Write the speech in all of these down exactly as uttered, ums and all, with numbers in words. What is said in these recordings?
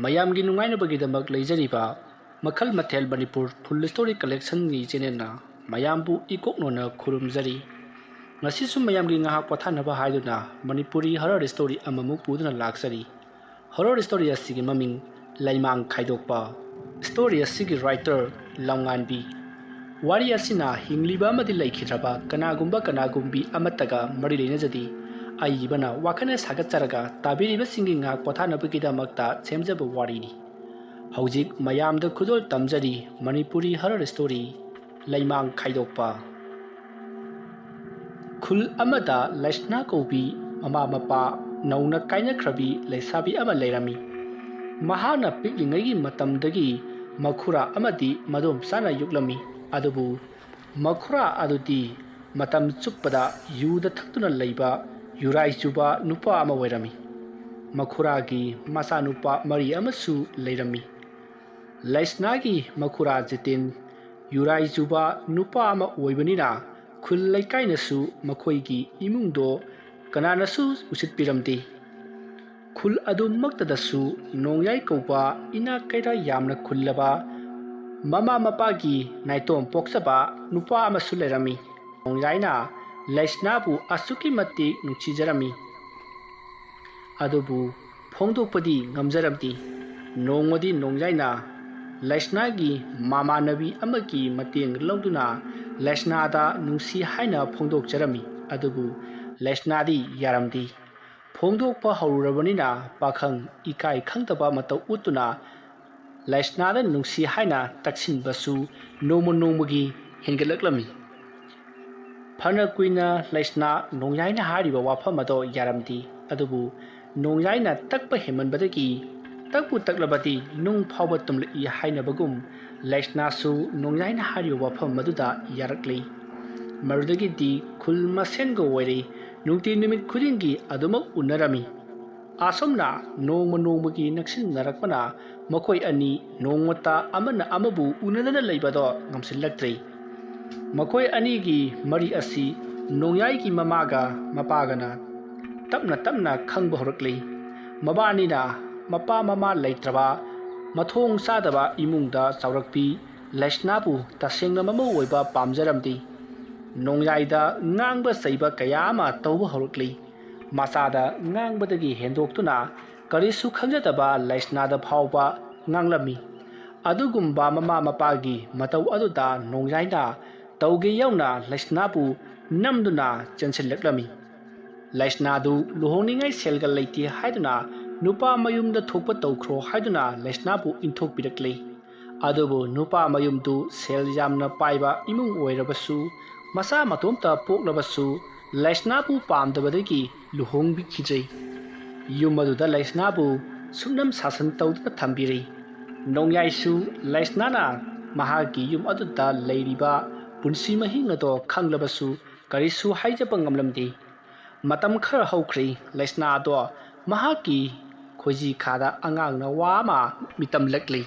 ꯃꯌꯥꯝꯒꯤ ꯅꯨꯡꯉꯥꯏꯅꯕꯒꯤꯗꯃꯛ ꯂꯩꯖꯔꯤꯕ ꯃꯈꯜ ꯃꯊꯦꯜ ꯃꯅꯤꯄꯨꯔ ꯐꯨꯜ ꯁ꯭ꯇꯣꯔꯤ ꯀꯂꯦꯛꯁꯟꯒꯤ ꯆꯦꯅꯦꯜꯅ ꯃꯌꯥꯝꯕꯨ ꯏꯀꯣꯛꯅꯣꯅ ꯈꯨꯔꯨꯝꯖꯔꯤ꯫ ꯉꯁꯤꯁꯨ ꯃꯌꯥꯝꯒꯤ ꯉꯥꯏꯍꯥꯛ ꯄꯣꯊꯥꯅꯕ ꯍꯥꯏꯗꯨꯅ ꯃꯅꯤꯄꯨꯔꯤ ꯍꯔꯔ ꯁ꯭ꯇꯣꯔꯤ ꯑꯃꯃꯨꯛ ꯄꯨꯗꯨꯅ ꯂꯥꯛꯆꯔꯤ꯫ ꯍꯔꯔ ꯁ꯭ꯇꯣꯔꯤ ꯑꯁꯤꯒꯤ ꯃꯃꯤꯡ ꯂꯩꯃꯥꯡ ꯈꯥꯏꯗꯣꯛꯄ꯫ ꯁ꯭ꯇꯣꯔꯤ ꯑꯁꯤꯒꯤ ꯔꯥꯏꯇꯔ ꯂꯝꯉꯥꯟꯕꯤ꯫ ꯋꯥꯔꯤ ꯑꯁꯤꯅ ꯍꯤꯡꯂꯤꯕ ꯑꯃꯗꯤ ꯂꯩꯈꯤꯗ꯭ꯔꯕ ꯀꯅꯥꯒꯨꯝꯕ ꯀꯅꯥꯒꯨꯝꯕꯤ ꯑꯃꯠꯇꯒ ꯃꯔꯤ ꯂꯩꯅꯖꯗꯦ꯫ ꯑꯏꯕꯅ ꯋꯥꯈꯜꯅ ꯁꯥꯒꯠꯆꯔꯒ ꯇꯥꯕꯤꯔꯤꯕꯁꯤꯡꯒꯤ ꯉꯥꯏꯍꯥꯛ ꯄꯣꯊꯥꯅꯕꯒꯤꯗꯃꯛꯇ ꯁꯦꯝꯖꯕ ꯋꯥꯔꯤꯅꯤ꯫ ꯍꯧꯖꯤꯛ ꯃꯌꯥꯝꯗ ꯈꯨꯗꯣꯜ ꯇꯝꯖꯔꯤ ꯃꯅꯤꯄꯨꯔꯤ ꯍꯔꯔ ꯁ꯭ꯇꯣꯔꯤ ꯂꯩꯃꯥꯡ ꯈꯥꯏꯗꯣꯛꯄ꯫ ꯈꯨꯜ ꯑꯃꯗ ꯂꯩꯁꯅꯥ ꯀꯧꯕꯤ ꯃꯃꯥ ꯃꯄꯥ ꯅꯧꯅ ꯀꯥꯏꯅꯈ꯭ꯔꯕꯤ ꯂꯩꯁꯥꯕꯤ ꯑꯃ ꯂꯩꯔꯝꯃꯤ꯫ ꯃꯍꯥꯛꯅ ꯄꯤꯛꯂꯤꯉꯩꯒꯤ ꯃꯇꯝꯗꯒꯤ ꯃꯈꯨꯔꯥ ꯑꯃꯗꯤ ꯃꯗꯣꯝꯆꯥꯅ ꯌꯣꯛꯂꯝꯃꯤ꯫ ꯑꯗꯨꯕꯨ ꯃꯈꯨꯔꯥ ꯑꯗꯨꯗꯤ ꯃꯇꯝ ꯆꯨꯞꯄꯗ ꯌꯨꯗ ꯊꯛꯇꯨꯅ ꯂꯩꯕ ꯌꯨꯔꯥꯏ ꯆꯨꯕ ꯅꯨꯄꯥ ꯑꯃ ꯑꯣꯏꯔꯝꯃꯤ꯫ ꯃꯈꯨꯔꯥꯒꯤ ꯃꯆꯥꯅꯨꯄꯥ ꯃꯔꯤ ꯑꯃꯁꯨ ꯂꯩꯔꯝꯃꯤ꯫ ꯂꯩꯁꯅꯥꯒꯤ ꯃꯈꯨꯔꯥ ꯖꯤꯇꯦꯟ ꯌꯨꯔꯥꯏ ꯆꯨꯕ ꯅꯨꯄꯥ ꯑꯃ ꯑꯣꯏꯕꯅꯤꯅ ꯈꯨꯜ ꯂꯩꯀꯥꯏꯅꯁꯨ ꯃꯈꯣꯏꯒꯤ ꯏꯃꯨꯡꯗꯣ ꯀꯅꯥꯅꯁꯨ ꯎꯁꯤꯠꯄꯤꯔꯝꯗꯦ꯫ ꯈꯨꯜ ꯑꯗꯨꯃꯛꯇꯗꯁꯨ ꯅꯣꯡꯌꯥꯏ ꯀꯧꯕ ꯏꯅꯥꯛ ꯀꯩꯔꯥꯛ ꯌꯥꯝꯅ ꯈꯨꯜꯂꯕ ꯃꯃꯥ ꯃꯄꯥꯒꯤ ꯅꯥꯏꯇꯣꯝ ꯄꯣꯛꯆꯕ ꯅꯨꯄꯥ ꯑꯃꯁꯨ ꯂꯩꯔꯝꯃꯤ꯫ ꯅꯣꯡꯌꯥꯏꯅ ꯂꯩꯁꯅꯥꯕꯨ ꯑꯁꯨꯛꯀꯤ ꯃꯇꯤꯛ ꯅꯨꯡꯁꯤꯖꯔꯝꯃꯤ꯫ ꯑꯗꯨꯕꯨ ꯐꯣꯡꯗꯣꯛꯄꯗꯤ ꯉꯝꯖꯔꯝꯗꯦ꯫ ꯅꯣꯡꯃꯗꯤ ꯅꯣꯡꯌꯥꯏꯅ ꯂꯩꯁꯅꯥꯒꯤ ꯃꯃꯥꯟꯅꯕꯤ ꯑꯃꯒꯤ ꯃꯇꯦꯡ ꯂꯧꯗꯨꯅ ꯂꯩꯁꯅꯥꯗ ꯅꯨꯡꯁꯤ ꯍꯥꯏꯅ ꯐꯣꯡꯗꯣꯛꯆꯔꯝꯃꯤ꯫ ꯑꯗꯨꯕꯨ ꯂꯩꯁꯅꯥꯗꯤ ꯌꯥꯔꯝꯗꯦ꯫ ꯐꯣꯡꯗꯣꯛꯄ ꯍꯧꯔꯨꯔꯕꯅꯤꯅ ꯄꯥꯈꯪ ꯏꯀꯥꯏ ꯈꯪꯗꯕ ꯃꯇꯧ ꯎꯠꯇꯨꯅ ꯂꯩꯁꯅꯥꯗ ꯅꯨꯡꯁꯤ ꯍꯥꯏꯅ ꯇꯛꯁꯤꯟꯕꯁꯨ ꯅꯣꯡꯃ ꯅꯣꯡꯃꯒꯤ ꯍꯦꯟꯒꯠꯂꯛꯂꯝꯃꯤ꯫ ꯐꯅ ꯀꯨꯏꯅ ꯂꯩꯁꯅꯥ ꯅꯣꯡꯌꯥꯏꯅ ꯍꯥꯏꯔꯤꯕ ꯋꯥꯐꯝ ꯑꯗꯣ ꯌꯥꯔꯝꯗꯦ꯫ ꯑꯗꯨꯕꯨ ꯅꯣꯡꯌꯥꯏꯅ ꯇꯛꯄ ꯍꯦꯟꯃꯟꯕꯗꯒꯤ ꯇꯛꯄꯨ ꯇꯛꯂꯕꯗꯤ ꯅꯨꯡ ꯐꯥꯎꯕ ꯇꯨꯝꯂꯛꯏ ꯍꯥꯏꯅꯕꯒꯨꯝ ꯂꯩꯁꯅꯥꯁꯨ ꯅꯣꯡꯌꯥꯏꯅ ꯍꯥꯏꯔꯤꯕ ꯋꯥꯐꯝ ꯑꯗꯨꯗ ꯌꯥꯔꯛꯂꯤ꯫ ꯃꯗꯨꯗꯒꯤꯗꯤ ꯈꯨꯜ ꯃꯁꯦꯟꯒ ꯑꯣꯏꯔꯦ꯫ ꯅꯨꯡꯇꯤ ꯅꯨꯃꯤꯠ ꯈꯨꯗꯤꯡꯒꯤ ꯑꯗꯨꯃꯛ ꯎꯅꯔꯝꯃꯤ꯫ ꯑꯁꯨꯝꯅ ꯅꯣꯡꯃ ꯅꯣꯡꯃꯒꯤ ꯅꯛꯁꯤꯟꯅꯔꯛꯄꯅ ꯃꯈꯣꯏ ꯑꯅꯤ ꯅꯣꯡꯃꯇ ꯑꯃꯅ ꯑꯃꯕꯨ ꯎꯅꯗꯅ ꯂꯩꯕꯗꯣ ꯉꯝꯁꯤꯜꯂꯛꯇ꯭ꯔꯦ꯫ ꯃꯈꯣꯏ ꯑꯅꯤꯒꯤ ꯃꯔꯤ ꯑꯁꯤ ꯅꯣꯡꯌꯥꯏꯒꯤ ꯃꯃꯥꯒ ꯃꯄꯥꯒꯅ ꯇꯞꯅ ꯇꯞꯅ ꯈꯪꯕ ꯍꯧꯔꯛꯂꯤ꯫ ꯃꯕꯥꯅꯤꯅ ꯃꯄꯥ ꯃꯃꯥ ꯂꯩꯇ꯭ꯔꯕ, ꯃꯊꯣꯡ ꯆꯥꯗꯕ ꯏꯃꯨꯡꯗ ꯆꯥꯎꯔꯛꯄꯤ ꯂꯩꯁꯅꯥꯕꯨ ꯇꯁꯦꯡꯅ ꯃꯃꯧ ꯑꯣꯏꯕ ꯄꯥꯝꯖꯔꯝꯗꯦ꯫ ꯅꯣꯡꯌꯥꯏꯗ ꯉꯥꯡꯕ ꯆꯩꯕ ꯀꯌꯥ ꯑꯃ ꯇꯧꯕ ꯍꯧꯔꯛꯂꯤ꯫ ꯃꯆꯥꯗ ꯉꯥꯡꯕꯗꯒꯤ ꯍꯦꯟꯗꯣꯛꯇꯨꯅ ꯀꯔꯤꯁꯨ ꯈꯪꯖꯗꯕ ꯂꯩꯁꯅꯥꯗ ꯐꯥꯎꯕ ꯉꯥꯡꯂꯝꯃꯤ꯫ ꯑꯗꯨꯒꯨꯝꯕ ꯃꯃꯥ ꯃꯄꯥꯒꯤ ꯃꯇꯧ ꯑꯗꯨꯗ ꯅꯣꯡꯌꯥꯏꯅ ꯇꯧꯒꯦ ꯌꯥꯎꯅ ꯂꯩꯁꯅꯥꯕꯨ ꯅꯝꯗꯨꯅ ꯆꯦꯟꯁꯤꯜꯂꯛꯂꯝꯃꯤ꯫ ꯂꯩꯁꯅꯥꯗꯨ ꯂꯨꯍꯣꯡꯅꯤꯡꯉꯥꯏ ꯁꯦꯜꯒ ꯂꯩꯇꯦ ꯍꯥꯏꯗꯨꯅ ꯅꯨꯄꯥ ꯃꯌꯨꯝꯗ ꯊꯣꯛꯄ ꯇꯧꯈ꯭ꯔꯣ ꯍꯥꯏꯗꯨꯅ ꯂꯩꯁꯅꯥꯕꯨ ꯏꯟꯊꯣꯛꯄꯤꯔꯛꯂꯤ꯫ ꯑꯗꯨꯕꯨ ꯅꯨꯄꯥ ꯃꯌꯨꯝꯗꯨ ꯁꯦꯜ ꯌꯥꯝꯅ ꯄꯥꯏꯕ ꯏꯃꯨꯡ ꯑꯣꯏꯔꯕꯁꯨ, ꯃꯆꯥ ꯃꯇꯣꯝꯇ ꯄꯣꯛꯂꯕꯁꯨ, ꯂꯩꯁꯅꯥꯕꯨ ꯄꯥꯝꯗꯕꯗꯒꯤ ꯂꯨꯍꯣꯡꯕꯤꯈꯤꯗ꯭ꯔꯦ꯫ ꯌꯨꯝ ꯑꯗꯨꯗ ꯂꯩꯁꯅꯥꯕꯨ ꯁꯨꯞꯅꯝ ꯁꯥꯁꯟ ꯇꯧꯗꯨꯅ ꯊꯝꯕꯤꯔꯤ꯫ ꯅꯣꯡꯌꯥꯏꯁꯨ ꯂꯩꯁꯅꯥꯅ ꯃꯍꯥꯛꯀꯤ ꯌꯨꯝ ꯑꯗꯨꯗ ꯂꯩꯔꯤꯕ ꯄꯨꯟꯁꯤ ꯃꯍꯤꯡ ꯑꯗꯣ ꯈꯪꯂꯕꯁꯨ ꯀꯔꯤꯁꯨ ꯍꯥꯏꯖꯕ ꯉꯝꯂꯝꯗꯦ꯫ ꯃꯇꯝ ꯈꯔ ꯍꯧꯈ꯭ꯔꯦ, ꯂꯩꯁꯅꯥ ꯑꯗꯣ ꯃꯍꯥꯛꯀꯤ ꯈꯣꯏꯖꯤ ꯈꯥꯗ ꯑꯉꯥꯡ ꯅꯋꯥ ꯑꯃ ꯃꯤꯇꯝꯂꯛꯂꯤ꯫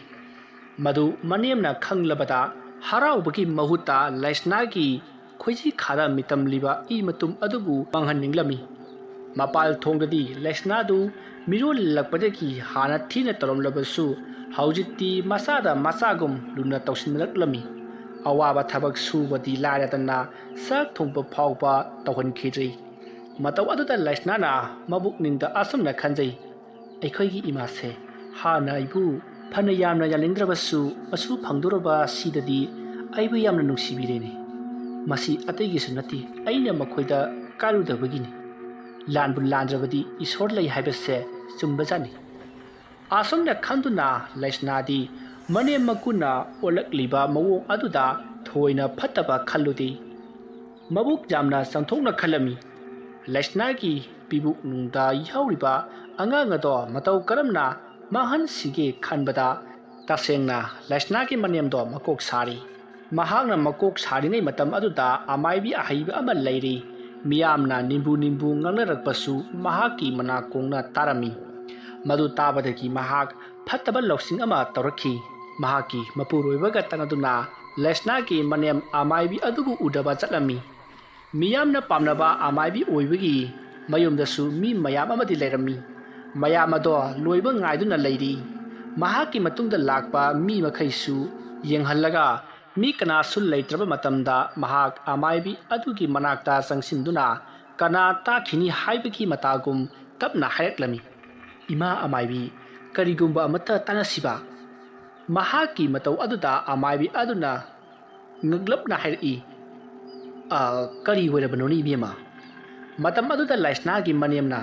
ꯃꯗꯨ ꯃꯅꯦꯝꯅ ꯈꯪꯂꯕꯗ ꯍꯔꯥꯎꯕꯒꯤ ꯃꯍꯨꯠꯇ ꯂꯩꯁꯅꯥꯒꯤ ꯈꯣꯏꯖꯤ ꯈꯥꯗ ꯃꯤꯇꯝꯂꯤꯕ ꯏ ꯃꯇꯨꯝ ꯑꯗꯨꯕꯨ ꯃꯥꯡꯍꯟꯅꯤꯡꯂꯝꯃꯤ꯫ ꯃꯄꯥꯜ ꯊꯣꯡꯗꯗꯤ ꯂꯩꯁꯅꯥꯗꯨ ꯃꯤꯔꯣꯜꯂꯛꯄꯗꯒꯤ ꯍꯥꯟꯅ ꯊꯤꯅ ꯇꯧꯔꯝꯂꯕꯁꯨ ꯍꯧꯖꯤꯛꯇꯤ ꯃꯆꯥꯗ ꯃꯆꯥꯒꯨꯝ ꯂꯨꯅ ꯇꯧꯁꯤꯟꯅꯔꯛꯂꯝꯃꯤ꯫ ꯑꯋꯥꯕ ꯊꯕꯛ ꯁꯨꯕꯗꯤ ꯂꯥꯏꯔꯗꯅ ꯆꯥꯛ ꯊꯣꯡꯕ ꯐꯥꯎꯕ ꯇꯧꯍꯟꯈꯤꯗ꯭ꯔꯤ꯫ ꯃꯇꯧ ꯑꯗꯨꯗ ꯂꯩꯁꯅꯥꯅ ꯃꯕꯨꯛꯅꯤꯡꯗ ꯑꯁꯨꯝꯅ ꯈꯟꯖꯩ, "ꯑꯩꯈꯣꯏꯒꯤ ꯏꯃꯥꯁꯦ ꯍꯥꯟꯅ ꯑꯩꯕꯨ ꯐꯅ ꯌꯥꯝꯅ ꯌꯥꯅꯤꯡꯗ꯭ꯔꯕꯁꯨ ꯃꯁꯨ ꯐꯪꯗꯣꯔꯕ ꯁꯤꯗꯗꯤ ꯑꯩꯕꯨ ꯌꯥꯝꯅ ꯅꯨꯡꯁꯤꯕꯤꯔꯦꯅꯦ꯫ ꯃꯁꯤ ꯑꯇꯩꯒꯤꯁꯨ ꯅꯠꯇꯦ, ꯑꯩꯅ ꯃꯈꯣꯏꯗ ꯀꯥꯜꯂꯨꯗꯕꯒꯤꯅꯤ꯫ ꯂꯥꯟꯕꯨ ꯂꯥꯟꯗ꯭ꯔꯕꯗꯤ ꯏꯁꯣꯔ ꯂꯩ ꯍꯥꯏꯕꯁꯦ ꯆꯨꯝꯕꯖꯥꯠꯅꯤ"꯫ ꯑꯁꯨꯝꯅ ꯈꯟꯗꯨꯅ ꯂꯩꯁꯅꯥꯗꯤ ꯃꯅꯦꯝ ꯃꯀꯨꯅ ꯑꯣꯜꯂꯛꯂꯤꯕ ꯃꯑꯣꯡ ꯑꯗꯨꯗ ꯊꯣꯏꯅ ꯐꯠꯇꯕ ꯈꯜꯂꯨꯗꯦ꯫ ꯃꯕꯨꯛ ꯌꯥꯝꯅ ꯆꯪꯊꯣꯛꯅ ꯈꯜꯂꯝꯃꯤ꯫ ꯂꯩꯁꯅꯥꯒꯤ ꯄꯤꯕꯨꯛꯅꯨꯡꯗ ꯌꯥꯎꯔꯤꯕ ꯑꯉꯥꯡ ꯑꯗꯣ ꯃꯇꯧ ꯀꯔꯝꯅ ꯃꯥꯡꯍꯟꯁꯤꯒꯦ ꯈꯟꯕꯗ ꯇꯁꯦꯡꯅ ꯂꯩꯁꯅꯥꯒꯤ ꯃꯅꯦꯝꯗꯣ ꯃꯀꯣꯛ ꯁꯥꯔꯤ꯫ ꯃꯍꯥꯛꯅ ꯃꯀꯣꯛ ꯁꯥꯔꯤꯉꯩ ꯃꯇꯝ ꯑꯗꯨꯗ ꯑꯃꯥꯏꯕꯤ ꯑꯍꯩꯕ ꯑꯃ ꯂꯩꯔꯤ꯫ ꯃꯤꯌꯥꯝꯅ ꯅꯤꯝꯕꯨ ꯅꯤꯝꯕꯨ ꯉꯥꯡꯅꯔꯛꯄꯁꯨ ꯃꯍꯥꯛꯀꯤ ꯃꯅꯥꯀꯣꯡꯅ ꯇꯥꯔꯝꯃꯤ꯫ ꯃꯗꯨ ꯇꯥꯕꯗꯒꯤ ꯃꯍꯥꯛ ꯐꯠꯇꯕ ꯂꯧꯁꯤꯡ ꯑꯃ ꯇꯧꯔꯛꯈꯤ꯫ ꯃꯍꯥꯛꯀꯤ ꯃꯄꯨꯔꯣꯏꯕꯒ ꯇꯛꯅꯗꯨꯅ ꯂꯩꯁꯅꯥꯒꯤ ꯃꯅꯦꯝ ꯑꯃꯥꯏꯕꯤ ꯑꯗꯨꯕꯨ ꯎꯅꯕ ꯆꯠꯂꯝꯃꯤ꯫ ꯃꯤꯌꯥꯝꯅ ꯄꯥꯝꯅꯕ ꯑꯃꯥꯏꯕꯤ ꯑꯣꯏꯕꯒꯤ ꯃꯌꯨꯝꯗꯁꯨ ꯃꯤ ꯃꯌꯥꯝ ꯑꯃꯗꯤ ꯂꯩꯔꯝꯃꯤ꯫ ꯃꯌꯥꯝ ꯑꯗꯣ ꯂꯣꯏꯕ ꯉꯥꯏꯗꯨꯅ ꯂꯩꯔꯤ꯫ ꯃꯍꯥꯛꯀꯤ ꯃꯇꯨꯡꯗ ꯂꯥꯛꯄ ꯃꯤ ꯃꯈꯩꯁꯨ ꯌꯦꯡꯍꯜꯂꯒ, ꯃꯤ ꯀꯅꯥꯁꯨ ꯂꯩꯇ꯭ꯔꯕ ꯃꯇꯝꯗ ꯃꯍꯥꯛ ꯑꯃꯥꯏꯕꯤ ꯑꯗꯨꯒꯤ ꯃꯅꯥꯛꯇ ꯆꯪꯁꯤꯟꯗꯨꯅ ꯀꯅꯥ ꯇꯥꯈꯤꯅꯤ ꯍꯥꯏꯕꯒꯤ ꯃꯇꯥꯒꯨꯝ ꯇꯞꯅ ꯍꯥꯏꯔꯛꯂꯝꯃꯤ, "ꯏꯃꯥ ꯑꯃꯥꯏꯕꯤ, ꯀꯔꯤꯒꯨꯝꯕ ꯑꯃꯠꯇ ꯇꯥꯟꯅꯁꯤꯕ?" ꯃꯍꯥꯛꯀꯤ ꯃꯇꯧ ꯑꯗꯨꯗ ꯑꯃꯥꯏꯕꯤ ꯑꯗꯨꯅ ꯉꯛꯂꯞꯅ ꯍꯥꯏꯔꯛꯏ, "ꯑ, ꯀꯔꯤ ꯑꯣꯏꯔꯕꯅꯣꯅꯦ, ꯏꯕꯦꯝꯃ?" ꯃꯇꯝ ꯑꯗꯨꯗ ꯂꯥꯏꯁꯅꯥꯒꯤ ꯃꯅꯦꯝꯅ,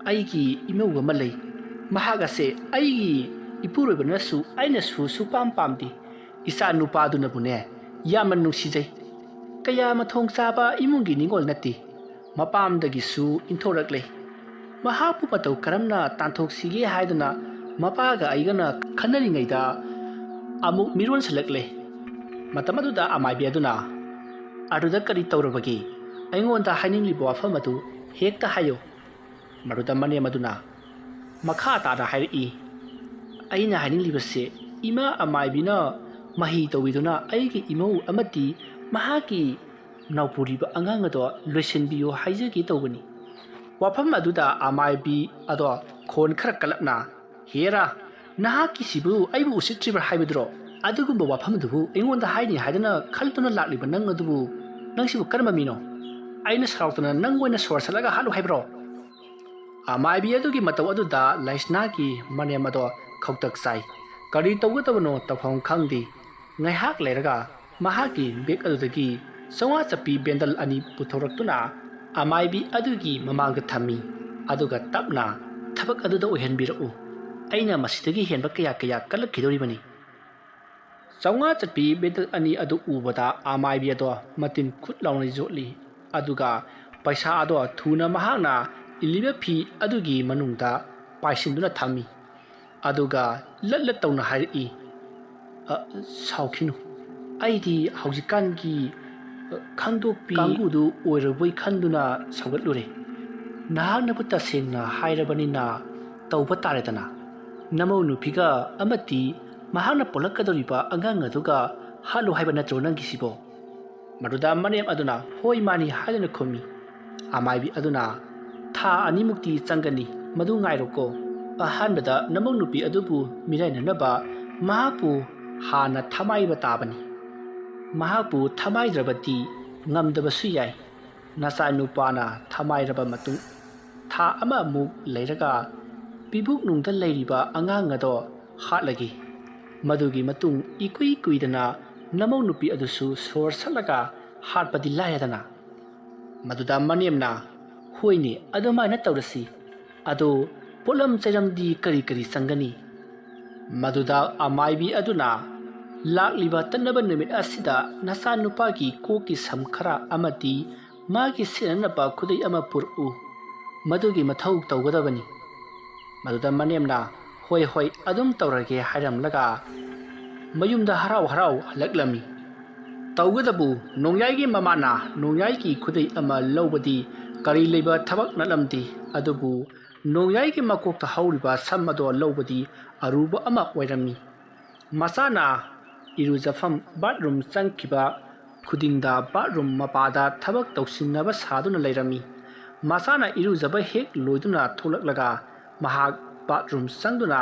"ꯑꯩꯒꯤ ꯏꯃꯧ ꯑꯃ ꯂꯩ꯫ ꯃꯍꯥꯛ ꯑꯁꯦ ꯑꯩꯒꯤ ꯏꯄꯨꯔꯣꯏꯕꯅꯁꯨ ꯑꯩꯅꯁꯨ ꯁꯨꯄꯥꯝ ꯄꯥꯝꯗꯦ꯫ ꯏꯆꯥ ꯅꯨꯄꯥꯗꯨꯅꯕꯨꯅꯦ ꯌꯥꯝꯅ ꯅꯨꯡꯁꯤꯖꯩ꯫ ꯀꯌꯥ ꯃꯊꯣꯡ ꯆꯥꯕ ꯏꯃꯨꯡꯒꯤ ꯅꯤꯉꯣꯜ ꯅꯠꯇꯦ꯫ ꯃꯄꯥꯝꯗꯒꯤꯁꯨ ꯏꯟꯊꯣꯔꯛꯂꯦ꯫ ꯃꯍꯥꯛꯄꯨ ꯃꯇꯧ ꯀꯔꯝꯅ ꯇꯥꯟꯊꯣꯛꯁꯤꯒꯦ ꯍꯥꯏꯗꯨꯅ ꯃꯄꯥꯒ ꯑꯩꯒꯅ ꯈꯟꯅꯔꯤꯉꯩꯗ ꯑꯃꯨꯛ ꯃꯤꯔꯣꯟꯁꯜꯂꯛꯂꯦ꯫" ꯃꯇꯝ ꯑꯗꯨꯗ ꯑꯃꯥꯏꯕꯤ ꯑꯗꯨꯅ, "ꯑꯗꯨꯗ ꯀꯔꯤ ꯇꯧꯔꯕꯒꯦ? ꯑꯩꯉꯣꯟꯗ ꯍꯥꯏꯅꯤꯡꯂꯤꯕ ꯋꯥꯐꯝ ꯑꯗꯨ ꯍꯦꯛꯇ ꯍꯥꯏꯌꯨ꯫" ꯃꯗꯨꯗ ꯃꯅꯦꯝ ꯑꯗꯨꯅ ꯃꯈꯥ ꯇꯥꯅ ꯍꯥꯏꯔꯛꯏ, "ꯑꯩꯅ ꯍꯥꯏꯅꯤꯡꯂꯤꯕꯁꯦ, ꯏꯃꯥ ꯑꯃꯥꯏꯕꯤꯅ ꯃꯍꯩ ꯇꯧꯕꯤꯗꯨꯅ ꯑꯩꯒꯤ ꯏꯃꯧ ꯑꯃꯗꯤ ꯃꯍꯥꯛꯀꯤ ꯅꯥꯎꯄꯨꯔꯤꯕ ꯑꯉꯥꯡ ꯑꯗꯣ ꯂꯣꯏꯁꯤꯟꯕꯤꯌꯨ ꯍꯥꯏꯖꯒꯦ ꯇꯧꯕꯅꯤ꯫" ꯋꯥꯐꯝ ꯑꯗꯨꯗ ꯑꯃꯥꯏꯕꯤ ꯑꯗꯣ ꯈꯣꯟ ꯈꯔ ꯀꯜꯂꯞꯅ, "ꯍꯦꯔꯥ, ꯅꯍꯥꯛꯀꯤꯁꯤꯕꯨ ꯑꯩꯕꯨ ꯎꯁꯤꯠꯇ꯭ꯔꯤꯕ꯭ꯔꯥ ꯍꯥꯏꯕꯗꯨꯔꯣ? ꯑꯗꯨꯒꯨꯝꯕ ꯋꯥꯐꯝꯗꯨꯕꯨ ꯑꯩꯉꯣꯟꯗ ꯍꯥꯏꯅꯤ ꯍꯥꯏꯗꯅ ꯈꯜꯗꯨꯅ ꯂꯥꯛꯂꯤꯕ ꯅꯪ ꯑꯗꯨꯕꯨ, ꯅꯪꯁꯤꯕꯨ ꯀꯔꯝꯕ ꯃꯤꯅꯣ? ꯑꯩꯅ ꯁꯥꯎꯔꯛꯇꯅ ꯅꯪ ꯑꯣꯏꯅ ꯁꯣꯔ ꯁꯠꯂꯒ ꯍꯥꯠꯂꯨ ꯍꯥꯏꯕ꯭ꯔꯣ?" ꯑꯃꯥꯏꯕꯤ ꯑꯗꯨꯒꯤ ꯃꯇꯧ ꯑꯗꯨꯗ ꯂꯥꯏꯁꯅꯥꯒꯤ ꯃꯅꯦꯝ ꯑꯗꯣ ꯈꯧꯇꯛ ꯆꯥꯏ꯫ ꯀꯔꯤ ꯇꯧꯒꯗꯕꯅꯣ ꯇꯧꯐꯝ ꯈꯪꯗꯦ꯫ ꯉꯥꯏꯍꯥꯛ ꯂꯩꯔꯒ ꯃꯍꯥꯛꯀꯤ ꯕꯦꯒ ꯑꯗꯨꯗꯒꯤ ꯆꯥꯝꯃꯉꯥ ꯆꯠꯄꯤ ꯕꯦꯟꯗꯜ ꯑꯅꯤ ꯄꯨꯊꯣꯔꯛꯇꯨꯅ ꯑꯃꯥꯏꯕꯤ ꯑꯗꯨꯒꯤ ꯃꯃꯥꯡꯗ ꯊꯝꯃꯤ꯫ ꯑꯗꯨꯒ ꯇꯞꯅ, "ꯊꯕꯛ ꯑꯗꯨꯗ ꯑꯣꯏꯍꯟꯕꯤꯔꯛꯎ꯫ ꯑꯩꯅ ꯃꯁꯤꯗꯒꯤ ꯍꯦꯟꯕ ꯀꯌꯥ ꯀꯌꯥ ꯀꯜꯂꯛꯈꯤꯗꯧꯔꯤꯕꯅꯤ꯫" ꯆꯥꯝꯃꯉꯥ ꯆꯠꯄꯤ ꯕꯦꯟꯗꯜ ꯑꯅꯤ ꯑꯗꯨ ꯎꯕꯗ ꯑꯃꯥꯏꯕꯤ ꯑꯗꯣ ꯃꯇꯤꯟ ꯈꯨꯠ ꯂꯥꯎꯅ ꯌꯣꯠꯂꯤ꯫ ꯑꯗꯨꯒ ꯄꯩꯁꯥ ꯑꯗꯣ ꯊꯨꯅ ꯃꯍꯥꯛꯅ ꯏꯜꯂꯤꯕ ꯐꯤ ꯑꯗꯨꯒꯤ ꯃꯅꯨꯡꯗ ꯄꯥꯏꯁꯤꯟꯗꯨꯅ ꯊꯝꯃꯤ꯫ ꯑꯗꯨꯒ ꯂꯠ ꯂꯠ ꯇꯧꯅ ꯍꯥꯏꯔꯛꯏ, "ꯑ, ꯁꯥꯎꯈꯤꯅꯨ꯫ ꯑꯩꯗꯤ ꯍꯧꯖꯤꯛꯀꯥꯟꯒꯤ, ꯑ, ꯈꯪꯗꯣꯛꯄꯤ ꯀꯥꯡꯕꯨꯗꯨ ꯑꯣꯏꯔꯕꯣꯏ ꯈꯟꯗꯨꯅ ꯁꯧꯒꯠꯂꯨꯔꯦ꯫ ꯅꯍꯥꯛꯅꯕꯨ ꯇꯁꯦꯡꯅ ꯍꯥꯏꯔꯕꯅꯤꯅ ꯇꯧꯕ ꯇꯥꯔꯦꯗꯅ꯫ ꯅꯃꯧ ꯅꯨꯄꯤꯒ ꯑꯃꯗꯤ ꯃꯍꯥꯛꯅ ꯄꯣꯛꯂꯛꯀꯗꯧꯔꯤꯕ ꯑꯉꯥꯡ ꯑꯗꯨꯒ ꯍꯥꯠꯂꯨ ꯍꯥꯏꯕ ꯅꯠꯇ꯭ꯔꯣ ꯅꯪꯒꯤꯁꯤꯕꯣ?" ꯃꯗꯨꯗ ꯃꯅꯦꯝ ꯑꯗꯨꯅ, "ꯍꯣꯏ, ꯃꯥꯅꯤ" ꯍꯥꯏꯗꯨꯅ ꯈꯨꯝꯃꯤ꯫ ꯑꯃꯥꯏꯕꯤ ꯑꯗꯨꯅ, "ꯊꯥ ꯑꯅꯤꯃꯨꯛꯇꯤ ꯆꯪꯒꯅꯤ꯫ ꯃꯗꯨ ꯉꯥꯏꯔꯣꯀꯣ꯫ ꯑꯍꯥꯟꯕꯗ ꯅꯃꯧ ꯅꯨꯄꯤ ꯑꯗꯨꯕꯨ ꯃꯤꯔꯥꯏꯅꯅꯕ ꯃꯍꯥꯛꯄꯨ ꯍꯥꯟꯅ ꯊꯃꯥꯏꯕ ꯇꯥꯕꯅꯤ꯫ ꯃꯍꯥꯛꯄꯨ ꯊꯃꯥꯏꯗ꯭ꯔꯕꯗꯤ ꯉꯝꯗꯕꯁꯨ ꯌꯥꯏ꯫ ꯅꯆꯥꯅꯨꯄꯥꯅ ꯊꯃꯥꯏꯔꯕ ꯃꯇꯨꯡ ꯊꯥ ꯑꯃꯃꯨꯛ ꯂꯩꯔꯒ ꯄꯤꯕꯨꯛꯅꯨꯡꯗ ꯂꯩꯔꯤꯕ ꯑꯉꯥꯡ ꯑꯗꯣ ꯍꯥꯠꯂꯒꯦ꯫ ꯃꯗꯨꯒꯤ ꯃꯇꯨꯡ ꯏꯀꯨꯏ ꯀꯨꯏꯗꯅ ꯅꯃꯧ ꯅꯨꯄꯤ ꯑꯗꯨꯁꯨ ꯁꯣꯔ ꯁꯠꯂꯒ ꯍꯥꯠꯄꯗꯤ ꯂꯥꯏꯔꯗꯅ꯫ ꯃꯗꯨꯗ ꯃꯅꯦꯝꯅ, "ꯍꯣꯏꯅꯦ, ꯑꯗꯨꯃꯥꯏꯅ ꯇꯧꯔꯁꯤ꯫ ꯑꯗꯨ ꯄꯣꯠꯂꯝ ꯆꯩꯔꯝꯗꯤ ꯀꯔꯤ ꯀꯔꯤ ꯆꯪꯒꯅꯤ?" ꯃꯗꯨꯗ ꯑꯃꯥꯏꯕꯤ ꯑꯗꯨꯅ, "ꯂꯥꯛꯂꯤꯕ ꯇꯠꯅꯕ ꯅꯨꯃꯤꯠ ꯑꯁꯤꯗ ꯅꯆꯥꯅꯨꯄꯥꯒꯤ ꯀꯣꯛꯀꯤ ꯁꯝ ꯈꯔ ꯑꯃꯗꯤ ꯃꯥꯒꯤ ꯁꯦꯠꯅꯅꯕ ꯈꯨꯗꯩ ꯑꯃ ꯄꯨꯔꯛꯎ꯫ ꯃꯗꯨꯒꯤ ꯃꯊꯧ ꯇꯧꯒꯗꯕꯅꯤ꯫" ꯃꯗꯨꯗ ꯃꯅꯦꯝꯅ, "ꯍꯣꯏ, ꯍꯣꯏ, ꯑꯗꯨꯝ ꯇꯧꯔꯒꯦ" ꯍꯥꯏꯔꯝꯂꯒ ꯃꯌꯨꯝꯗ ꯍꯔꯥꯎ ꯍꯔꯥꯎ ꯍꯜꯂꯛꯂꯝꯃꯤ꯫ ꯇꯧꯒꯗꯕꯨ ꯅꯣꯡꯌꯥꯏꯒꯤ ꯃꯃꯥꯅ ꯅꯣꯡꯌꯥꯏꯒꯤ ꯈꯨꯗꯩ ꯑꯃ ꯂꯧꯕꯗꯤ ꯀꯔꯤ ꯂꯩꯕ ꯊꯕꯛ ꯅꯠꯂꯝꯗꯦ꯫ ꯑꯗꯨꯕꯨ ꯅꯣꯡꯌꯥꯏꯒꯤ ꯃꯀꯣꯛꯇ ꯍꯧꯔꯤꯕ ꯁꯝ ꯑꯗꯣ ꯂꯧꯕꯗꯤ ꯑꯔꯨꯕ ꯑꯃ ꯑꯣꯏꯔꯝꯃꯤ꯫ ꯃꯆꯥꯅ ꯏꯔꯨꯖꯐꯝ ꯕꯥꯠꯔꯨꯝ ꯆꯪꯈꯤꯕ ꯈꯨꯗꯤꯡꯗ ꯕꯥꯠꯔꯨꯝ ꯃꯄꯥꯗ ꯊꯕꯛ ꯇꯧꯁꯤꯟꯅꯕ ꯁꯥꯗꯨꯅ ꯂꯩꯔꯝꯃꯤ꯫ ꯃꯆꯥꯅ ꯏꯔꯨꯖꯕ ꯍꯦꯛ ꯂꯣꯏꯗꯨꯅ ꯊꯣꯛꯂꯛꯂꯒ ꯃꯍꯥꯛ ꯕꯥꯠꯔꯨꯝ ꯆꯪꯗꯨꯅ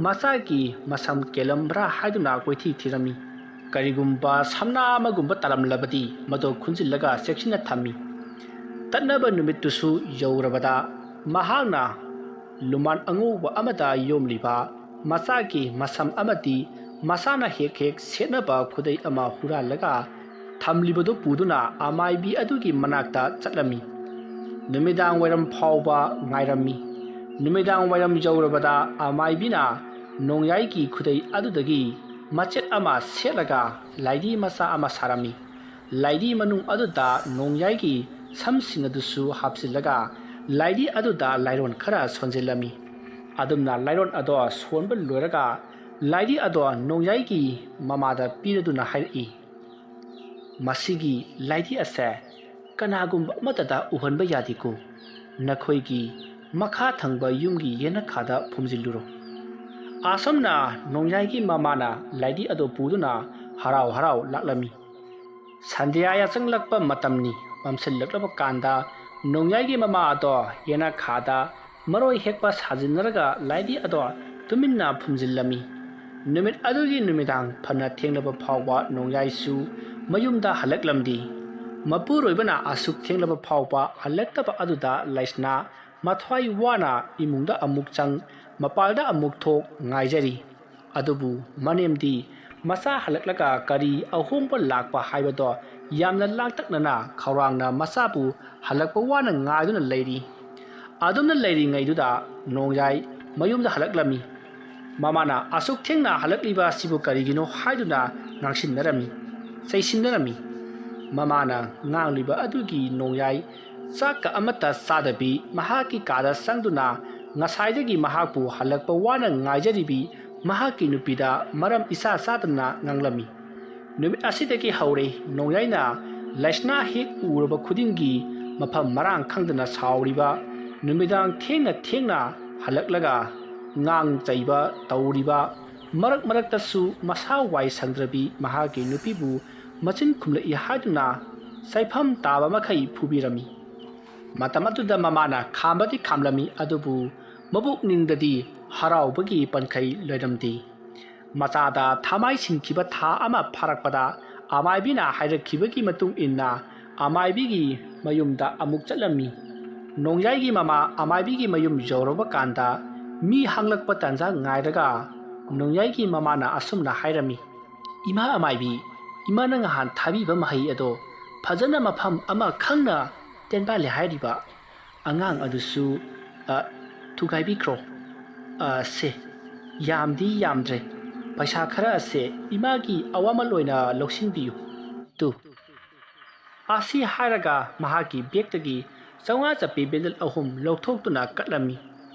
ꯃꯆꯥꯒꯤ ꯃꯁꯝ ꯀꯦꯜꯂꯝꯕ꯭ꯔꯥ ꯍꯥꯏꯗꯨꯅ ꯀꯣꯏꯊꯤ ꯊꯤꯔꯝꯃꯤ꯫ ꯀꯔꯤꯒꯨꯝꯕ ꯁꯝꯅꯥ ꯑꯃꯒꯨꯝꯕ ꯇꯥꯔꯝꯂꯕꯗꯤ ꯃꯗꯨ ꯈꯨꯟꯖꯤꯜꯂꯒ ꯆꯦꯛꯁꯤꯟꯅ ꯊꯝꯃꯤ꯫ ꯇꯠꯅꯕ ꯅꯨꯃꯤꯠꯇꯨꯁꯨ ꯌꯧꯔꯕꯗ ꯃꯍꯥꯛꯅ ꯂꯨꯃꯥꯟ ꯑꯉꯧꯕ ꯑꯃꯗ ꯌꯣꯝꯂꯤꯕ ꯃꯆꯥꯒꯤ ꯃꯁꯝ ꯑꯃꯗꯤ ꯃꯆꯥꯅ ꯍꯦꯛ ꯍꯦꯛ ꯁꯦꯠꯅꯕ ꯈꯨꯗꯩ ꯑꯃ ꯍꯨꯔꯥꯜꯂꯒ ꯊꯝꯂꯤꯕꯗꯨ ꯄꯨꯗꯨꯅ ꯑꯃꯥꯏꯕꯤ ꯑꯗꯨꯒꯤ ꯃꯅꯥꯛꯇ ꯆꯠꯂꯝꯃꯤ꯫ ꯅꯨꯃꯤꯗꯥꯡ ꯋꯥꯏꯔꯝ ꯐꯥꯎꯕ ꯉꯥꯏꯔꯝꯃꯤ꯫ ꯅꯨꯃꯤꯗꯥꯡ ꯋꯥꯏꯔꯝ ꯌꯧꯔꯕꯗ ꯑꯃꯥꯏꯕꯤꯅ ꯅꯣꯡꯌꯥꯏꯒꯤ ꯈꯨꯗꯩ ꯑꯗꯨꯗꯒꯤ ꯃꯆꯦꯠ ꯑꯃ ꯁꯦꯠꯂꯒ ꯂꯥꯏꯙꯤ ꯃꯆꯥ ꯑꯃ ꯁꯥꯔꯝꯃꯤ꯫ ꯂꯥꯏꯙꯤ ꯃꯅꯨꯡ ꯑꯗꯨꯗ ꯅꯣꯡꯌꯥꯏꯒꯤ ꯁꯝꯁꯤꯡ ꯑꯗꯨꯁꯨ ꯍꯥꯞꯆꯤꯜꯂꯒ ꯂꯥꯏꯙꯤ ꯑꯗꯨꯗ ꯂꯥꯏꯔꯣꯟ ꯈꯔ ꯁꯣꯟꯖꯤꯜꯂꯝꯃꯤ꯫ ꯑꯗꯨꯝꯅ ꯂꯥꯏꯔꯣꯟ ꯑꯗꯣ ꯁꯣꯟꯕ ꯂꯣꯏꯔꯒ ꯂꯥꯏꯙꯤ ꯑꯗꯣ ꯅꯣꯡꯌꯥꯏꯒꯤ ꯃꯃꯥꯗ ꯄꯤꯔꯗꯨꯅ ꯍꯥꯏꯔꯛꯏ, "ꯃꯁꯤꯒꯤ ꯂꯥꯏꯙꯤ ꯑꯁꯦ ꯀꯅꯥꯒꯨꯝꯕ ꯑꯃꯠꯇꯗ ꯎꯍꯟꯕ ꯌꯥꯗꯦꯀꯣ꯫ ꯅꯈꯣꯏꯒꯤ ꯃꯈꯥ ꯊꯪꯕ ꯌꯨꯝꯒꯤ ꯌꯦꯅꯈꯥꯗ ꯐꯨꯝꯖꯤꯜꯂꯨꯔꯣ꯫" ꯑꯁꯨꯝꯅ ꯅꯣꯡꯌꯥꯏꯒꯤ ꯃꯃꯥꯅ ꯂꯥꯏꯙꯤ ꯑꯗꯨ ꯄꯨꯗꯨꯅ ꯍꯔꯥꯎ ꯍꯔꯥꯎ ꯂꯥꯛꯂꯝꯃꯤ꯫ ꯁꯟꯙ꯭ꯌꯥ ꯌꯥꯆꯪꯂꯛꯄ ꯃꯇꯝꯅꯤ꯫ ꯃꯝꯁꯤꯜꯂꯛꯂꯕ ꯀꯥꯟꯗ ꯅꯣꯡꯌꯥꯏꯒꯤ ꯃꯃꯥ ꯑꯗꯣ ꯌꯦꯅꯈꯥꯗ ꯃꯔꯣꯏ ꯍꯦꯛꯄ ꯁꯥꯖꯤꯟꯅꯔꯒ ꯂꯥꯏꯗꯤ ꯑꯗꯣ ꯇꯨꯃꯤꯟꯅ ꯐꯨꯝꯖꯤꯜꯂꯝꯃꯤ꯫ ꯅꯨꯃꯤꯠ ꯑꯗꯨꯒꯤ ꯅꯨꯃꯤꯗꯥꯡ ꯐꯅ ꯊꯦꯡꯂꯕ ꯐꯥꯎꯕ ꯅꯣꯡꯌꯥꯏꯁꯨ ꯃꯌꯨꯝꯗ ꯍꯜꯂꯛꯂꯝꯗꯦ꯫ ꯃꯄꯨꯔꯣꯏꯕꯅ ꯑꯁꯨꯛ ꯊꯦꯡꯂꯕ ꯐꯥꯎꯕ ꯍꯜꯂꯛꯇꯕ ꯑꯗꯨꯗ ꯂꯩꯁꯅꯥ ꯃꯊ꯭ꯋꯥꯏ ꯋꯥꯅ ꯏꯃꯨꯡꯗ ꯑꯃꯨꯛ ꯆꯪ, ꯃꯄꯥꯜꯗ ꯑꯃꯨꯛ ꯊꯣꯛ ꯉꯥꯏꯖꯔꯤ꯫ ꯑꯗꯨꯕꯨ ꯃꯅꯦꯝꯗꯤ ꯃꯆꯥ ꯍꯜꯂꯛꯂꯒ ꯀꯔꯤ ꯑꯍꯣꯡꯕ ꯂꯥꯛꯄ ꯍꯥꯏꯕꯗꯣ ꯌꯥꯝꯅ ꯂꯥꯡꯇꯛꯅꯅ ꯈꯧꯔꯥꯡꯅ ꯃꯆꯥꯕꯨ ꯍꯜꯂꯛꯄ ꯋꯥꯅ ꯉꯥꯏꯗꯨꯅ ꯂꯩꯔꯤ꯫ ꯑꯗꯨꯝꯅ ꯂꯩꯔꯤꯉꯩꯗꯨꯗ ꯅꯣꯡꯌꯥꯏ ꯃꯌꯨꯝꯗ ꯍꯜꯂꯛꯂꯝꯃꯤ꯫ ꯃꯃꯥꯅ ꯑꯁꯨꯛ ꯊꯦꯡꯅ ꯍꯜꯂꯛꯂꯤꯕ ꯑꯁꯤꯕꯨ ꯀꯔꯤꯒꯤꯅꯣ ꯍꯥꯏꯗꯨꯅ ꯉꯥꯡꯁꯤꯟꯅꯔꯝꯃꯤ, ꯆꯩꯁꯤꯟꯅꯔꯝꯃꯤ꯫ ꯃꯃꯥꯅ ꯉꯥꯡꯂꯤꯕ ꯑꯗꯨꯒꯤ ꯅꯣꯡꯌꯥꯏ ꯆꯥꯛꯀ ꯑꯃꯠꯇ ꯆꯥꯗꯕꯤ ꯃꯍꯥꯛꯀꯤ ꯀꯥꯗ ꯆꯪꯗꯨꯅ ꯉꯁꯥꯏꯗꯒꯤ ꯃꯍꯥꯛꯄꯨ ꯍꯜꯂꯛꯄ ꯋꯥꯅ ꯉꯥꯏꯖꯔꯤꯕꯤ ꯃꯍꯥꯛꯀꯤ ꯅꯨꯄꯤꯗ ꯃꯔꯝ ꯏꯆꯥ ꯆꯥꯗꯅ ꯉꯥꯡꯂꯝꯃꯤ꯫ ꯅꯨꯃꯤꯠ ꯑꯁꯤꯗꯒꯤ ꯍꯧꯔꯦ ꯅꯣꯡꯌꯥꯏꯅ ꯂꯩꯁꯅꯥ ꯍꯦꯛ ꯎꯔꯕ ꯈꯨꯗꯤꯡꯒꯤ ꯃꯐꯝ ꯃꯔꯥꯡ ꯈꯪꯗꯅ ꯁꯥꯎꯔꯤꯕ, ꯅꯨꯃꯤꯗꯥꯡ ꯊꯦꯡꯅ ꯊꯦꯡꯅ ꯍꯜꯂꯛꯂꯒ ꯉꯥꯡ ꯆꯩꯕ ꯇꯧꯔꯤꯕ, ꯃꯔꯛ ꯃꯔꯛꯇꯁꯨ ꯃꯁꯥ ꯋꯥꯏ ꯁꯪꯗ꯭ꯔꯕꯤ ꯃꯍꯥꯛꯀꯤ ꯅꯨꯄꯤꯕꯨ ꯃꯆꯤꯟ ꯈꯨꯝꯂꯛꯏ ꯍꯥꯏꯗꯨꯅ ꯆꯩꯐꯝ ꯇꯥꯕ ꯃꯈꯩ ꯐꯨꯕꯤꯔꯝꯃꯤ꯫ ꯃꯇꯝ ꯑꯗꯨꯗ ꯃꯃꯥꯅ ꯈꯥꯝꯕꯗꯤ ꯈꯥꯝꯂꯝꯃꯤ, ꯑꯗꯨꯕꯨ ꯃꯕꯨꯛꯅꯤꯡꯗꯗꯤ ꯍꯔꯥꯎꯕꯒꯤ ꯄꯟꯈꯩ ꯂꯩꯔꯝꯗꯦ꯫ ꯃꯆꯥꯗ ꯊꯃꯥꯏ ꯁꯤꯟꯈꯤꯕ ꯊꯥ ꯑꯃ ꯐꯥꯔꯛꯄꯗ ꯑꯃꯥꯏꯕꯤꯅ ꯍꯥꯏꯔꯛꯈꯤꯕꯒꯤ ꯃꯇꯨꯡ ꯏꯟꯅ ꯑꯃꯥꯏꯕꯤꯒꯤ ꯃꯌꯨꯝꯗ ꯑꯃꯨꯛ ꯆꯠꯂꯝꯃꯤ꯫ ꯅꯣꯡꯌꯥꯏꯒꯤ ꯃꯃꯥ ꯑꯃꯥꯏꯕꯤꯒꯤ ꯃꯌꯨꯝ ꯌꯧꯔꯕ ꯀꯥꯟꯗ ꯃꯤ ꯍꯥꯡꯂꯛꯄ ꯇꯥꯟꯖꯥ ꯉꯥꯏꯔꯒ ꯅꯣꯡꯌꯥꯏꯒꯤ ꯃꯃꯥꯅ ꯑꯁꯨꯝꯅ ꯍꯥꯏꯔꯝꯃꯤ, "ꯏꯃꯥ ꯑꯃꯥꯏꯕꯤ, ꯏꯃꯥꯅ ꯉꯍꯥꯟ ꯊꯥꯕꯤꯕ ꯃꯍꯩ ꯑꯗꯣ ꯐꯖꯅ ꯃꯐꯝ ꯑꯃ ꯈꯪꯅ ꯇꯦꯟꯕꯥꯜꯂꯦ ꯍꯥꯏꯔꯤꯕ ꯑꯉꯥꯡ ꯑꯗꯨꯁꯨ, ꯑ, ꯊꯨꯒꯥꯏꯕꯤꯈ꯭ꯔꯣ꯫ ꯑ, ꯁꯦ, ꯌꯥꯝꯗꯤ ꯌꯥꯝꯗ꯭ꯔꯦ, ꯄꯩꯁꯥ ꯈꯔ ꯑꯁꯦ ꯏꯃꯥꯒꯤ ꯑꯋꯥꯃꯜ ꯑꯣꯏꯅ ꯂꯧꯁꯤꯟꯕꯤꯌꯨ꯫ ꯇꯨ꯫" ꯑꯁꯤ ꯍꯥꯏꯔꯒ ꯃꯍꯥꯛꯀꯤ ꯕꯦꯛꯇꯒꯤ ꯆꯥꯝꯃꯉꯥ ꯆꯞꯄꯤ ꯕꯦꯟꯗꯜ ꯑꯍꯨꯝ ꯂꯧꯊꯣꯛꯇꯨꯅ ꯀꯠꯂꯝꯃꯤ꯫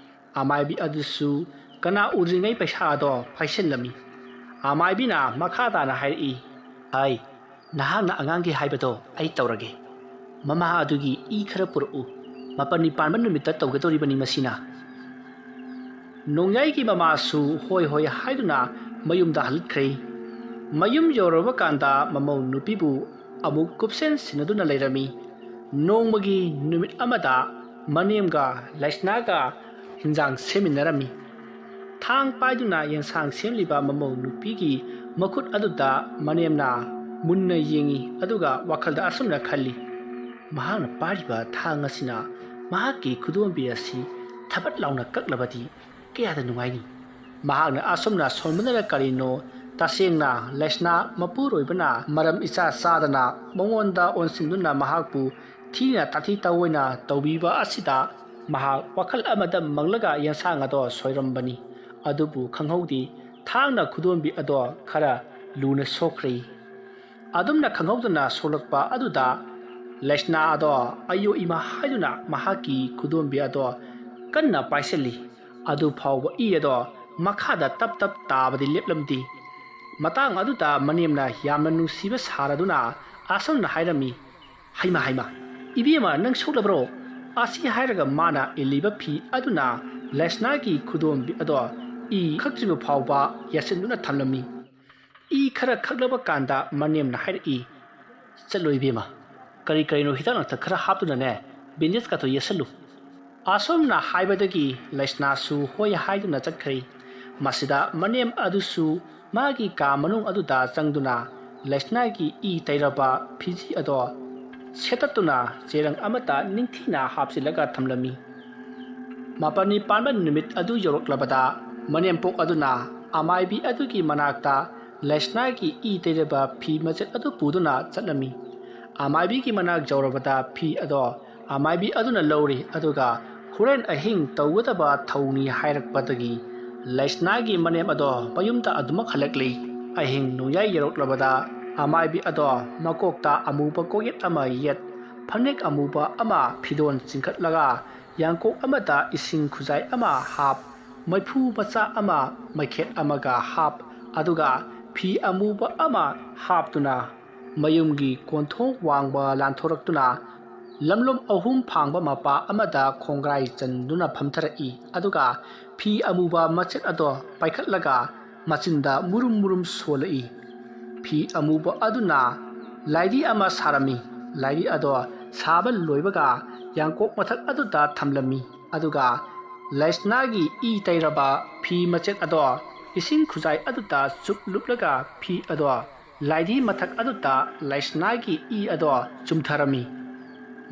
ꯑꯃꯥꯏꯕꯤ ꯑꯗꯨꯁꯨ ꯀꯅꯥ ꯎꯗ꯭ꯔꯤꯉꯩ ꯄꯩꯁꯥ ꯑꯗꯣ ꯄꯥꯏꯁꯤꯜꯂꯝꯃꯤ꯫ ꯑꯃꯥꯏꯕꯤꯅ ꯃꯈꯥ ꯇꯥꯅ ꯍꯥꯏꯔꯛꯏ, "ꯍꯥꯏ, ꯅꯍꯥꯛꯅ ꯑꯉꯥꯡꯒꯤ ꯍꯥꯏꯕꯗꯣ ꯑꯩ ꯇꯧꯔꯒꯦ꯫ ꯃꯃꯥ ꯑꯗꯨꯒꯤ ꯏ ꯈꯔ ꯄꯨꯔꯛꯎ꯫ ꯃꯥꯄꯟꯅꯤ ꯄꯥꯟꯕ ꯅꯨꯃꯤꯠꯇ ꯇꯧꯒꯗꯧꯔꯤꯕꯅꯤ ꯃꯁꯤꯅ꯫" ꯅꯣꯡꯌꯥꯏꯒꯤ ꯃꯃꯥꯁꯨ ꯍꯣꯏ ꯍꯣꯏ ꯍꯥꯏꯗꯨꯅ ꯃꯌꯨꯝꯗ ꯍꯜꯂꯛꯈ꯭ꯔꯦ꯫ ꯃꯌꯨꯝ ꯌꯧꯔꯕ ꯀꯥꯟꯗ ꯃꯃꯧ ꯅꯨꯄꯤꯕꯨ ꯑꯃꯨꯛ ꯀꯨꯞꯁꯦꯟ ꯁꯤꯟꯅꯗꯨꯅ ꯂꯩꯔꯝꯃꯤ꯫ ꯅꯣꯡꯃꯒꯤ ꯅꯨꯃꯤꯠ ꯑꯃꯗ ꯃꯅꯦꯝꯒ ꯂꯩꯁꯅꯥꯒ ꯍꯤꯟꯖꯥꯡ ꯁꯦꯝꯃꯤꯟꯅꯔꯝꯃꯤ꯫ ꯊꯥꯡ ꯄꯥꯏꯗꯨꯅ ꯌꯦꯟꯁꯥꯡ ꯁꯦꯝꯂꯤꯕ ꯃꯃꯧ ꯅꯨꯄꯤꯒꯤ ꯃꯈꯨꯠ ꯑꯗꯨꯗ ꯃꯅꯦꯝꯅ ꯃꯨꯟꯅ ꯌꯦꯡꯏ, ꯑꯗꯨꯒ ꯋꯥꯈꯜꯗ ꯑꯁꯨꯝꯅ ꯈꯜꯂꯤ, "ꯃꯍꯥꯛꯅ ꯄꯥꯏꯔꯤꯕ ꯊꯥꯡ ꯑꯁꯤꯅ ꯃꯍꯥꯛꯀꯤ ꯈꯨꯗꯣꯝꯕꯤ ꯑꯁꯤ ꯊꯕꯠ ꯂꯥꯎꯅ ꯀꯛꯂꯕꯗꯤ ꯀꯌꯥꯗ ꯅꯨꯡꯉꯥꯏꯅꯤ!" ꯃꯍꯥꯛꯅ ꯑꯁꯨꯝꯅ ꯁꯣꯟꯕꯅꯔ ꯀꯔꯤꯅꯣ, ꯇꯁꯦꯡꯅ ꯂꯩꯁꯅꯥ ꯃꯄꯨꯔꯣꯏꯕꯅ ꯃꯔꯝ ꯏꯆꯥ ꯆꯥꯗꯅ ꯃꯉꯣꯟꯗ ꯑꯣꯟꯁꯤꯟꯗꯨꯅ ꯃꯍꯥꯛꯄꯨ ꯊꯤꯅ ꯇꯥꯊꯤ ꯇꯥꯑꯣꯏꯅ ꯇꯧꯕꯤꯕ ꯑꯁꯤꯗ ꯃꯍꯥꯛ ꯋꯥꯈꯜ ꯑꯃꯗ ꯃꯪꯂꯒ ꯌꯦꯟꯁꯥꯡ ꯑꯗꯣ ꯁꯣꯏꯔꯝꯕꯅꯤ꯫ ꯑꯗꯨꯕꯨ ꯈꯪꯍꯧꯗꯦ, ꯊꯥꯡꯅ ꯈꯨꯗꯣꯝꯕꯤ ꯑꯗꯣ ꯈꯔ ꯂꯨꯅ ꯁꯣꯛꯈ꯭ꯔꯦ꯫ ꯑꯗꯨꯝꯅ ꯈꯪꯍꯧꯗꯅ ꯁꯣꯛꯂꯛꯄ ꯑꯗꯨꯗ ꯂꯩꯁꯅꯥ ꯑꯗꯣ "ꯑꯌꯣ ꯏꯃꯥ" ꯍꯥꯏꯗꯨꯅ ꯃꯍꯥꯛꯀꯤ ꯈꯨꯗꯣꯝꯕꯤ ꯑꯗꯣ ꯀꯟꯅ ꯄꯥꯏꯁꯤꯜꯂꯤ꯫ ꯑꯗꯨ ꯐꯥꯎꯕ ꯏ ꯑꯗꯣ ꯃꯈꯥꯗ ꯇꯞ ꯇꯞ ꯇꯥꯕꯗꯤ ꯂꯦꯞꯂꯝꯗꯦ꯫ ꯃꯇꯥꯡ ꯑꯗꯨꯗ ꯃꯅꯦꯝꯅ ꯌꯥꯝꯅ ꯅꯨꯡꯁꯤꯕ ꯁꯥꯔꯗꯨꯅ ꯑꯁꯨꯝꯅ ꯍꯥꯏꯔꯝꯃꯤ, "ꯍꯩꯃꯥ, ꯍꯩꯃꯥ, ꯏꯕꯦꯝꯃ, ꯅꯪ ꯁꯣꯛꯂꯕ꯭ꯔꯣ?" ꯑꯁꯤ ꯍꯥꯏꯔꯒ ꯃꯥꯅ ꯏꯜꯂꯤꯕ ꯐꯤ ꯑꯗꯨꯅ ꯂꯩꯁꯅꯥꯒꯤ ꯈꯨꯗꯣꯝꯕꯤ ꯑꯗꯣ ꯏ ꯈꯛꯇ꯭ꯔꯤꯕ ꯐꯥꯎꯕ ꯌꯥꯁꯤꯟꯗꯨꯅ ꯊꯝꯂꯝꯃꯤ꯫ ꯏ ꯈꯔ ꯈꯛꯂꯕ ꯀꯥꯟꯗ ꯃꯅꯦꯝꯅ ꯍꯥꯏꯔꯛꯏ, "ꯆꯠꯂꯣ ꯏꯕꯦꯝꯃ, ꯀꯔꯤ ꯀꯔꯤꯅꯣ ꯍꯤꯗꯥꯛ ꯂꯥꯡꯊꯛ ꯈꯔ ꯍꯥꯞꯇꯨꯅꯅꯦ, ꯕꯦꯟꯗꯦꯖꯀꯗꯣ ꯌꯦꯠꯁꯜꯂꯨ"꯫ ꯑꯁꯨꯝꯅ ꯍꯥꯏꯕꯗꯒꯤ ꯂꯩꯁꯅꯥꯁꯨ ꯍꯣꯏ ꯍꯥꯏꯗꯨꯅ ꯆꯠꯈ꯭ꯔꯦ꯫ ꯃꯁꯤꯗ ꯃꯅꯦꯝ ꯑꯗꯨꯁꯨ ꯃꯥꯒꯤ ꯀꯥ ꯃꯅꯨꯡ ꯑꯗꯨꯗ ꯆꯪꯗꯨꯅ ꯂꯩꯁꯅꯥꯒꯤ ꯏ ꯇꯩꯔꯕ ꯐꯤꯖꯤ ꯑꯗꯣ ꯁꯦꯠꯇꯠꯇꯨꯅ ꯆꯦꯔꯪ ꯑꯃꯗ ꯅꯤꯡꯊꯤꯅ ꯍꯥꯞꯆꯤꯜꯂꯒ ꯊꯝꯂꯝꯃꯤ꯫ ꯃꯥꯄꯟꯅꯤ ꯄꯥꯟꯕ ꯅꯨꯃꯤꯠ ꯑꯗꯨ ꯌꯧꯔꯛꯂꯕꯗ ꯃꯅꯦꯝꯄꯣꯛ ꯑꯗꯨꯅ ꯑꯃꯥꯏꯕꯤ ꯑꯗꯨꯒꯤ ꯃꯅꯥꯛꯇ ꯂꯩꯁꯅꯥꯒꯤ ꯏ ꯇꯩꯔꯕ ꯐꯤ ꯃꯆꯦꯠ ꯑꯗꯨ ꯄꯨꯗꯨꯅ ꯆꯠꯂꯝꯃꯤ꯫ ꯑꯃꯥꯏꯕꯤꯒꯤ ꯃꯅꯥꯛ ꯌꯧꯔꯕꯗ ꯐꯤ ꯑꯗꯣ ꯑꯃꯥꯏꯕꯤ ꯑꯗꯨꯅ ꯂꯧꯔꯤ, ꯑꯗꯨꯒ ꯍꯣꯔꯦꯟ ꯑꯍꯤꯡ ꯇꯧꯒꯗꯕ ꯊꯧꯅꯤ ꯍꯥꯏꯔꯛꯄꯗꯒꯤ ꯂꯩꯁꯅꯥꯒꯤ ꯃꯅꯦꯝ ꯑꯗꯣ ꯃꯌꯨꯝꯗ ꯑꯗꯨꯃꯛ ꯍꯜꯂꯛꯂꯤ꯫ ꯑꯍꯤꯡ ꯅꯣꯡꯌꯥꯏ ꯌꯧꯔꯛꯂꯕꯗ ꯑꯃꯥꯏꯕꯤ ꯑꯗꯣ ꯃꯀꯣꯛꯇ ꯑꯃꯨꯕ ꯀꯣꯛꯌꯦꯠ ꯑꯃ ꯌꯦꯠ, ꯐꯅꯦꯛ ꯑꯃꯨꯕ ꯑꯃ ꯐꯤꯗꯣꯟ ꯆꯤꯡꯈꯠꯂꯒ ꯌꯥꯡꯀꯣꯛ ꯑꯃꯗ ꯏꯁꯤꯡ ꯈꯨꯖꯥꯏ ꯑꯃ ꯍꯥꯞ, ꯃꯩꯐꯨ ꯃꯆꯥ ꯑꯃ ꯃꯩꯈꯦꯠ ꯑꯃꯒ ꯍꯥꯞ, ꯑꯗꯨꯒ ꯐꯤ ꯑꯃꯨꯕ ꯑꯃ ꯍꯥꯞꯇꯨꯅ ꯃꯌꯨꯝꯒꯤ ꯀꯣꯟꯊꯣꯡ ꯋꯥꯡꯕ ꯂꯥꯟꯊꯣꯔꯛꯇꯨꯅ ꯂꯝꯂꯣꯝ ꯑꯍꯨꯝ ꯐꯥꯡꯕ ꯃꯄꯥ ꯑꯃꯗ ꯈꯣꯡꯒ꯭ꯔꯥꯏ ꯆꯟꯗꯨꯅ ꯐꯝꯊꯔꯛꯏ꯫ ꯑꯗꯨꯒ ꯐꯤ ꯑꯃꯨꯕ ꯃꯆꯦꯠ ꯑꯗꯣ ꯄꯥꯏꯈꯠꯂꯒ ꯃꯆꯤꯟꯗ ꯃꯨꯔꯨꯝ ꯃꯨꯔꯨꯝ ꯁꯣꯜꯂꯛꯏ꯫ ꯐꯤ ꯑꯃꯨꯕ ꯑꯗꯨꯅ ꯂꯥꯏꯔꯤ ꯑꯃ ꯁꯥꯔꯝꯃꯤ꯫ ꯂꯥꯏꯔꯤ ꯑꯗꯣ ꯁꯥꯕ ꯂꯣꯏꯕꯒ ꯌꯥꯡꯀꯣꯛ ꯃꯊꯛ ꯑꯗꯨꯗ ꯊꯝꯂꯝꯃꯤ꯫ ꯑꯗꯨꯒ ꯂꯩꯁꯅꯥꯒꯤ ꯏ ꯇꯩꯔꯕ ꯐꯤ ꯃꯆꯦꯠ ꯑꯗꯣ ꯏꯁꯤꯡ ꯈꯨꯖꯥꯏ ꯑꯗꯨꯗ ꯆꯨꯞ ꯂꯨꯞꯂꯒ ꯐꯤ ꯑꯗꯣ ꯂꯥꯏꯙꯤ ꯃꯊꯛ ꯑꯗꯨꯗ ꯂꯩꯁꯅꯥꯒꯤ ꯏ ꯑꯗꯣ ꯆꯨꯝꯊꯔꯝꯃꯤ꯫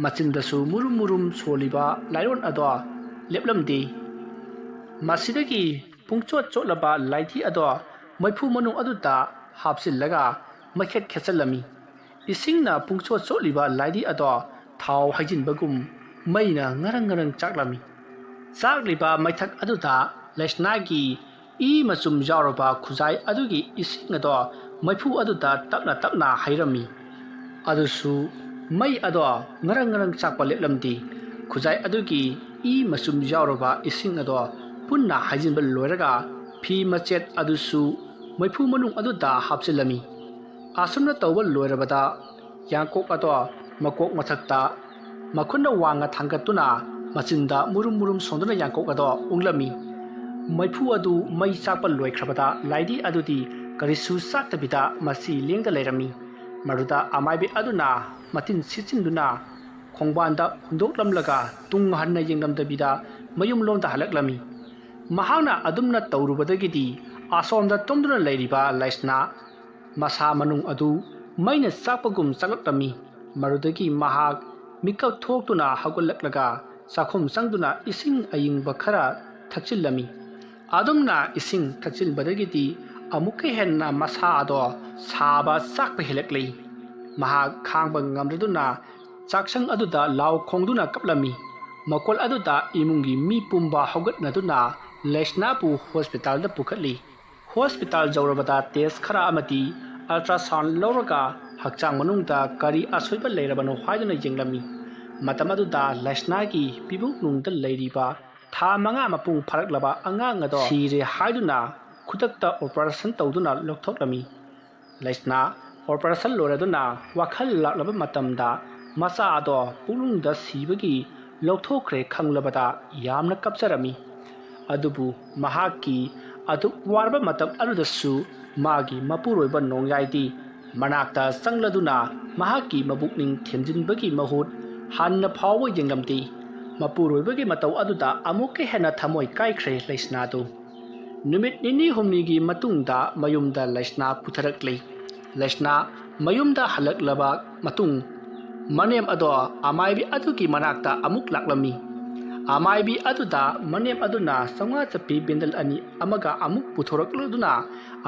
ꯃꯆꯤꯟꯗꯁꯨ ꯃꯨꯔꯨꯝ ꯃꯨꯔꯨꯝ ꯁꯣꯜꯂꯤꯕ ꯂꯥꯏꯑꯣꯟ ꯑꯗꯣ ꯂꯦꯞꯂꯝꯗꯦ꯫ ꯃꯁꯤꯗꯒꯤ ꯄꯨꯡꯆꯣꯠ ꯆꯣꯠꯂꯕ ꯂꯥꯏꯙꯤ ꯑꯗꯣ ꯃꯩꯐꯨ ꯃꯅꯨꯡ ꯑꯗꯨꯗ ꯍꯥꯞꯆꯤꯜꯂꯒ ꯃꯩꯈꯦꯠ ꯈꯦꯠꯆꯜꯂꯝꯃꯤ꯫ ꯏꯁꯤꯡꯅ ꯄꯨꯡꯆꯣꯠ ꯆꯣꯠꯂꯤꯕ ꯂꯥꯏꯙꯤ ꯑꯗꯣ ꯊꯥꯎ ꯍꯩꯖꯤꯟꯕꯒꯨꯝ ꯃꯩꯅ ꯉꯔꯪ ꯉꯔꯪ ꯆꯥꯛꯂꯝꯃꯤ꯫ ꯆꯥꯛꯂꯤꯕ ꯃꯩꯊꯛ ꯑꯗꯨꯗ ꯂꯩꯁꯅꯥꯒꯤ ꯏ ꯃꯆꯨꯝ ꯌꯥꯎꯔꯕ ꯈꯨꯖꯥꯏ ꯑꯗꯨꯒꯤ ꯏꯁꯤꯡ ꯑꯗꯣ ꯃꯩꯐꯨ ꯑꯗꯨꯗ ꯇꯞꯅ ꯇꯞꯅ ꯍꯩꯔꯝꯃꯤ꯫ ꯑꯗꯨꯁꯨ ꯃꯩ ꯑꯗꯣ ꯉꯔꯪ ꯉꯔꯪ ꯆꯥꯛꯄ ꯂꯦꯞꯂꯝꯗꯦ꯫ ꯈꯨꯖꯥꯏ ꯑꯗꯨꯒꯤ ꯏ ꯃꯆꯨꯝ ꯌꯥꯎꯔꯕ ꯏꯁꯤꯡ ꯑꯗꯣ ꯄꯨꯟꯅ ꯍꯩꯖꯤꯟꯕ ꯂꯣꯏꯔꯒ ꯐꯤ ꯃꯆꯦꯠ ꯑꯗꯨꯁꯨ ꯃꯩꯐꯨ ꯃꯅꯨꯡ ꯑꯗꯨꯗ ꯍꯥꯞꯆꯤꯜꯂꯝꯃꯤ꯫ ꯑꯁꯨꯝꯅ ꯇꯧꯕ ꯂꯣꯏꯔꯕꯗ ꯌꯥꯡꯀꯣꯛ ꯑꯗꯣ ꯃꯀꯣꯛ ꯃꯊꯛꯇ ꯃꯈꯨꯠꯅ ꯋꯥꯡꯅ ꯊꯥꯡꯒꯠꯇꯨꯅ ꯃꯆꯤꯟꯗ ꯃꯨꯔꯨꯝ ꯃꯨꯔꯨꯝ ꯁꯣꯟꯗꯨꯅ ꯌꯥꯡꯀꯣꯛ ꯑꯗꯣ ꯎꯪꯂꯝꯃꯤ꯫ ꯃꯩꯐꯨ ꯑꯗꯨ ꯃꯩ ꯆꯥꯛꯄ ꯂꯣꯏꯈ꯭ꯔꯕꯗ ꯂꯥꯏꯙꯤ ꯑꯗꯨꯗꯤ ꯀꯔꯤꯁꯨ ꯆꯥꯛꯇꯕꯤꯗ ꯃꯆꯤ ꯂꯦꯡꯗ ꯂꯩꯔꯝꯃꯤ꯫ ꯃꯗꯨꯗ ꯑꯃꯥꯏꯕꯤ ꯑꯗꯨꯅ ꯃꯇꯤꯟ ꯁꯤꯠꯆꯤꯟꯗꯨꯅ ꯈꯣꯡꯕꯥꯟꯗ ꯍꯨꯟꯗꯣꯛꯂꯝꯂꯒ ꯇꯨꯡ ꯍꯟꯅ ꯌꯦꯡꯂꯝꯗꯕꯤꯗ ꯃꯌꯨꯝꯂꯣꯝꯗ ꯍꯜꯂꯛꯂꯝꯃꯤ꯫ ꯃꯍꯥꯛꯅ ꯑꯗꯨꯝꯅ ꯇꯧꯔꯨꯕꯗꯒꯤꯗꯤ ꯑꯁꯣꯝꯗ ꯇꯨꯝꯗꯨꯅ ꯂꯩꯔꯤꯕ ꯂꯩꯁꯅꯥ ꯃꯁꯥ ꯃꯅꯨꯡ ꯑꯗꯨ ꯃꯩꯅ ꯆꯥꯛꯄꯒꯨꯝ ꯆꯥꯛꯂꯛꯂꯝꯃꯤ꯫ ꯃꯗꯨꯗꯒꯤ ꯃꯍꯥꯛ ꯃꯤꯀꯞ ꯊꯣꯛꯇꯨꯅ ꯍꯧꯒꯠꯂꯛꯂꯒ ꯆꯥꯛꯈꯨꯝ ꯆꯪꯗꯨꯅ ꯏꯁꯤꯡ ꯑꯏꯪꯕ ꯈꯔ ꯊꯛꯆꯤꯜꯂꯝꯃꯤ꯫ ꯑꯗꯨꯝꯅ ꯏꯁꯤꯡ ꯊꯛꯆꯤꯟꯕꯗꯒꯤꯗꯤ ꯑꯃꯨꯛꯀ ꯍꯦꯟꯅ ꯃꯁꯥ ꯑꯗꯣ ꯁꯥꯕ ꯆꯥꯛꯄ ꯍꯦꯜꯂꯛꯂꯤ꯫ ꯃꯍꯥꯛ ꯈꯥꯡꯕ ꯉꯝꯗꯗꯨꯅ ꯆꯥꯛꯁꯪ ꯑꯗꯨꯗ ꯂꯥꯎ ꯈꯣꯡꯗꯨꯅ ꯀꯞꯂꯝꯃꯤ꯫ ꯃꯈꯣꯜ ꯑꯗꯨꯗ ꯏꯃꯨꯡꯒꯤ ꯃꯤ ꯄꯨꯝꯕ ꯍꯧꯒꯠꯅꯗꯨꯅ ꯂꯩꯁꯅꯥꯕꯨ ꯍꯣꯁꯄꯤꯇꯥꯜꯗ ꯄꯨꯈꯠꯂꯤ꯫ ꯍꯣꯁꯄꯤꯇꯥꯜ ꯌꯧꯔꯕꯗ ꯇꯦꯁ ꯈꯔ ꯑꯃꯗꯤ ꯑꯜꯇ꯭ꯔꯥꯁꯥꯎꯟ ꯂꯧꯔꯒ ꯍꯛꯆꯥꯡ ꯃꯅꯨꯡꯗ ꯀꯔꯤ ꯑꯁꯣꯏꯕ ꯂꯩꯔꯕꯅꯣ ꯍꯥꯏꯗꯨꯅ ꯌꯦꯡꯂꯝꯃꯤ꯫ ꯃꯇꯝ ꯑꯗꯨꯗ ꯂꯩꯁꯅꯥꯒꯤ ꯄꯤꯕꯨꯛꯅꯨꯡꯗ ꯂꯩꯔꯤꯕ ꯊꯥ ꯃꯉꯥ ꯃꯄꯨꯡ ꯐꯥꯔꯛꯂꯕ ꯑꯉꯥꯡ ꯑꯗꯣ ꯁꯤꯔꯦ ꯍꯥꯏꯗꯨꯅ ꯈꯨꯗꯛꯇ ꯑꯣꯄꯔꯦꯁꯟ ꯇꯧꯗꯨꯅ ꯂꯧꯊꯣꯛꯂꯝꯃꯤ꯫ ꯂꯩꯁꯅꯥ ꯑꯣꯄꯔꯦꯁꯟ ꯂꯣꯏꯔꯗꯨꯅ ꯋꯥꯈꯜ ꯂꯥꯛꯂꯕ ꯃꯇꯝꯗ ꯃꯆꯥ ꯑꯗꯣ ꯄꯨꯛꯅꯨꯡꯗ ꯁꯤꯕꯒꯤ ꯂꯧꯊꯣꯛꯈ꯭ꯔꯦ ꯈꯪꯂꯕꯗ ꯌꯥꯝꯅ ꯀꯞꯆꯔꯝꯃꯤ꯫ ꯑꯗꯨꯕꯨ ꯃꯍꯥꯛꯀꯤ ꯑꯗꯨꯛ ꯋꯥꯔꯕ ꯃꯇꯝ ꯑꯗꯨꯗꯁꯨ ꯃꯥꯒꯤ ꯃꯄꯨꯔꯣꯏꯕ ꯅꯣꯡꯌꯥꯏꯗꯤ ꯃꯅꯥꯛꯇ ꯆꯪꯂꯗꯨꯅ ꯃꯍꯥꯛꯀꯤ ꯃꯕꯨꯛꯅꯤꯡ ꯊꯦꯝꯖꯤꯟꯕꯒꯤ ꯃꯍꯨꯠ ꯍꯥꯟꯅ ꯐꯥꯎꯕ ꯌꯦꯡꯂꯝꯗꯦ꯫ ꯃꯄꯨꯔꯣꯏꯕꯒꯤ ꯃꯇꯧ ꯑꯗꯨꯗ ꯑꯃꯨꯛꯀ ꯍꯦꯟꯅ ꯊꯃꯣꯏ ꯀꯥꯏꯈ꯭ꯔꯦ ꯂꯩꯁꯅꯥꯗꯨ꯫ ꯅꯨꯃꯤꯠ ꯅꯤꯅꯤ ꯍꯨꯝꯅꯤꯒꯤ ꯃꯇꯨꯡꯗ ꯃꯌꯨꯝꯗ ꯂꯩꯁꯅꯥ ꯄꯨꯊꯔꯛꯂꯤ꯫ ꯂꯩꯁꯅꯥ ꯃꯌꯨꯝꯗ ꯍꯜꯂꯛꯂꯕ ꯃꯇꯨꯡ, ꯃꯅꯦꯝ ꯑꯗꯣ ꯑꯃꯥꯏꯕꯤ ꯑꯗꯨꯒꯤ ꯃꯅꯥꯛꯇ ꯑꯃꯨꯛ ꯂꯥꯛꯂꯝꯃꯤ꯫ ꯑꯃꯥꯏꯕꯤ ꯑꯗꯨꯗ ꯃꯅꯦꯝ ꯑꯗꯨꯅ ꯆꯥꯝꯃꯉꯥ ꯆꯠꯄꯤ ꯕꯦꯟꯗꯜ ꯑꯅꯤ ꯑꯃꯒ ꯑꯃꯨꯛ ꯄꯨꯊꯣꯔꯛꯂꯗꯨꯅ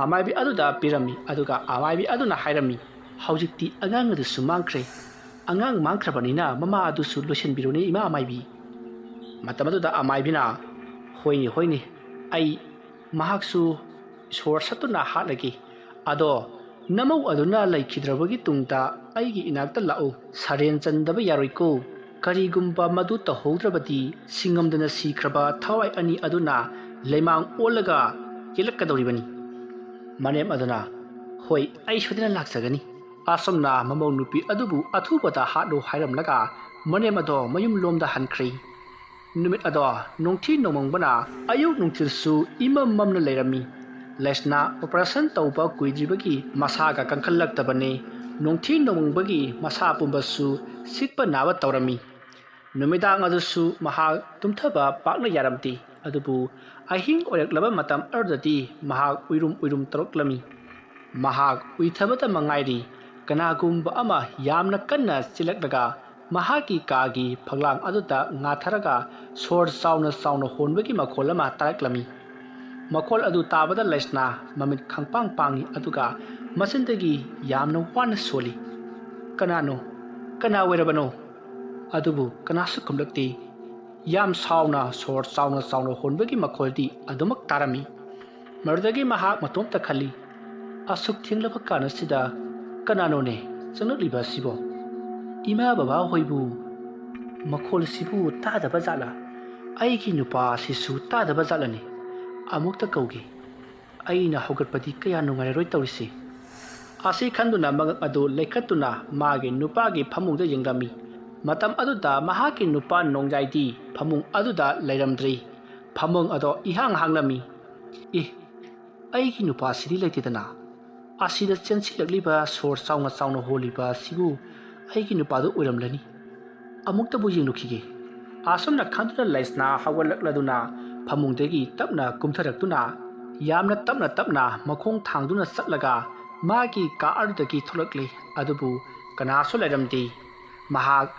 ꯑꯃꯥꯏꯕꯤ ꯑꯗꯨꯗ ꯄꯤꯔꯝꯃꯤ꯫ ꯑꯗꯨꯒ ꯑꯃꯥꯏꯕꯤ ꯑꯗꯨꯅ ꯍꯥꯏꯔꯝꯃꯤ, "ꯍꯧꯖꯤꯛꯇꯤ ꯑꯉꯥꯡ ꯑꯗꯨꯁꯨ ꯃꯥꯡꯈ꯭ꯔꯦ꯫ ꯑꯉꯥꯡ ꯃꯥꯡꯈ꯭ꯔꯕꯅꯤꯅ ꯃꯃꯥ ꯑꯗꯨꯁꯨ ꯂꯣꯏꯁꯤꯟꯕꯤꯔꯣꯅꯦ, ꯏꯃꯥ ꯑꯃꯥꯏꯕꯤ"꯫ ꯃꯇꯝ ꯑꯗꯨꯗ ꯑꯃꯥꯏꯕꯤꯅ, "ꯍꯣꯏꯅꯦ, ꯍꯣꯏꯅꯦ, ꯑꯩ ꯃꯍꯥꯛꯁꯨ ꯁꯣꯔ ꯁꯠꯇꯨꯅ ꯍꯥꯠꯂꯒꯦ꯫ ꯑꯗꯣ ꯅꯃꯧ ꯑꯗꯨꯅ ꯂꯩꯈꯤꯗ꯭ꯔꯕꯒꯤ ꯇꯨꯡꯗ ꯑꯩꯒꯤ ꯏꯅꯥꯛꯇ ꯂꯥꯛꯎ꯫ ꯁꯔꯦꯟ ꯆꯟꯗꯕ ꯌꯥꯔꯣꯏꯀꯣ꯫ ꯀꯔꯤꯒꯨꯝꯕ ꯃꯗꯨ ꯇꯧꯍꯧꯗ꯭ꯔꯕꯗꯤ ꯁꯤꯡꯉꯝꯗꯅ ꯁꯤꯈ꯭ꯔꯕ ꯊꯋꯥꯏ ꯑꯅꯤ ꯑꯗꯨꯅ ꯂꯩꯃꯥꯡ ꯑꯣꯜꯂꯒ ꯌꯦꯜꯂꯛꯀꯗꯧꯔꯤꯕꯅꯤ"꯫ ꯃꯅꯦꯝ ꯑꯗꯨꯅ, "ꯍꯣꯏ, ꯑꯩ ꯁꯣꯏꯗꯅ ꯂꯥꯛꯆꯒꯅꯤ"꯫ ꯑꯁꯨꯝꯅ ꯃꯃꯧ ꯅꯨꯄꯤ ꯑꯗꯨꯕꯨ ꯑꯊꯨꯕꯗ ꯍꯥꯠꯂꯨ ꯍꯥꯏꯔꯝꯂꯒ ꯃꯅꯦꯝ ꯑꯗꯣ ꯃꯌꯨꯝ ꯂꯣꯝꯗ ꯍꯟꯈ꯭ꯔꯦ꯫ ꯅꯨꯃꯤꯠ ꯑꯗꯣ ꯅꯣꯡꯊꯤ ꯅꯣꯡꯃꯪꯕꯅ ꯑꯌꯨꯛ ꯅꯨꯡꯊꯤꯜꯁꯨ ꯏꯃꯝ ꯃꯝꯅ ꯂꯩꯔꯝꯃꯤ꯫ ꯂꯩꯁꯅꯥ ꯑꯣꯄꯔꯦꯁꯟ ꯇꯧꯕ ꯀꯨꯏꯗ꯭ꯔꯤꯕꯒꯤ ꯃꯁꯥꯒ ꯀꯟꯈꯠꯂꯛꯇꯕꯅꯤ꯫ ꯅꯣꯡꯊꯤ ꯅꯣꯡꯃꯪꯕꯒꯤ ꯃꯁꯥ ꯄꯨꯝꯕꯁꯨ ꯁꯤꯛꯄ ꯅꯥꯕ ꯇꯧꯔꯝꯃꯤ꯫ ꯅꯨꯃꯤꯗꯥꯡ ꯑꯗꯨꯁꯨ ꯃꯍꯥꯛ ꯇꯨꯝꯊꯕ ꯄꯥꯛꯅ ꯌꯥꯔꯝꯗꯦ꯫ ꯑꯗꯨꯕꯨ ꯑꯍꯤꯡ ꯑꯣꯏꯔꯛꯂꯕ ꯃꯇꯝ ꯑꯗꯨꯗꯗꯤ ꯃꯍꯥꯛ ꯎꯏꯔꯨꯝ ꯎꯏꯔꯨꯝ ꯇꯧꯔꯛꯂꯝꯃꯤ꯫ ꯃꯍꯥꯛ ꯎꯏꯊꯕꯇ ꯃꯉꯥꯏꯔꯤ꯫ ꯀꯅꯥꯒꯨꯝꯕ ꯑꯃ ꯌꯥꯝꯅ ꯀꯟꯅ ꯆꯦꯜꯂꯛꯂꯒ ꯃꯍꯥꯛꯀꯤ ꯀꯥꯒꯤ ꯐꯛꯂꯥꯡ ꯑꯗꯨꯗ ꯉꯥꯊꯔꯒ ꯁꯣꯔ ꯆꯥꯎꯅ ꯆꯥꯎꯅ ꯍꯣꯟꯕꯒꯤ ꯃꯈꯣꯜ ꯑꯃ ꯇꯥꯔꯛꯂꯝꯃꯤ꯫ ꯃꯈꯣꯜ ꯑꯗꯨ ꯇꯥꯕꯗ ꯂꯩꯁꯅꯥ ꯃꯃꯤꯠ ꯈꯪꯄꯥꯡ ꯄꯥꯡꯏ, ꯑꯗꯨꯒ ꯃꯆꯤꯟꯗꯒꯤ ꯌꯥꯝꯅ ꯋꯥꯅ ꯁꯣꯜꯂꯤ, "ꯀꯅꯥꯅꯣ? ꯀꯅꯥ ꯑꯣꯏꯔꯕꯅꯣ?" ꯑꯗꯨꯕꯨ ꯀꯅꯥꯁꯨ ꯈꯨꯝꯂꯛꯇꯦ꯫ ꯌꯥꯝ ꯁꯥꯎꯅ ꯁꯣꯔ ꯆꯥꯎꯅ ꯆꯥꯎꯅ ꯍꯣꯟꯕꯒꯤ ꯃꯈꯣꯜꯗꯤ ꯑꯗꯨꯃꯛ ꯇꯥꯔꯝꯃꯤ꯫ ꯃꯗꯨꯗꯒꯤ ꯃꯍꯥꯛ ꯃꯇꯣꯝꯇ ꯈꯜꯂꯤ, "ꯑꯁꯨꯛ ꯊꯦꯡꯂꯕ ꯀꯥꯟ ꯑꯁꯤꯗ ꯀꯅꯥꯅꯣꯅꯦ ꯆꯪꯂꯛꯂꯤꯕ ꯑꯁꯤꯕꯣ? ꯏꯃꯥ ꯕꯕꯥ ꯍꯣꯏꯕꯨ ꯃꯈꯣꯜꯁꯤꯕꯨ ꯇꯥꯗꯕ ꯖꯥꯠꯂꯥ? ꯑꯩꯒꯤ ꯅꯨꯄꯥ ꯑꯁꯤꯁꯨ ꯇꯥꯗꯕ ꯖꯥꯠꯂꯅꯦ? ꯑꯃꯨꯛꯇ ꯀꯧꯒꯦ꯫ ꯑꯩꯅ ꯍꯧꯒꯠꯄꯗꯤ ꯀꯌꯥ ꯅꯨꯡꯉꯥꯏꯔꯔꯣꯏ ꯇꯧꯔꯤꯁꯦ"꯫ ꯑꯁꯤ ꯈꯟꯗꯨꯅ ꯃꯉꯛ ꯑꯗꯨ ꯂꯩꯈꯠꯇꯨꯅ ꯃꯥꯒꯤ ꯅꯨꯄꯥꯒꯤ ꯐꯃꯨꯡꯗ ꯌꯦꯡꯂꯝꯃꯤ꯫ ꯃꯇꯝ ꯑꯗꯨꯗ ꯃꯍꯥꯛꯀꯤ ꯅꯨꯄꯥ ꯅꯣꯡꯌꯥꯏꯗꯤ ꯐꯃꯨꯡ ꯑꯗꯨꯗ ꯂꯩꯔꯝꯗ꯭ꯔꯤ꯫ ꯐꯃꯨꯡ ꯑꯗꯣ ꯏꯍꯥꯡ ꯍꯥꯡꯂꯝꯃꯤ꯫ "ꯑꯦ, ꯑꯩꯒꯤ ꯅꯨꯄꯥꯁꯤꯗꯤ ꯂꯩꯇꯦꯗꯅ꯫ ꯑꯁꯤꯗ ꯆꯦꯟꯁꯤꯜꯂꯛꯂꯤꯕ ꯁꯣꯔ ꯆꯥꯎꯅ ꯆꯥꯎꯅ ꯍꯣꯜꯂꯤꯕ ꯑꯁꯤꯕꯨ ꯑꯩꯒꯤ ꯅꯨꯄꯥꯗꯨ ꯑꯣꯏꯔꯝꯂꯅꯤ"꯫ ꯑꯃꯨꯛꯇꯕꯨ ꯌꯦꯡꯂꯨꯈꯤꯒꯦ꯫ ꯑꯁꯨꯝꯅ ꯈꯟꯗꯨꯅ ꯂꯩꯁꯅꯥ ꯍꯧꯒꯠꯂꯛꯂꯗꯨꯅ ꯐꯃꯨꯡꯗꯒꯤ ꯇꯞꯅ ꯀꯨꯝꯊꯔꯛꯇꯨꯅ ꯌꯥꯝꯅ ꯇꯞꯅ ꯇꯞꯅ ꯃꯈꯣꯡ ꯊꯥꯡꯗꯨꯅ ꯆꯠꯂꯒ ꯃꯥꯒꯤ ꯀꯥ ꯑꯗꯨꯗꯒꯤ ꯊꯣꯛꯂꯛꯂꯤ꯫ ꯑꯗꯨꯕꯨ ꯀꯅꯥꯁꯨ ꯂꯩꯔꯝꯗꯦ꯫ ꯃꯍꯥꯛ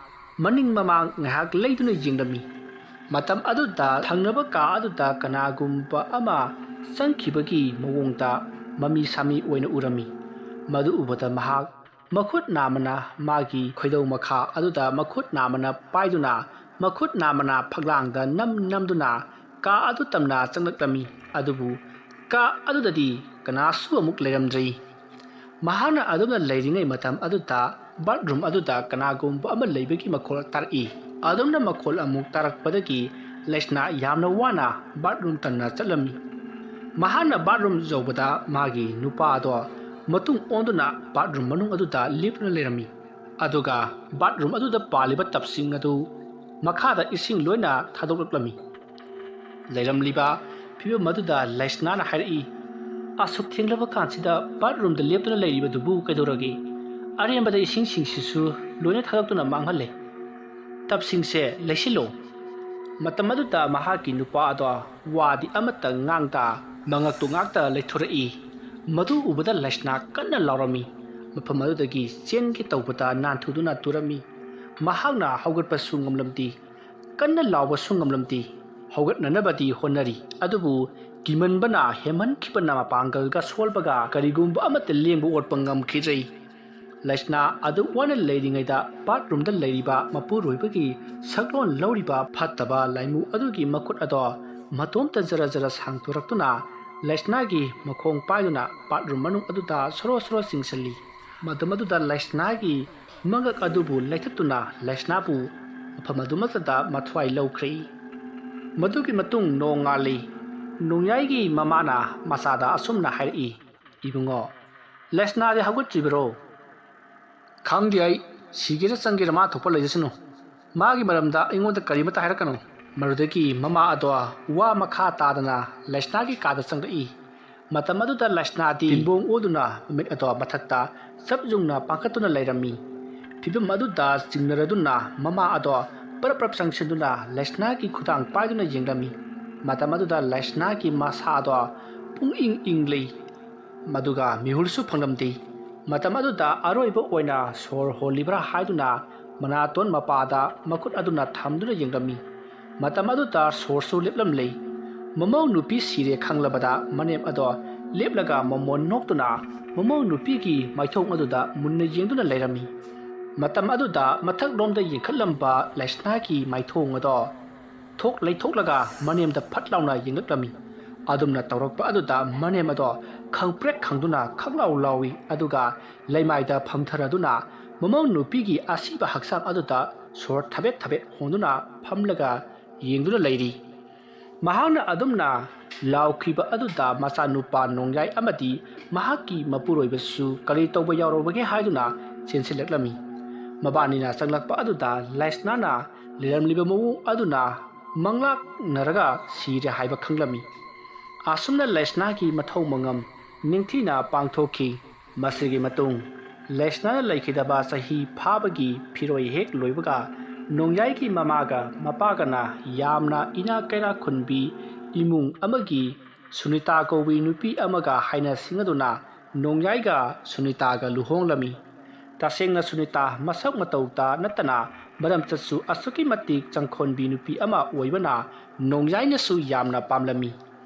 ꯃꯅꯤꯡ ꯃꯃꯥꯡ ꯉꯥꯏꯍꯥꯛ ꯂꯩꯗꯨꯅ ꯌꯦꯡꯂꯝꯃꯤ꯫ ꯃꯇꯝ ꯑꯗꯨꯗ ꯊꯪꯅꯕ ꯀꯥ ꯑꯗꯨꯗ ꯀꯅꯥꯒꯨꯝꯕ ꯑꯃ ꯆꯪꯈꯤꯕꯒꯤ ꯃꯑꯣꯡꯗ ꯃꯃꯤ ꯁꯥꯃꯤ ꯑꯣꯏꯅ ꯎꯔꯝꯃꯤ꯫ ꯃꯗꯨ ꯎꯕꯗ ꯃꯍꯥꯛ ꯃꯈꯨꯠ ꯅꯥꯝꯃꯅ ꯃꯥꯒꯤ ꯈꯣꯏꯗꯧ ꯃꯈꯥ ꯑꯗꯨꯗ ꯃꯈꯨꯠ ꯅꯥꯝꯃꯅ ꯄꯥꯏꯗꯨꯅ ꯃꯈꯨꯠ ꯅꯥꯝꯃꯅ ꯐꯛꯂꯥꯡꯗ ꯅꯝ ꯅꯝꯗꯨꯅ ꯀꯥ ꯑꯗꯨ ꯇꯝꯅ ꯆꯪꯂꯛꯂꯝꯃꯤ꯫ ꯑꯗꯨꯕꯨ ꯀꯥ ꯑꯗꯨꯗꯗꯤ ꯀꯅꯥꯁꯨ ꯑꯃꯨꯛ ꯂꯩꯔꯝꯗ꯭ꯔꯤ꯫ ꯃꯍꯥꯛꯅ ꯑꯗꯨꯝꯅ ꯂꯩꯔꯤꯉꯩ ꯃꯇꯝ ꯑꯗꯨꯗ ꯕꯥꯠꯔꯨꯝ ꯑꯗꯨꯗ ꯀꯅꯥꯒꯨꯝꯕ ꯑꯃ ꯂꯩꯕꯒꯤ ꯃꯈꯣꯜ ꯇꯥꯔꯛꯏ꯫ ꯑꯗꯨꯝꯅ ꯃꯈꯣꯜ ꯑꯃꯨꯛ ꯇꯥꯔꯛꯄꯗꯒꯤ ꯂꯩꯁꯅꯥ ꯌꯥꯝꯅ ꯋꯥꯅ ꯕꯥꯠꯔꯨꯝ ꯇꯝꯅ ꯆꯠꯂꯝꯃꯤ꯫ ꯃꯍꯥꯛꯅ ꯕꯥꯠꯔꯨꯝ ꯌꯧꯕꯗ ꯃꯥꯒꯤ ꯅꯨꯄꯥ ꯑꯗꯣ ꯃꯇꯨꯡ ꯑꯣꯟꯗꯨꯅ ꯕꯥꯠꯔꯨꯝ ꯃꯅꯨꯡ ꯑꯗꯨꯗ ꯂꯦꯞꯇꯨꯅ ꯂꯩꯔꯝꯃꯤ꯫ ꯑꯗꯨꯒ ꯕꯥꯠꯔꯨꯝ ꯑꯗꯨꯗ ꯄꯥꯜꯂꯤꯕ ꯇꯞꯁꯤꯡ ꯑꯗꯨ ꯃꯈꯥꯗ ꯏꯁꯤꯡ ꯂꯣꯏꯅ ꯊꯥꯗꯣꯛꯂꯛꯂꯝꯃꯤ꯫ ꯂꯩꯔꯝꯂꯤꯕ ꯐꯤꯕꯝ ꯑꯗꯨꯗ ꯂꯩꯁꯅꯥꯅ ꯍꯥꯏꯔꯛꯏ, "ꯑꯁꯨꯛ ꯊꯦꯡꯂꯕ ꯀꯥꯟꯁꯤꯗ ꯕꯥꯠꯔꯨꯝꯗ ꯂꯦꯞꯇꯨꯅ ꯂꯩꯔꯤꯕꯗꯨꯕꯨ ꯀꯩꯗꯧꯔꯒꯦ? ꯑꯔꯦꯝꯕꯗ ꯏꯁꯤꯡꯁꯤꯡꯁꯤꯁꯨ ꯂꯣꯏꯅ ꯊꯥꯗꯣꯛꯇꯨꯅ ꯃꯥꯡꯍꯜꯂꯦ꯫ ꯇꯞꯁꯤꯡꯁꯦ ꯂꯩꯁꯤꯜꯂꯣ꯫" ꯃꯇꯝ ꯑꯗꯨꯗ ꯃꯍꯥꯛꯀꯤ ꯅꯨꯄꯥ ꯑꯗꯣ ꯋꯥꯗꯤ ꯑꯃꯠꯇ ꯉꯥꯡꯗ ꯃꯉꯛꯇꯨ ꯉꯥꯛꯇ ꯂꯩꯊꯣꯔꯛꯏ꯫ ꯃꯗꯨ ꯎꯕꯗ ꯂꯩꯁꯅꯥ ꯀꯟꯅ ꯂꯥꯎꯔꯝꯃꯤ꯫ ꯃꯐꯝ ꯑꯗꯨꯗꯒꯤ ꯆꯦꯟꯒꯦ ꯇꯧꯕꯗ ꯅꯥꯟꯊꯨꯗꯨꯅ ꯇꯨꯔꯝꯃꯤ꯫ ꯃꯍꯥꯛꯅ ꯍꯧꯒꯠꯄꯁꯨ ꯉꯝꯂꯝꯗꯦ꯫ ꯀꯟꯅ ꯂꯥꯎꯕꯁꯨ ꯉꯝꯂꯝꯗꯦ꯫ ꯍꯧꯒꯠꯅꯅꯕꯗꯤ ꯍꯣꯠꯅꯔꯤ, ꯑꯗꯨꯕꯨ ꯀꯤꯃꯟꯕꯅ ꯍꯦꯟꯃꯟꯈꯤꯕꯅ ꯃꯄꯥꯡꯒꯜꯒ ꯁꯣꯜꯕꯒ ꯀꯔꯤꯒꯨꯝꯕ ꯑꯃꯠꯇ ꯂꯦꯡꯕ ꯑꯣꯠꯄ ꯉꯝꯈꯤꯗ꯭ꯔꯦ꯫ ꯂꯩꯁꯅꯥ ꯑꯗꯨ ꯋꯥꯅ ꯂꯩꯔꯤꯉꯩꯗ ꯕꯥꯠꯔꯨꯝꯗ ꯂꯩꯔꯤꯕ ꯃꯄꯨꯔꯣꯏꯕꯒꯤ ꯁꯛꯂꯣꯟ ꯂꯧꯔꯤꯕ ꯐꯠꯇꯕ ꯂꯥꯏꯃꯨ ꯑꯗꯨꯒꯤ ꯃꯈꯨꯠ ꯑꯗꯣ ꯃꯇꯣꯝꯇ ꯖꯔ ꯖꯔ ꯁꯥꯡꯗꯣꯔꯛꯇꯨꯅ ꯂꯩꯁꯅꯥꯒꯤ ꯃꯈꯣꯡ ꯄꯥꯏꯗꯨꯅ ꯕꯥꯠꯔꯨꯝ ꯃꯅꯨꯡ ꯑꯗꯨꯗ ꯁꯣꯔꯣ ꯁꯣꯔꯣ ꯆꯤꯡꯁꯤꯜꯂꯤ꯫ ꯃꯇꯝ ꯑꯗꯨꯗ ꯂꯩꯁꯅꯥꯒꯤ ꯃꯉꯛ ꯑꯗꯨꯕꯨ ꯂꯩꯊꯠꯇꯨꯅ ꯂꯩꯁꯅꯥꯕꯨ ꯃꯐꯝ ꯑꯗꯨꯃꯛꯇꯗ ꯃꯊ꯭ꯋꯥꯏ ꯂꯧꯈ꯭ꯔꯦ꯫ ꯃꯗꯨꯒꯤ ꯃꯇꯨꯡ ꯅꯣꯡꯉꯥꯜꯂꯤ꯫ ꯅꯣꯡꯌꯥꯏꯒꯤ ꯃꯃꯥꯅ ꯃꯆꯥꯗ ꯑꯁꯨꯝꯅ ꯍꯥꯏꯔꯛꯏ, "ꯏꯕꯨꯡꯉꯣ, ꯂꯩꯁꯅꯥꯗꯤ ꯍꯧꯒꯠꯇ꯭ꯔꯤꯕꯔꯣ?" "ꯈꯪꯗꯦ ꯑꯩ, ꯁꯤꯒꯦꯔꯥ ꯆꯪꯒꯦꯔꯥ ꯃꯥ ꯊꯣꯛꯄ ꯂꯩꯖꯁꯅꯨ꯫ ꯃꯥꯒꯤ ꯃꯔꯝꯗ ꯑꯩꯉꯣꯟꯗ ꯀꯔꯤꯃꯠꯇ ꯍꯥꯏꯔꯛꯀꯅꯨ꯫" ꯃꯗꯨꯗꯒꯤ ꯃꯃꯥ ꯑꯗꯣ ꯋꯥ ꯃꯈꯥ ꯇꯥꯗꯅ ꯂꯩꯁꯅꯥꯒꯤ ꯀꯥꯗ ꯆꯪꯂꯛꯏ꯫ ꯃꯇꯝ ꯑꯗꯨꯗ ꯂꯩꯁꯅꯥꯗꯤ ꯇꯤꯟꯕꯣꯡ ꯑꯣꯗꯨꯅ ꯃꯃꯤꯠ ꯑꯗꯣ ꯃꯊꯛꯇ ꯆꯞ ꯌꯨꯡꯅ ꯄꯥꯡꯈꯠꯇꯨꯅ ꯂꯩꯔꯝꯃꯤ꯫ ꯐꯤꯚꯝ ꯑꯗꯨꯗ ꯆꯤꯡꯅꯔꯗꯨꯅ ꯃꯃꯥ ꯑꯗꯣ ꯄꯔꯞ ꯄꯔꯞ ꯆꯪꯁꯤꯟꯗꯨꯅ ꯂꯩꯁꯅꯥꯒꯤ ꯈꯨꯗꯥꯡ ꯄꯥꯏꯗꯨꯅ ꯌꯦꯡꯂꯝꯃꯤ꯫ ꯃꯇꯝ ꯑꯗꯨꯗ ꯂꯩꯁꯅꯥꯒꯤ ꯃꯁꯥ ꯑꯗꯣ ꯄꯨꯡ ꯏꯪ ꯏꯪꯂꯤ꯫ ꯃꯗꯨꯒ ꯃꯤꯍꯨꯜꯁꯨ ꯐꯪꯂꯝꯗꯦ꯫ ꯃꯇꯝ ꯑꯗꯨꯗ ꯑꯔꯣꯏꯕ ꯑꯣꯏꯅ ꯁꯣꯔ ꯍꯣꯜꯂꯤꯕ꯭ꯔꯥ ꯍꯥꯏꯗꯨꯅ ꯃꯅꯥꯇꯣꯟ ꯃꯄꯥꯗ ꯃꯈꯨꯠ ꯑꯗꯨꯅ ꯊꯝꯗꯨꯅ ꯌꯦꯡꯂꯝꯃꯤ꯫ ꯃꯇꯝ ꯑꯗꯨꯗ ꯁꯣꯔꯁꯨ ꯂꯦꯞꯂꯝꯂꯦ꯫ ꯃꯃꯧ ꯅꯨꯄꯤ ꯁꯤꯔꯦ ꯈꯪꯂꯕꯗ ꯃꯅꯦꯝ ꯑꯗꯣ ꯂꯦꯞꯂꯒ ꯃꯃꯣꯟ ꯅꯣꯛꯇꯨꯅ ꯃꯃꯧ ꯅꯨꯄꯤꯒꯤ ꯃꯥꯏꯊꯣꯡ ꯑꯗꯨꯗ ꯃꯨꯟꯅ ꯌꯦꯡꯗꯨꯅ ꯂꯩꯔꯝꯃꯤ꯫ ꯃꯇꯝ ꯑꯗꯨꯗ ꯃꯊꯛꯂꯣꯝꯗ ꯌꯦꯡꯈꯠꯂꯝꯕ ꯂꯩꯁꯅꯥꯒꯤ ꯃꯥꯏꯊꯣꯡ ꯑꯗꯣ ꯊꯣꯛ ꯂꯩꯊꯣꯛꯂꯒ ꯃꯅꯦꯝꯗ ꯐꯠ ꯂꯥꯎꯅ ꯌꯦꯡꯂꯛꯂꯝꯃꯤ꯫ ꯑꯗꯨꯝꯅ ꯇꯧꯔꯛꯄ ꯑꯗꯨꯗ ꯃꯅꯦꯝ ꯑꯗꯣ ꯈꯪꯄ꯭ꯔꯦꯛ ꯈꯪꯗꯨꯅ ꯈꯪꯂꯥꯎ ꯂꯥꯎꯏ꯫ ꯑꯗꯨꯒ ꯂꯩꯃꯥꯏꯗ ꯐꯝꯊꯔꯗꯨꯅ ꯃꯃꯧ ꯅꯨꯄꯤꯒꯤ ꯑꯁꯤꯕ ꯍꯛꯆꯥꯡ ꯑꯗꯨꯗ ꯁꯣꯔ ꯊꯕꯦꯠ ꯊꯕꯦꯠ ꯍꯣꯟꯗꯨꯅ ꯐꯝꯂꯒ ꯌꯦꯡꯗꯨꯅ ꯂꯩꯔꯤ꯫ ꯃꯍꯥꯛꯅ ꯑꯗꯨꯝꯅ ꯂꯥꯎꯈꯤꯕ ꯑꯗꯨꯗ ꯃꯆꯥꯅꯨꯄꯥ ꯅꯣꯡꯌꯥꯏ ꯑꯃꯗꯤ ꯃꯍꯥꯛꯀꯤ ꯃꯄꯨꯔꯣꯏꯕꯁꯨ ꯀꯔꯤ ꯇꯧꯕ ꯌꯥꯎꯔꯕꯒꯦ ꯍꯥꯏꯗꯨꯅ ꯆꯦꯟꯁꯤꯜꯂꯛꯂꯝꯃꯤ꯫ ꯃꯕꯥꯅꯤꯅ ꯆꯪꯂꯛꯄ ꯑꯗꯨꯗ ꯂꯩꯁꯅꯥꯅ ꯂꯩꯔꯝꯂꯤꯕ ꯃꯑꯣꯡ ꯑꯗꯨꯅ ꯃꯪꯂꯥꯛꯅꯔꯒ ꯁꯤꯔꯦ ꯍꯥꯏꯕ ꯈꯪꯂꯝꯃꯤ꯫ ꯑꯁꯨꯝꯅ ꯂꯩꯁꯅꯥꯒꯤ ꯃꯊꯧ ꯃꯉꯝ ꯅꯤꯡꯊꯤꯅ ꯄꯥꯡꯊꯣꯛꯈꯤ꯫ ꯃꯁꯤꯒꯤ ꯃꯇꯨꯡ ꯂꯩꯁꯅꯥꯅ ꯂꯩꯈꯤꯗꯕ ꯆꯍꯤ ꯐꯥꯕꯒꯤ ꯐꯤꯔꯣꯏ ꯍꯦꯛ ꯂꯣꯏꯕꯒ ꯅꯣꯡꯌꯥꯏꯒꯤ ꯃꯃꯥꯒ ꯃꯄꯥꯒꯅ ꯌꯥꯝꯅ ꯏꯅꯥꯛ ꯀꯩꯔꯥꯛ ꯈꯨꯟꯕꯤ ꯏꯃꯨꯡ ꯑꯃꯒꯤ ꯁꯨꯅꯤꯇꯥ ꯀꯧꯕꯤ ꯅꯨꯄꯤ ꯑꯃꯒ ꯍꯥꯏꯅ ꯁꯤꯡꯅꯗꯨꯅ ꯅꯣꯡꯌꯥꯏꯒ ꯁꯨꯅꯤꯇꯥꯒ ꯂꯨꯍꯣꯡꯂꯝꯃꯤ꯫ ꯇꯁꯦꯡꯅ ꯁꯨꯅꯤꯇꯥ ꯃꯁꯛ ꯃꯇꯧꯇ ꯅꯠꯇꯅ ꯃꯔꯝꯆꯠꯁꯨ ꯑꯁꯨꯛꯀꯤ ꯃꯇꯤꯛ ꯆꯪꯈꯣꯟꯕꯤ ꯅꯨꯄꯤ ꯑꯃ ꯑꯣꯏꯕꯅ ꯅꯣꯡꯌꯥꯏꯅꯁꯨ ꯌꯥꯝꯅ ꯄꯥꯝꯂꯝꯃꯤ꯫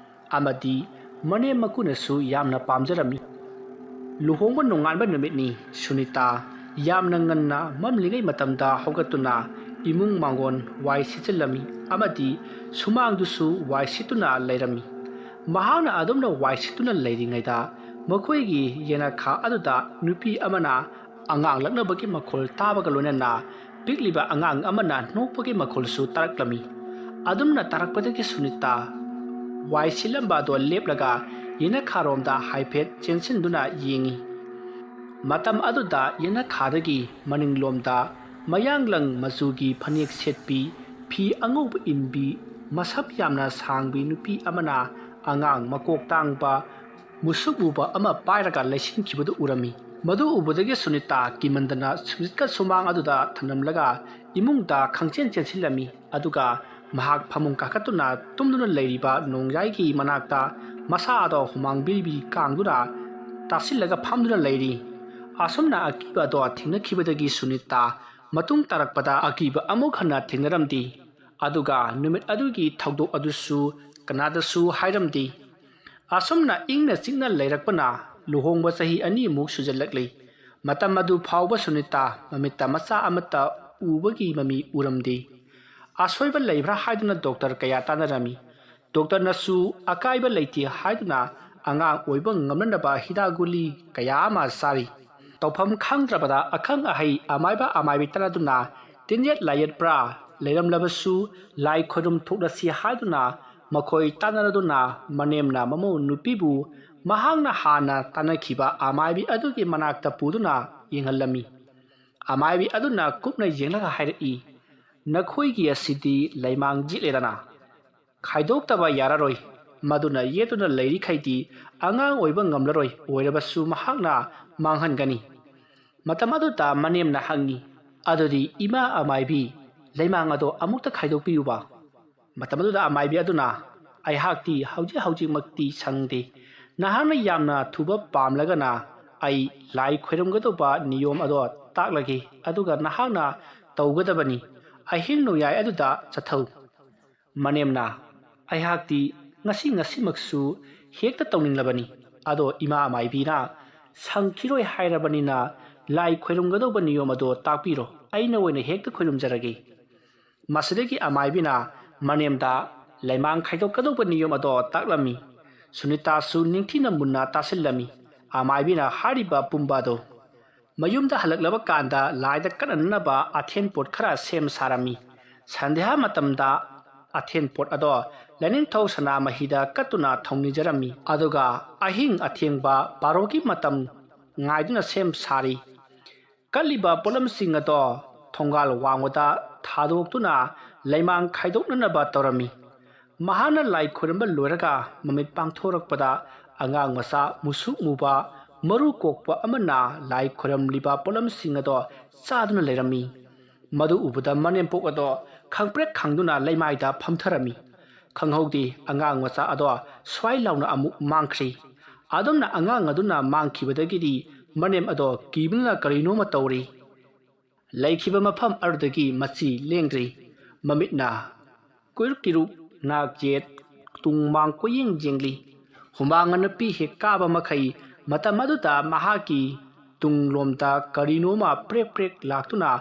ꯑꯃꯗꯤ ꯃꯅꯦꯝ ꯃꯀꯨꯅꯁꯨ ꯌꯥꯝꯅ ꯄꯥꯝꯖꯔꯝꯃꯤ꯫ ꯂꯨꯍꯣꯡꯕ ꯅꯣꯡꯉꯥꯟꯕ ꯅꯨꯃꯤꯠꯅꯤ꯫ ꯁꯨꯅꯤꯇꯥ ꯌꯥꯝꯅ ꯉꯟꯅ ꯃꯝꯂꯤꯉꯩ ꯃꯇꯝꯗ ꯍꯧꯒꯠꯇꯨꯅ ꯏꯃꯨꯡ ꯃꯥꯡꯒꯣꯟ ꯋꯥꯏ ꯁꯤꯠꯆꯤꯜꯂꯝꯃꯤ ꯑꯃꯗꯤ ꯁꯨꯃꯥꯡꯗꯨꯁꯨ ꯋꯥꯏ ꯁꯤꯠꯇꯨꯅ ꯂꯩꯔꯝꯃꯤ꯫ ꯃꯍꯥꯛꯅ ꯑꯗꯨꯝꯅ ꯋꯥꯏ ꯁꯤꯠꯇꯨꯅ ꯂꯩꯔꯤꯉꯩꯗ ꯃꯈꯣꯏꯒꯤ ꯌꯦꯅꯈꯥ ꯑꯗꯨꯗ ꯅꯨꯄꯤ ꯑꯃꯅ ꯑꯉꯥꯡ ꯂꯛꯅꯕꯒꯤ ꯃꯈꯣꯜ ꯇꯥꯕꯒ ꯂꯣꯏꯅꯅ ꯄꯤꯛꯂꯤꯕ ꯑꯉꯥꯡ ꯑꯃꯅ ꯅꯣꯛꯄꯒꯤ ꯃꯈꯣꯜꯁꯨ ꯇꯥꯔꯛꯂꯝꯃꯤ꯫ ꯑꯗꯨꯝꯅ ꯇꯥꯔꯛꯄꯗꯒꯤ ꯁꯨꯅꯤꯇꯥ ꯋꯥꯏ ꯁꯤꯠꯂꯝꯕ ꯑꯗꯣ ꯂꯦꯞꯂꯒ ꯌꯦꯅꯈꯥꯔꯣꯝꯗ ꯍꯥꯏꯐꯦꯠ ꯆꯦꯟꯁꯤꯟꯗꯨꯅ ꯌꯦꯡꯉꯤ꯫ ꯃꯇꯝ ꯑꯗꯨꯗ ꯌꯦꯅꯈꯥꯗꯒꯤ ꯃꯅꯤꯡꯂꯣꯝꯗ ꯃꯌꯥꯡꯂꯪ ꯃꯆꯨꯒꯤ ꯐꯅꯦꯛ ꯁꯦꯠꯄꯤ, ꯐꯤ ꯑꯉꯧꯕ ꯏꯟꯕꯤ, ꯃꯁꯝ ꯌꯥꯝꯅ ꯁꯥꯡꯕꯤ ꯅꯨꯄꯤ ꯑꯃꯅ ꯑꯉꯥꯡ ꯃꯀꯣꯛ ꯇꯥꯡꯕ ꯃꯨꯁꯨꯛ ꯃꯨꯕ ꯑꯃ ꯄꯥꯏꯔꯒ ꯂꯩꯁꯤꯟꯈꯤꯕꯗꯨ ꯎꯔꯝꯃꯤ꯫ ꯃꯗꯨ ꯎꯕꯗꯒꯤ ꯁꯨꯅꯤꯇꯥ ꯀꯤꯃꯟꯗꯅ ꯁꯨꯝꯖꯤꯠꯀ ꯁꯨꯃꯥꯡ ꯑꯗꯨꯗ ꯊꯝꯂꯝꯂꯒ ꯏꯃꯨꯡꯗ ꯈꯪꯆꯦꯟ ꯆꯦꯟꯁꯤꯜꯂꯝꯃꯤ꯫ ꯑꯗꯨꯒ ꯃꯍꯥꯛ ꯐꯃꯨꯡ ꯀꯥꯈꯠꯇꯨꯅ ꯇꯨꯝꯗꯨꯅ ꯂꯩꯔꯤꯕ ꯅꯣꯡꯌꯥꯏꯒꯤ ꯃꯅꯥꯛꯇ ꯃꯁꯥ ꯑꯗꯣ ꯍꯨꯃꯥꯡ ꯕꯤꯔꯤ ꯕꯤꯔꯤ ꯀꯥꯡꯗꯨꯅ ꯇꯥꯁꯤꯜꯂꯒ ꯐꯝꯗꯨꯅ ꯂꯩꯔꯤ꯫ ꯑꯁꯨꯝꯅ ꯑꯀꯤꯕ ꯑꯗꯣ ꯊꯦꯡꯅꯈꯤꯕꯗꯒꯤ ꯁꯨꯅꯤꯇꯥ ꯃꯇꯨꯡ ꯇꯥꯔꯛꯄꯗ ꯑꯀꯤꯕ ꯑꯃꯨꯛ ꯍꯟꯅ ꯊꯦꯡꯅꯔꯝꯗꯦ꯫ ꯑꯗꯨꯒ ꯅꯨꯃꯤꯠ ꯑꯗꯨꯒꯤ ꯊꯧꯗꯣꯛ ꯑꯗꯨꯁꯨ ꯀꯅꯥꯗꯁꯨ ꯍꯥꯏꯔꯝꯗꯦ꯫ ꯑꯁꯨꯝꯅ ꯏꯪꯅ ꯆꯤꯛꯅ ꯂꯩꯔꯛꯄꯅ ꯂꯨꯍꯣꯡꯕ ꯆꯍꯤ ꯑꯅꯤꯃꯨꯛ ꯁꯨꯖꯜꯂꯛꯂꯤ꯫ ꯃꯇꯝ ꯑꯗꯨ ꯐꯥꯎꯕ ꯁꯨꯅꯤꯇꯥ ꯃꯃꯤꯠꯇ ꯃꯆꯥ ꯑꯃꯠꯇ ꯎꯕꯒꯤ ꯃꯃꯤ ꯎꯔꯝꯗꯦ꯫ ꯑꯁꯣꯏꯕ ꯂꯩꯕ꯭ꯔꯥ ꯍꯥꯏꯗꯨꯅ ꯗꯣꯛꯇꯔ ꯀꯌꯥ ꯇꯥꯟꯅꯔꯝꯃꯤ꯫ ꯗꯣꯛꯇꯔꯅꯁꯨ ꯑꯀꯥꯏꯕ ꯂꯩꯇꯦ ꯍꯥꯏꯗꯨꯅ ꯑꯉꯥꯡ ꯑꯣꯏꯕ ꯉꯝꯅꯅꯕ ꯍꯤꯗꯥꯛ ꯒꯨꯂꯤ ꯀꯌꯥ ꯑꯃ ꯆꯥꯔꯤ꯫ ꯇꯧꯐꯝ ꯈꯪꯗ꯭ꯔꯕꯗ ꯑꯈꯪ ꯑꯍꯩ ꯑꯃꯥꯏꯕ ꯑꯃꯥꯏꯕꯤ ꯇꯥꯟꯅꯗꯨꯅ ꯇꯤꯟꯌꯦꯠ ꯂꯥꯏꯌꯦꯠꯄ꯭ꯔꯥ ꯂꯩꯔꯝꯂꯕꯁꯨ ꯂꯥꯏ ꯈꯣꯏꯔꯨꯝ ꯊꯣꯛꯂꯁꯤ ꯍꯥꯏꯗꯨꯅ ꯃꯈꯣꯏ ꯇꯥꯟꯅꯔꯗꯨꯅ ꯃꯅꯦꯝꯅ ꯃꯃꯧ ꯅꯨꯄꯤꯕꯨ ꯃꯍꯥꯛꯅ ꯍꯥꯟꯅ ꯇꯥꯟꯅꯈꯤꯕ ꯑꯃꯥꯏꯕꯤ ꯑꯗꯨꯒꯤ ꯃꯅꯥꯛꯇ ꯄꯨꯗꯨꯅ ꯌꯦꯡꯍꯜꯂꯝꯃꯤ꯫ ꯑꯃꯥꯏꯕꯤ ꯑꯗꯨꯅ ꯀꯨꯞꯅ ꯌꯦꯡꯂꯒ ꯍꯥꯏꯔꯛꯏ, "ꯅꯈꯣꯏꯒꯤ ꯑꯁꯤꯗꯤ ꯂꯩꯃꯥꯡ ꯖꯤꯠꯂꯦꯗꯅ꯫ ꯈꯥꯏꯗꯣꯛꯇꯕ ꯌꯥꯔꯔꯣꯏ꯫ ꯃꯗꯨꯅ ꯌꯦꯠꯇꯨꯅ ꯂꯩꯔꯤꯈꯩꯗꯤ ꯑꯉꯥꯡ ꯑꯣꯏꯕ ꯉꯝꯂꯔꯣꯏ, ꯑꯣꯏꯔꯕꯁꯨ ꯃꯍꯥꯛꯅ ꯃꯥꯡꯍꯟꯒꯅꯤ꯫" ꯃꯇꯝ ꯑꯗꯨꯗ ꯃꯅꯦꯝꯅ ꯍꯪꯉꯤ, "ꯑꯗꯨꯗꯤ ꯏꯃꯥ ꯑꯃꯥꯏꯕꯤ, ꯂꯩꯃꯥꯡ ꯑꯗꯣ ꯑꯃꯨꯛꯇ ꯈꯥꯏꯗꯣꯛꯄꯤꯌꯨꯕ꯫" ꯃꯇꯝ ꯑꯗꯨꯗ ꯑꯃꯥꯏꯕꯤ ꯑꯗꯨꯅ, "ꯑꯩꯍꯥꯛꯇꯤ ꯍꯧꯖꯤꯛ ꯍꯧꯖꯤꯛꯃꯛꯇꯤ ꯁꯪꯗꯦ꯫ ꯅꯍꯥꯛꯅ ꯌꯥꯝꯅ ꯊꯨꯕ ꯄꯥꯝꯂꯒꯅ ꯑꯩ ꯂꯥꯏ ꯈꯣꯏꯔꯝꯒꯗꯧꯕ ꯅꯤꯌꯣꯝ ꯑꯗꯣ ꯇꯥꯛꯂꯒꯦ, ꯑꯗꯨꯒ ꯅꯍꯥꯛꯅ ꯇꯧꯒꯗꯕꯅꯤ꯫ ꯑꯍꯤꯡ ꯅꯣꯡꯌꯥꯏ ꯑꯗꯨꯗ ꯆꯠꯊꯧ꯫" ꯃꯅꯦꯝꯅ, "ꯑꯩꯍꯥꯛꯇꯤ ꯉꯁꯤ ꯉꯁꯤꯃꯛꯁꯨ ꯍꯦꯛꯇ ꯇꯧꯅꯤꯡꯂꯕꯅꯤ꯫ ꯑꯗꯣ ꯏꯃꯥ ꯃꯥꯏꯕꯤꯅ ꯁꯪꯈꯤꯔꯣꯏ ꯍꯥꯏꯔꯕꯅꯤꯅ ꯂꯥꯏ ꯈꯣꯏꯔꯝꯒꯗꯧꯕ ꯅꯤꯌꯣꯝ ꯑꯗꯣ ꯇꯥꯛꯄꯤꯔꯣ, ꯑꯩꯅ ꯑꯣꯏꯅ ꯍꯦꯛꯇ ꯈꯣꯏꯔꯝꯖꯔꯒꯦ꯫" ꯃꯁꯤꯗꯒꯤ ꯑꯃꯥꯏꯕꯤꯅ ꯃꯅꯦꯝꯗ ꯂꯩꯃꯥꯡ ꯈꯥꯏꯗꯣꯛꯀꯗꯧꯕ ꯅꯤꯌꯣꯝ ꯑꯗꯣ ꯇꯥꯛꯂꯝꯃꯤ꯫ ꯁꯨꯅꯤꯇꯥꯁꯨ ꯅꯤꯡꯊꯤꯅ ꯃꯨꯟꯅ ꯇꯥꯁꯤꯜꯂꯝꯃꯤ꯫ ꯑꯃꯥꯏꯕꯤꯅ ꯍꯥꯏꯔꯤꯕ ꯄꯨꯝꯕ ꯑꯗꯣ꯫ ꯃꯌꯨꯝꯗ ꯍꯜꯂꯛꯂꯕ ꯀꯥꯟꯗ ꯂꯥꯏꯗ ꯀꯠꯅꯅꯕ ꯑꯊꯦꯟ ꯄꯣꯠ ꯈꯔ ꯁꯦꯝ ꯁꯥꯔꯝꯃꯤ꯫ ꯁꯟꯙ꯭ꯌꯥ ꯃꯇꯝꯗ ꯑꯊꯦꯟ ꯄꯣꯠ ꯑꯗꯣ ꯂꯥꯏꯅꯤꯡꯊꯧ ꯁꯅꯥꯃꯍꯤꯗ ꯀꯠꯇꯨꯅ ꯊꯧꯅꯤꯖꯔꯝꯃꯤ꯫ ꯑꯗꯨꯒ ꯑꯍꯤꯡ ꯑꯊꯦꯡꯕ ꯕꯥꯔꯣꯒꯤ ꯃꯇꯝ ꯉꯥꯏꯗꯨꯅ ꯁꯦꯝ ꯁꯥꯔꯤ꯫ ꯀꯠꯂꯤꯕ ꯄꯣꯠꯂꯝꯁꯤꯡ ꯑꯗꯣ ꯊꯣꯡꯒꯥꯜ ꯋꯥꯡꯃꯗ ꯊꯥꯗꯣꯛꯇꯨꯅ ꯂꯩꯃꯥꯡ ꯈꯥꯏꯗꯣꯛꯅꯅꯕ ꯇꯧꯔꯝꯃꯤ꯫ ꯃꯍꯥꯛꯅ ꯂꯥꯏ ꯈꯣꯏꯔꯝꯕ ꯂꯣꯏꯔꯒ ꯃꯃꯤꯠ ꯄꯥꯡꯊꯣꯔꯛꯄꯗ ꯑꯉꯥꯡ ꯃꯆꯥ ꯃꯨꯁꯨꯛ ꯃꯨꯕ ꯃꯔꯨ ꯀꯣꯛꯄ ꯑꯃꯅ ꯂꯥꯏ ꯈꯣꯏꯔꯝꯂꯤꯕ ꯄꯣꯠꯂꯝꯁꯤꯡ ꯑꯗꯣ ꯆꯥꯗꯨꯅ ꯂꯩꯔꯝꯃꯤ꯫ ꯃꯗꯨ ꯎꯕꯗ ꯃꯅꯦꯝꯄꯣꯛ ꯑꯗꯣ ꯈꯪꯄ꯭ꯔꯦꯛ ꯈꯪꯗꯨꯅ ꯂꯩꯃꯥꯏꯗ ꯐꯝꯊꯔꯝꯃꯤ꯫ ꯈꯪꯍꯧꯗꯦ, ꯑꯉꯥꯡ ꯃꯆꯥ ꯑꯗꯣ ꯁ꯭ꯋꯥꯏ ꯂꯥꯎꯅ ꯑꯃꯨꯛ ꯃꯥꯡꯈ꯭ꯔꯦ꯫ ꯑꯗꯨꯝꯅ ꯑꯉꯥꯡ ꯑꯗꯨꯅ ꯃꯥꯡꯈꯤꯕꯗꯒꯤꯗꯤ ꯃꯅꯦꯝ ꯑꯗꯣ ꯀꯤꯕꯅ ꯀꯔꯤꯅꯣꯃ ꯇꯧꯔꯦ꯫ ꯂꯩꯈꯤꯕ ꯃꯐꯝ ꯑꯗꯨꯗꯒꯤ ꯃꯆꯤ ꯂꯦꯡꯗ꯭ꯔꯤ꯫ ꯃꯃꯤꯠꯅ ꯀꯨꯏꯔꯨꯛ ꯀꯤꯔꯨꯛ ꯅꯥꯛ ꯌꯦꯠ ꯇꯨꯡ ꯃꯥꯡ ꯀꯣꯏꯌꯦꯡ ꯌꯦꯡꯂꯤ꯫ ꯍꯨꯃꯥꯡ ꯑꯅꯞꯄꯤ ꯍꯦꯛ ꯀꯥꯕ ꯃꯈꯩ ꯃꯇꯝ ꯑꯗꯨꯗ ꯃꯍꯥꯛꯀꯤ ꯇꯨꯡꯂꯣꯝꯗ ꯀꯔꯤꯅꯣꯃ ꯄ꯭ꯔꯦꯛ ꯄ꯭ꯔꯦꯛ ꯂꯥꯛꯇꯨꯅ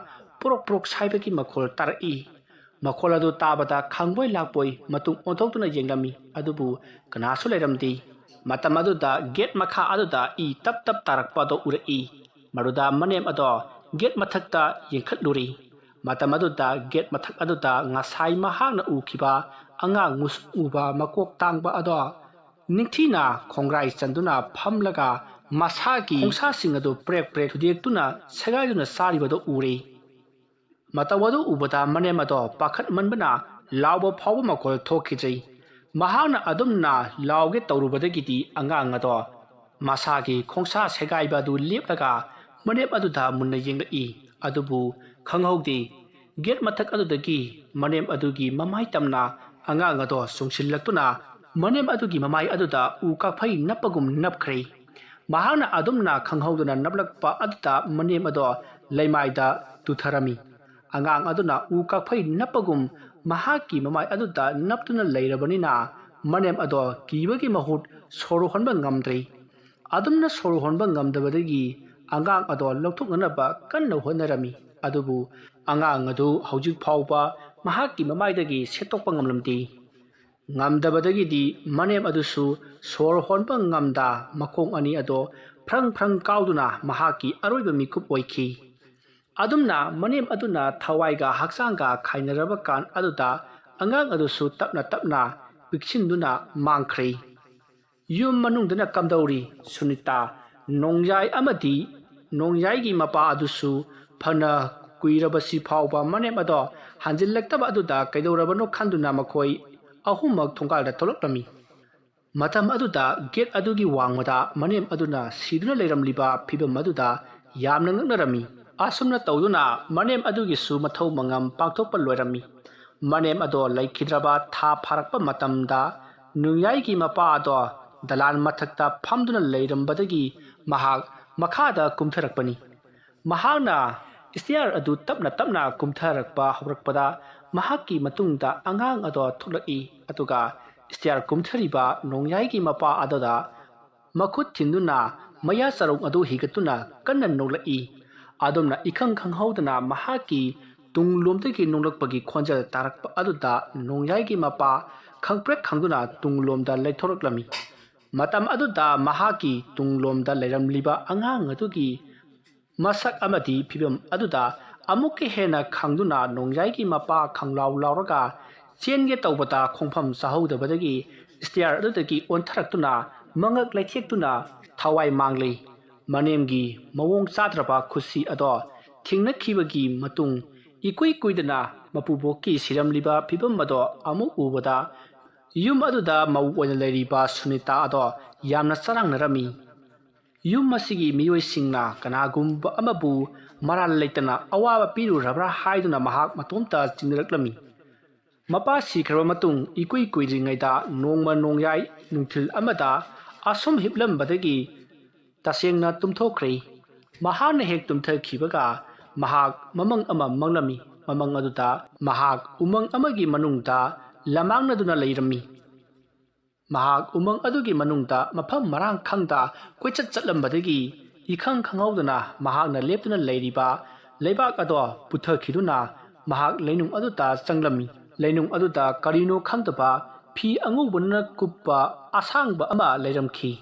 ꯄ꯭ꯔꯣꯛ ꯄ꯭ꯔꯣꯛ ꯁꯥꯏꯕꯒꯤ ꯃꯈꯣꯜ ꯇꯥꯔꯛꯏ꯫ ꯃꯈꯣꯜ ꯑꯗꯨ ꯇꯥꯕꯗ ꯈꯪꯕꯣꯏ ꯂꯥꯛꯄꯣꯏ ꯃꯇꯨꯡ ꯑꯣꯟꯊꯣꯛꯇꯨꯅ ꯌꯦꯡꯂꯝꯃꯤ, ꯑꯗꯨꯕꯨ ꯀꯅꯥꯁꯨ ꯂꯩꯔꯝꯗꯦ꯫ ꯃꯇꯝ ꯑꯗꯨꯗ ꯒꯦꯠ ꯃꯈꯥ ꯑꯗꯨꯗ ꯏ ꯇꯞ ꯇꯞ ꯇꯥꯔꯛꯄ ꯑꯗꯨ ꯎꯔꯛꯏ꯫ ꯃꯗꯨꯗ ꯃꯅꯦꯝ ꯑꯗꯣ ꯒꯦꯠ ꯃꯊꯛꯇ ꯌꯦꯡꯈꯠꯂꯨꯔꯤ꯫ ꯃꯇꯝ ꯑꯗꯨꯗ ꯒꯦꯠ ꯃꯊꯛ ꯑꯗꯨꯗ ꯉꯁꯥꯏ ꯃꯍꯥꯛꯅ ꯎꯈꯤꯕ ꯑꯉꯥꯡ ꯃꯨꯁꯨꯛ ꯃꯨꯕ ꯃꯀꯣꯛ ꯇꯥꯡꯕ ꯑꯗꯣ ꯅꯤꯡꯊꯤꯅ ꯈꯣꯡꯒ꯭ꯔꯥꯏ ꯆꯟꯗꯨꯅ ꯐꯝꯂꯒ ꯃꯁꯥꯒꯤ ꯈꯣꯡꯁꯥꯁꯤꯡ ꯑꯗꯨ ꯄ꯭ꯔꯦꯛ ꯄ꯭ꯔꯦꯛ ꯊꯨꯗꯦꯛꯇꯨꯅ ꯁꯦꯒꯥꯏꯗꯨꯅ ꯆꯥꯔꯤꯕꯗꯨ ꯎꯔꯦ꯫ ꯃꯇꯧ ꯑꯗꯨ ꯎꯕꯗ ꯃꯅꯦꯝ ꯑꯗꯣ ꯄꯥꯈꯠꯃꯟꯕꯅ ꯂꯥꯎꯕ ꯐꯥꯎꯕ ꯃꯈꯣꯜ ꯊꯣꯛꯈꯤꯗ꯭ꯔꯤ꯫ ꯃꯍꯥꯛꯅ ꯑꯗꯨꯝꯅ ꯂꯥꯎꯒꯦ ꯇꯧꯔꯨꯕꯗꯒꯤꯗꯤ ꯑꯉꯥꯡ ꯑꯗꯣ ꯃꯁꯥꯒꯤ ꯈꯣꯡꯁꯥ ꯁꯦꯒꯥꯏꯕ ꯑꯗꯨ ꯂꯦꯞꯂꯒ ꯃꯅꯦꯝ ꯑꯗꯨꯗ ꯃꯨꯟꯅ ꯌꯦꯡꯂꯛꯏ꯫ ꯑꯗꯨꯕꯨ ꯈꯪꯍꯧꯗꯦ, ꯒꯦꯠ ꯃꯊꯛ ꯑꯗꯨꯗꯒꯤ ꯃꯅꯦꯝ ꯑꯗꯨꯒꯤ ꯃꯃꯥꯏ ꯇꯝꯅ ꯑꯉꯥꯡ ꯑꯗꯣ ꯆꯣꯡꯁꯤꯜꯂꯛꯇꯨꯅ ꯃꯅꯦꯝ ꯑꯗꯨꯒꯤ ꯃꯃꯥꯏ ꯑꯗꯨꯗ ꯎ ꯀꯥꯐꯩ ꯅꯞꯄꯒꯨꯝ ꯅꯞꯈ꯭ꯔꯦ꯫ ꯃꯍꯥꯛꯅ ꯑꯗꯨꯝꯅ ꯈꯪꯍꯧꯗꯅ ꯅꯞꯂꯛꯄ ꯑꯗꯨꯗ ꯃꯅꯦꯝ ꯑꯗꯣ ꯂꯩꯃꯥꯏꯗ ꯇꯨꯊꯔꯝꯃꯤ꯫ ꯑꯉꯥꯡ ꯑꯗꯨꯅ ꯎ ꯀꯥꯐꯩ ꯅꯞꯄꯒꯨꯝ ꯃꯍꯥꯛꯀꯤ ꯃꯃꯥꯏ ꯑꯗꯨꯗ ꯅꯞꯇꯨꯅ ꯂꯩꯔꯕꯅꯤꯅ ꯃꯅꯦꯝ ꯑꯗꯣ ꯀꯤꯕꯒꯤ ꯃꯍꯨꯠ ꯁꯣꯔ ꯍꯣꯟꯕ ꯉꯝꯗ꯭ꯔꯦ꯫ ꯑꯗꯨꯝꯅ ꯁꯣꯔ ꯍꯣꯟꯕ ꯉꯝꯗꯕꯗꯒꯤ ꯑꯉꯥꯡ ꯑꯗꯣ ꯂꯧꯊꯣꯛꯅꯅꯕ ꯀꯟꯅ ꯍꯣꯠꯅꯔꯝꯃꯤ꯫ ꯑꯗꯨꯕꯨ ꯑꯉꯥꯡ ꯑꯗꯨ ꯍꯧꯖꯤꯛ ꯐꯥꯎꯕ ꯃꯍꯥꯛꯀꯤ ꯃꯃꯥꯏꯗꯒꯤ ꯁꯦꯠꯇꯣꯛꯄ ꯉꯝꯂꯝꯗꯦ꯫ ꯉꯝꯗꯕꯗꯒꯤꯗꯤ ꯃꯅꯦꯝ ꯑꯗꯨꯁꯨ ꯁꯣꯔ ꯍꯣꯟꯕ ꯉꯝꯗ ꯃꯈꯣꯡ ꯑꯅꯤ ꯑꯗꯣ ꯐ꯭ꯔꯪ ꯐ꯭ꯔꯪ ꯀꯥꯎꯗꯨꯅ ꯃꯍꯥꯛꯀꯤ ꯑꯔꯣꯏꯕ ꯃꯤꯀꯨꯞ ꯑꯣꯏꯈꯤ꯫ ꯑꯗꯨꯝꯅ ꯃꯅꯦꯝ ꯑꯗꯨꯅ ꯊꯋꯥꯏꯒ ꯍꯛꯆꯥꯡꯒ ꯈꯥꯏꯅꯔꯕ ꯀꯥꯟ ꯑꯗꯨꯗ ꯑꯉꯥꯡ ꯑꯗꯨꯁꯨ ꯇꯞꯅ ꯇꯞꯅ ꯄꯤꯛꯁꯤꯟꯗꯨꯅ ꯃꯥꯡꯈ꯭ꯔꯦ꯫ ꯌꯨꯝ ꯃꯅꯨꯡꯗꯅ ꯀꯝꯗꯧꯔꯤ? ꯁꯨꯅꯤꯇꯥ, ꯅꯣꯡꯌꯥꯏ ꯑꯃꯗꯤ ꯅꯣꯡꯌꯥꯏꯒꯤ ꯃꯄꯥ ꯑꯗꯨꯁꯨ ꯐꯅ ꯀꯨꯏꯔꯕꯁꯤ ꯐꯥꯎꯕ ꯃꯅꯦꯝ ꯑꯗꯣ ꯍꯟꯖꯤꯜꯂꯛꯇꯕ ꯑꯗꯨꯗ ꯀꯩꯗꯧꯔꯕꯅꯣ ꯈꯟꯗꯨꯅ ꯃꯈꯣꯏ ꯑꯍꯨꯝꯃꯛ ꯊꯣꯡꯒꯥꯜꯗ ꯊꯣꯛꯂꯛꯂꯝꯃꯤ꯫ ꯃꯇꯝ ꯑꯗꯨꯗ ꯒꯦꯠ ꯑꯗꯨꯒꯤ ꯋꯥꯡꯃꯗ ꯃꯅꯦꯝ ꯑꯗꯨꯅ ꯁꯤꯗꯨꯅ ꯂꯩꯔꯝꯂꯤꯕ ꯐꯤꯚꯝ ꯑꯗꯨꯗ ꯌꯥꯝꯅ ꯉꯛꯅꯔꯝꯃꯤ꯫ ꯑꯁꯨꯝꯅ ꯇꯧꯗꯨꯅ ꯃꯅꯦꯝ ꯑꯗꯨꯒꯤꯁꯨ ꯃꯊꯧ ꯃꯉꯝ ꯄꯥꯡꯊꯣꯛꯄ ꯂꯣꯏꯔꯝꯃꯤ꯫ ꯃꯅꯦꯝ ꯑꯗꯣ ꯂꯩꯈꯤꯗ꯭ꯔꯕ ꯊꯥ ꯐꯥꯔꯛꯄ ꯃꯇꯝꯗ ꯅꯣꯡꯌꯥꯏꯒꯤ ꯃꯄꯥ ꯑꯗꯣ ꯗꯂꯥꯟ ꯃꯊꯛꯇ ꯐꯝꯗꯨꯅ ꯂꯩꯔꯝꯕꯗꯒꯤ ꯃꯍꯥꯛ ꯃꯈꯥꯗ ꯀꯨꯝꯊꯔꯛꯄꯅꯤ꯫ ꯃꯍꯥꯛꯅ ꯁ꯭ꯇꯦꯌꯔ ꯑꯗꯨ ꯇꯞꯅ ꯇꯞꯅ ꯀꯨꯝꯊꯔꯛꯄ ꯍꯧꯔꯛꯄꯗ ꯃꯍꯥꯛꯀꯤ ꯃꯇꯨꯡꯗ ꯑꯉꯥꯡ ꯑꯗꯣ ꯊꯣꯛꯂꯛꯏ꯫ ꯑꯗꯨꯒ ꯁ꯭ꯇꯦꯌꯔ ꯀꯨꯝꯊꯔꯤꯕ ꯅꯣꯡꯌꯥꯏꯒꯤ ꯃꯄꯥ ꯑꯗꯨꯗ ꯃꯈꯨꯠ ꯊꯤꯟꯗꯨꯅ ꯃꯌꯥ ꯆꯔꯣꯡ ꯑꯗꯨ ꯍꯤꯒꯠꯇꯨꯅ ꯀꯟꯅ ꯅꯣꯛꯂꯛꯏ꯫ ꯑꯗꯨꯝꯅ ꯏꯈꯪ ꯈꯪꯍꯧꯗꯅ ꯃꯍꯥꯛꯀꯤ ꯇꯨꯡꯂꯣꯝꯗꯒꯤ ꯅꯣꯛꯂꯛꯄꯒꯤ ꯈꯣꯟꯖꯦꯜ ꯇꯥꯔꯛꯄ ꯑꯗꯨꯗ ꯅꯣꯡꯌꯥꯏꯒꯤ ꯃꯄꯥ ꯈꯪꯄ꯭ꯔꯦꯛ ꯈꯪꯗꯨꯅ ꯇꯨꯡꯂꯣꯝꯗ ꯂꯩꯊꯣꯔꯛꯂꯝꯃꯤ꯫ ꯃꯇꯝ ꯑꯗꯨꯗ ꯃꯍꯥꯛꯀꯤ ꯇꯨꯡꯂꯣꯝꯗ ꯂꯩꯔꯝꯂꯤꯕ ꯑꯉꯥꯡ ꯑꯗꯨꯒꯤ ꯃꯁꯛ ꯑꯃꯗꯤ ꯐꯤꯚꯝ ꯑꯗꯨꯗ ꯑꯃꯨꯛꯀ ꯍꯦꯟꯅ ꯈꯪꯗꯨꯅ ꯅꯣꯡꯌꯥꯏꯒꯤ ꯃꯄꯥ ꯈꯪꯂꯥꯎ ꯂꯥꯎꯔꯒ ꯆꯦꯟꯒꯦ ꯇꯧꯕꯗ ꯈꯣꯡꯐꯝ ꯆꯥꯍꯧꯗꯕꯗꯒꯤ ꯁ꯭ꯇꯦꯌꯔ ꯑꯗꯨꯗꯒꯤ ꯑꯣꯟꯊꯔꯛꯇꯨꯅ ꯃꯉꯛ ꯂꯩꯊꯦꯛꯇꯨꯅ ꯊꯋꯥꯏ ꯃꯥꯡꯂꯤ꯫ ꯃꯅꯦꯝꯒꯤ ꯃꯑꯣꯡ ꯆꯥꯗ꯭ꯔꯕ ꯈꯨꯠꯁꯤ ꯑꯗꯣ ꯊꯦꯡꯅꯈꯤꯕꯒꯤ ꯃꯇꯨꯡ ꯏꯀꯨꯏ ꯀꯨꯏꯗꯅ ꯃꯄꯨꯕꯣꯛꯀꯤ ꯁꯤꯔꯝꯂꯤꯕ ꯐꯤꯚꯝ ꯑꯗꯣ ꯑꯃꯨꯛ ꯎꯕꯗ ꯌꯨꯝ ꯑꯗꯨꯗ ꯃꯧ ꯑꯣꯏꯅ ꯂꯩꯔꯤꯕ ꯁꯨꯅꯤꯇꯥ ꯑꯗꯣ ꯌꯥꯝꯅ ꯆꯔꯥꯡꯅꯔꯝꯃꯤ꯫ ꯌꯨꯝ ꯑꯁꯤꯒꯤ ꯃꯤꯑꯣꯏꯁꯤꯡꯅ ꯀꯅꯥꯒꯨꯝꯕ ꯑꯃꯕꯨ ꯃꯔꯥꯜ ꯂꯩꯇꯅ ꯑꯋꯥꯕ ꯄꯤꯔꯨꯔꯕ꯭ꯔꯥ ꯍꯥꯏꯗꯨꯅ ꯃꯍꯥꯛ ꯃꯇꯣꯝꯇ ꯆꯤꯡꯅꯔꯛꯂꯝꯃꯤ꯫ ꯃꯄꯥ ꯁꯤꯈ꯭ꯔꯕ ꯃꯇꯨꯡ ꯏꯀꯨꯏ ꯀꯨꯏꯗ꯭ꯔꯤꯉꯩꯗ ꯅꯣꯡꯃ ꯅꯣꯡꯌꯥꯏ ꯅꯨꯡꯊꯤꯜ ꯑꯃꯗ ꯑꯁꯨꯝ ꯍꯤꯞꯂꯝꯕꯗꯒꯤ ꯇꯁꯦꯡꯅ ꯇꯨꯝꯊꯣꯛꯈ꯭ꯔꯦ꯫ ꯃꯍꯥꯛꯅ ꯍꯦꯛ ꯇꯨꯝꯊꯈꯤꯕꯒ ꯃꯍꯥꯛ ꯃꯃꯪ ꯑꯃ ꯃꯪꯂꯝꯃꯤ꯫ ꯃꯃꯪ ꯑꯗꯨꯗ ꯃꯍꯥꯛ ꯎꯃꯪ ꯑꯃꯒꯤ ꯃꯅꯨꯡꯗ ꯂꯃꯥꯡꯅꯗꯨꯅ ꯂꯩꯔꯝꯃꯤ꯫ ꯃꯍꯥꯛ ꯎꯃꯪ ꯑꯗꯨꯒꯤ ꯃꯅꯨꯡꯗ ꯃꯐꯝ ꯃꯔꯥꯡ ꯈꯪꯗ ꯀꯣꯏꯆꯠ ꯆꯠꯂꯝꯕꯗꯒꯤ ꯏꯈꯪ ꯈꯪꯍꯧꯗꯅ ꯃꯍꯥꯛꯅ ꯂꯦꯞꯇꯨꯅ ꯂꯩꯔꯤꯕ ꯂꯩꯕꯥꯛ ꯑꯗꯣ ꯄꯨꯊꯈꯤꯗꯨꯅ ꯃꯍꯥꯛ ꯂꯩꯅꯨꯡ ꯑꯗꯨꯗ ꯆꯪꯂꯝꯃꯤ꯫ ꯂꯩꯅꯨꯡ ꯑꯗꯨꯗ ꯀꯔꯤꯅꯣ ꯈꯪꯗꯕ ꯐꯤ ꯑꯉꯧꯕꯅ ꯀꯨꯞꯄ ꯑꯁꯥꯡꯕ ꯑꯃ ꯂꯩꯔꯝꯈꯤ꯫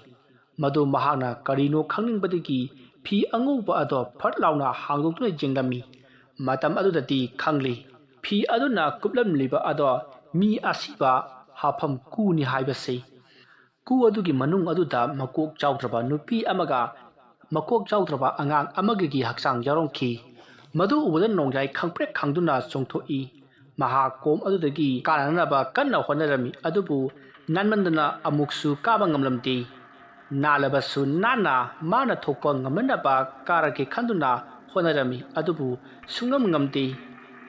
ꯃꯗꯨ ꯃꯍꯥꯛꯅ ꯀꯔꯤꯅꯣ ꯈꯪꯅꯤꯡꯕꯗꯒꯤ ꯐꯤ ꯑꯉꯧꯕ ꯑꯗꯣ ꯐꯠ ꯂꯥꯎꯅ ꯍꯥꯡꯗꯣꯛꯇꯨꯅ ꯌꯦꯡꯂꯝꯃꯤ꯫ ꯃꯇꯝ ꯑꯗꯨꯗꯗꯤ ꯈꯪꯂꯤ, ꯐꯤ ꯑꯗꯨꯅ ꯀꯨꯞꯂꯝꯂꯤꯕ ꯑꯗꯣ ꯃꯤ ꯑꯁꯤꯕ ꯍꯥꯞꯐꯝ ꯀꯨꯅꯤ ꯍꯥꯏꯕꯁꯤ꯫ ꯀꯨ ꯑꯗꯨꯒꯤ ꯃꯅꯨꯡ ꯑꯗꯨꯗ ꯃꯀꯣꯛ ꯆꯥꯎꯗ꯭ꯔꯕ ꯅꯨꯄꯤ ꯑꯃꯒ ꯃꯀꯣꯛ ꯆꯥꯎꯗ꯭ꯔꯕ ꯑꯉꯥꯡ ꯑꯃꯒꯤ ꯍꯛꯆꯥꯡ ꯌꯥꯎꯔꯝꯈꯤ꯫ ꯃꯗꯨ ꯎꯕꯗ ꯅꯣꯡꯌꯥꯏ ꯈꯪꯄ꯭ꯔꯦꯛ ꯈꯪꯗꯨꯅ ꯆꯣꯡꯊꯣꯛꯏ꯫ ꯃꯍꯥꯛ ꯀꯣꯝ ꯑꯗꯨꯗꯒꯤ ꯀꯥꯅꯅꯕ ꯀꯟꯅ ꯍꯣꯠꯅꯔꯝꯃꯤ, ꯑꯗꯨꯕꯨ ꯅꯥꯟꯃꯟꯗꯅ ꯑꯃꯨꯛꯁꯨ ꯀꯥꯕ ꯉꯝꯂꯝꯗꯦ꯫ ꯅꯥꯜꯂꯕꯁꯨ ꯅꯥꯟꯅ ꯃꯥꯅ ꯊꯣꯛꯄ ꯉꯝꯅꯅꯕ ꯀꯥꯔꯒꯦ ꯈꯟꯗꯨꯅ ꯍꯣꯠꯅꯔꯝꯃꯤ, ꯑꯗꯨꯕꯨ ꯁꯨꯡꯉꯝ ꯉꯝꯗꯦ꯫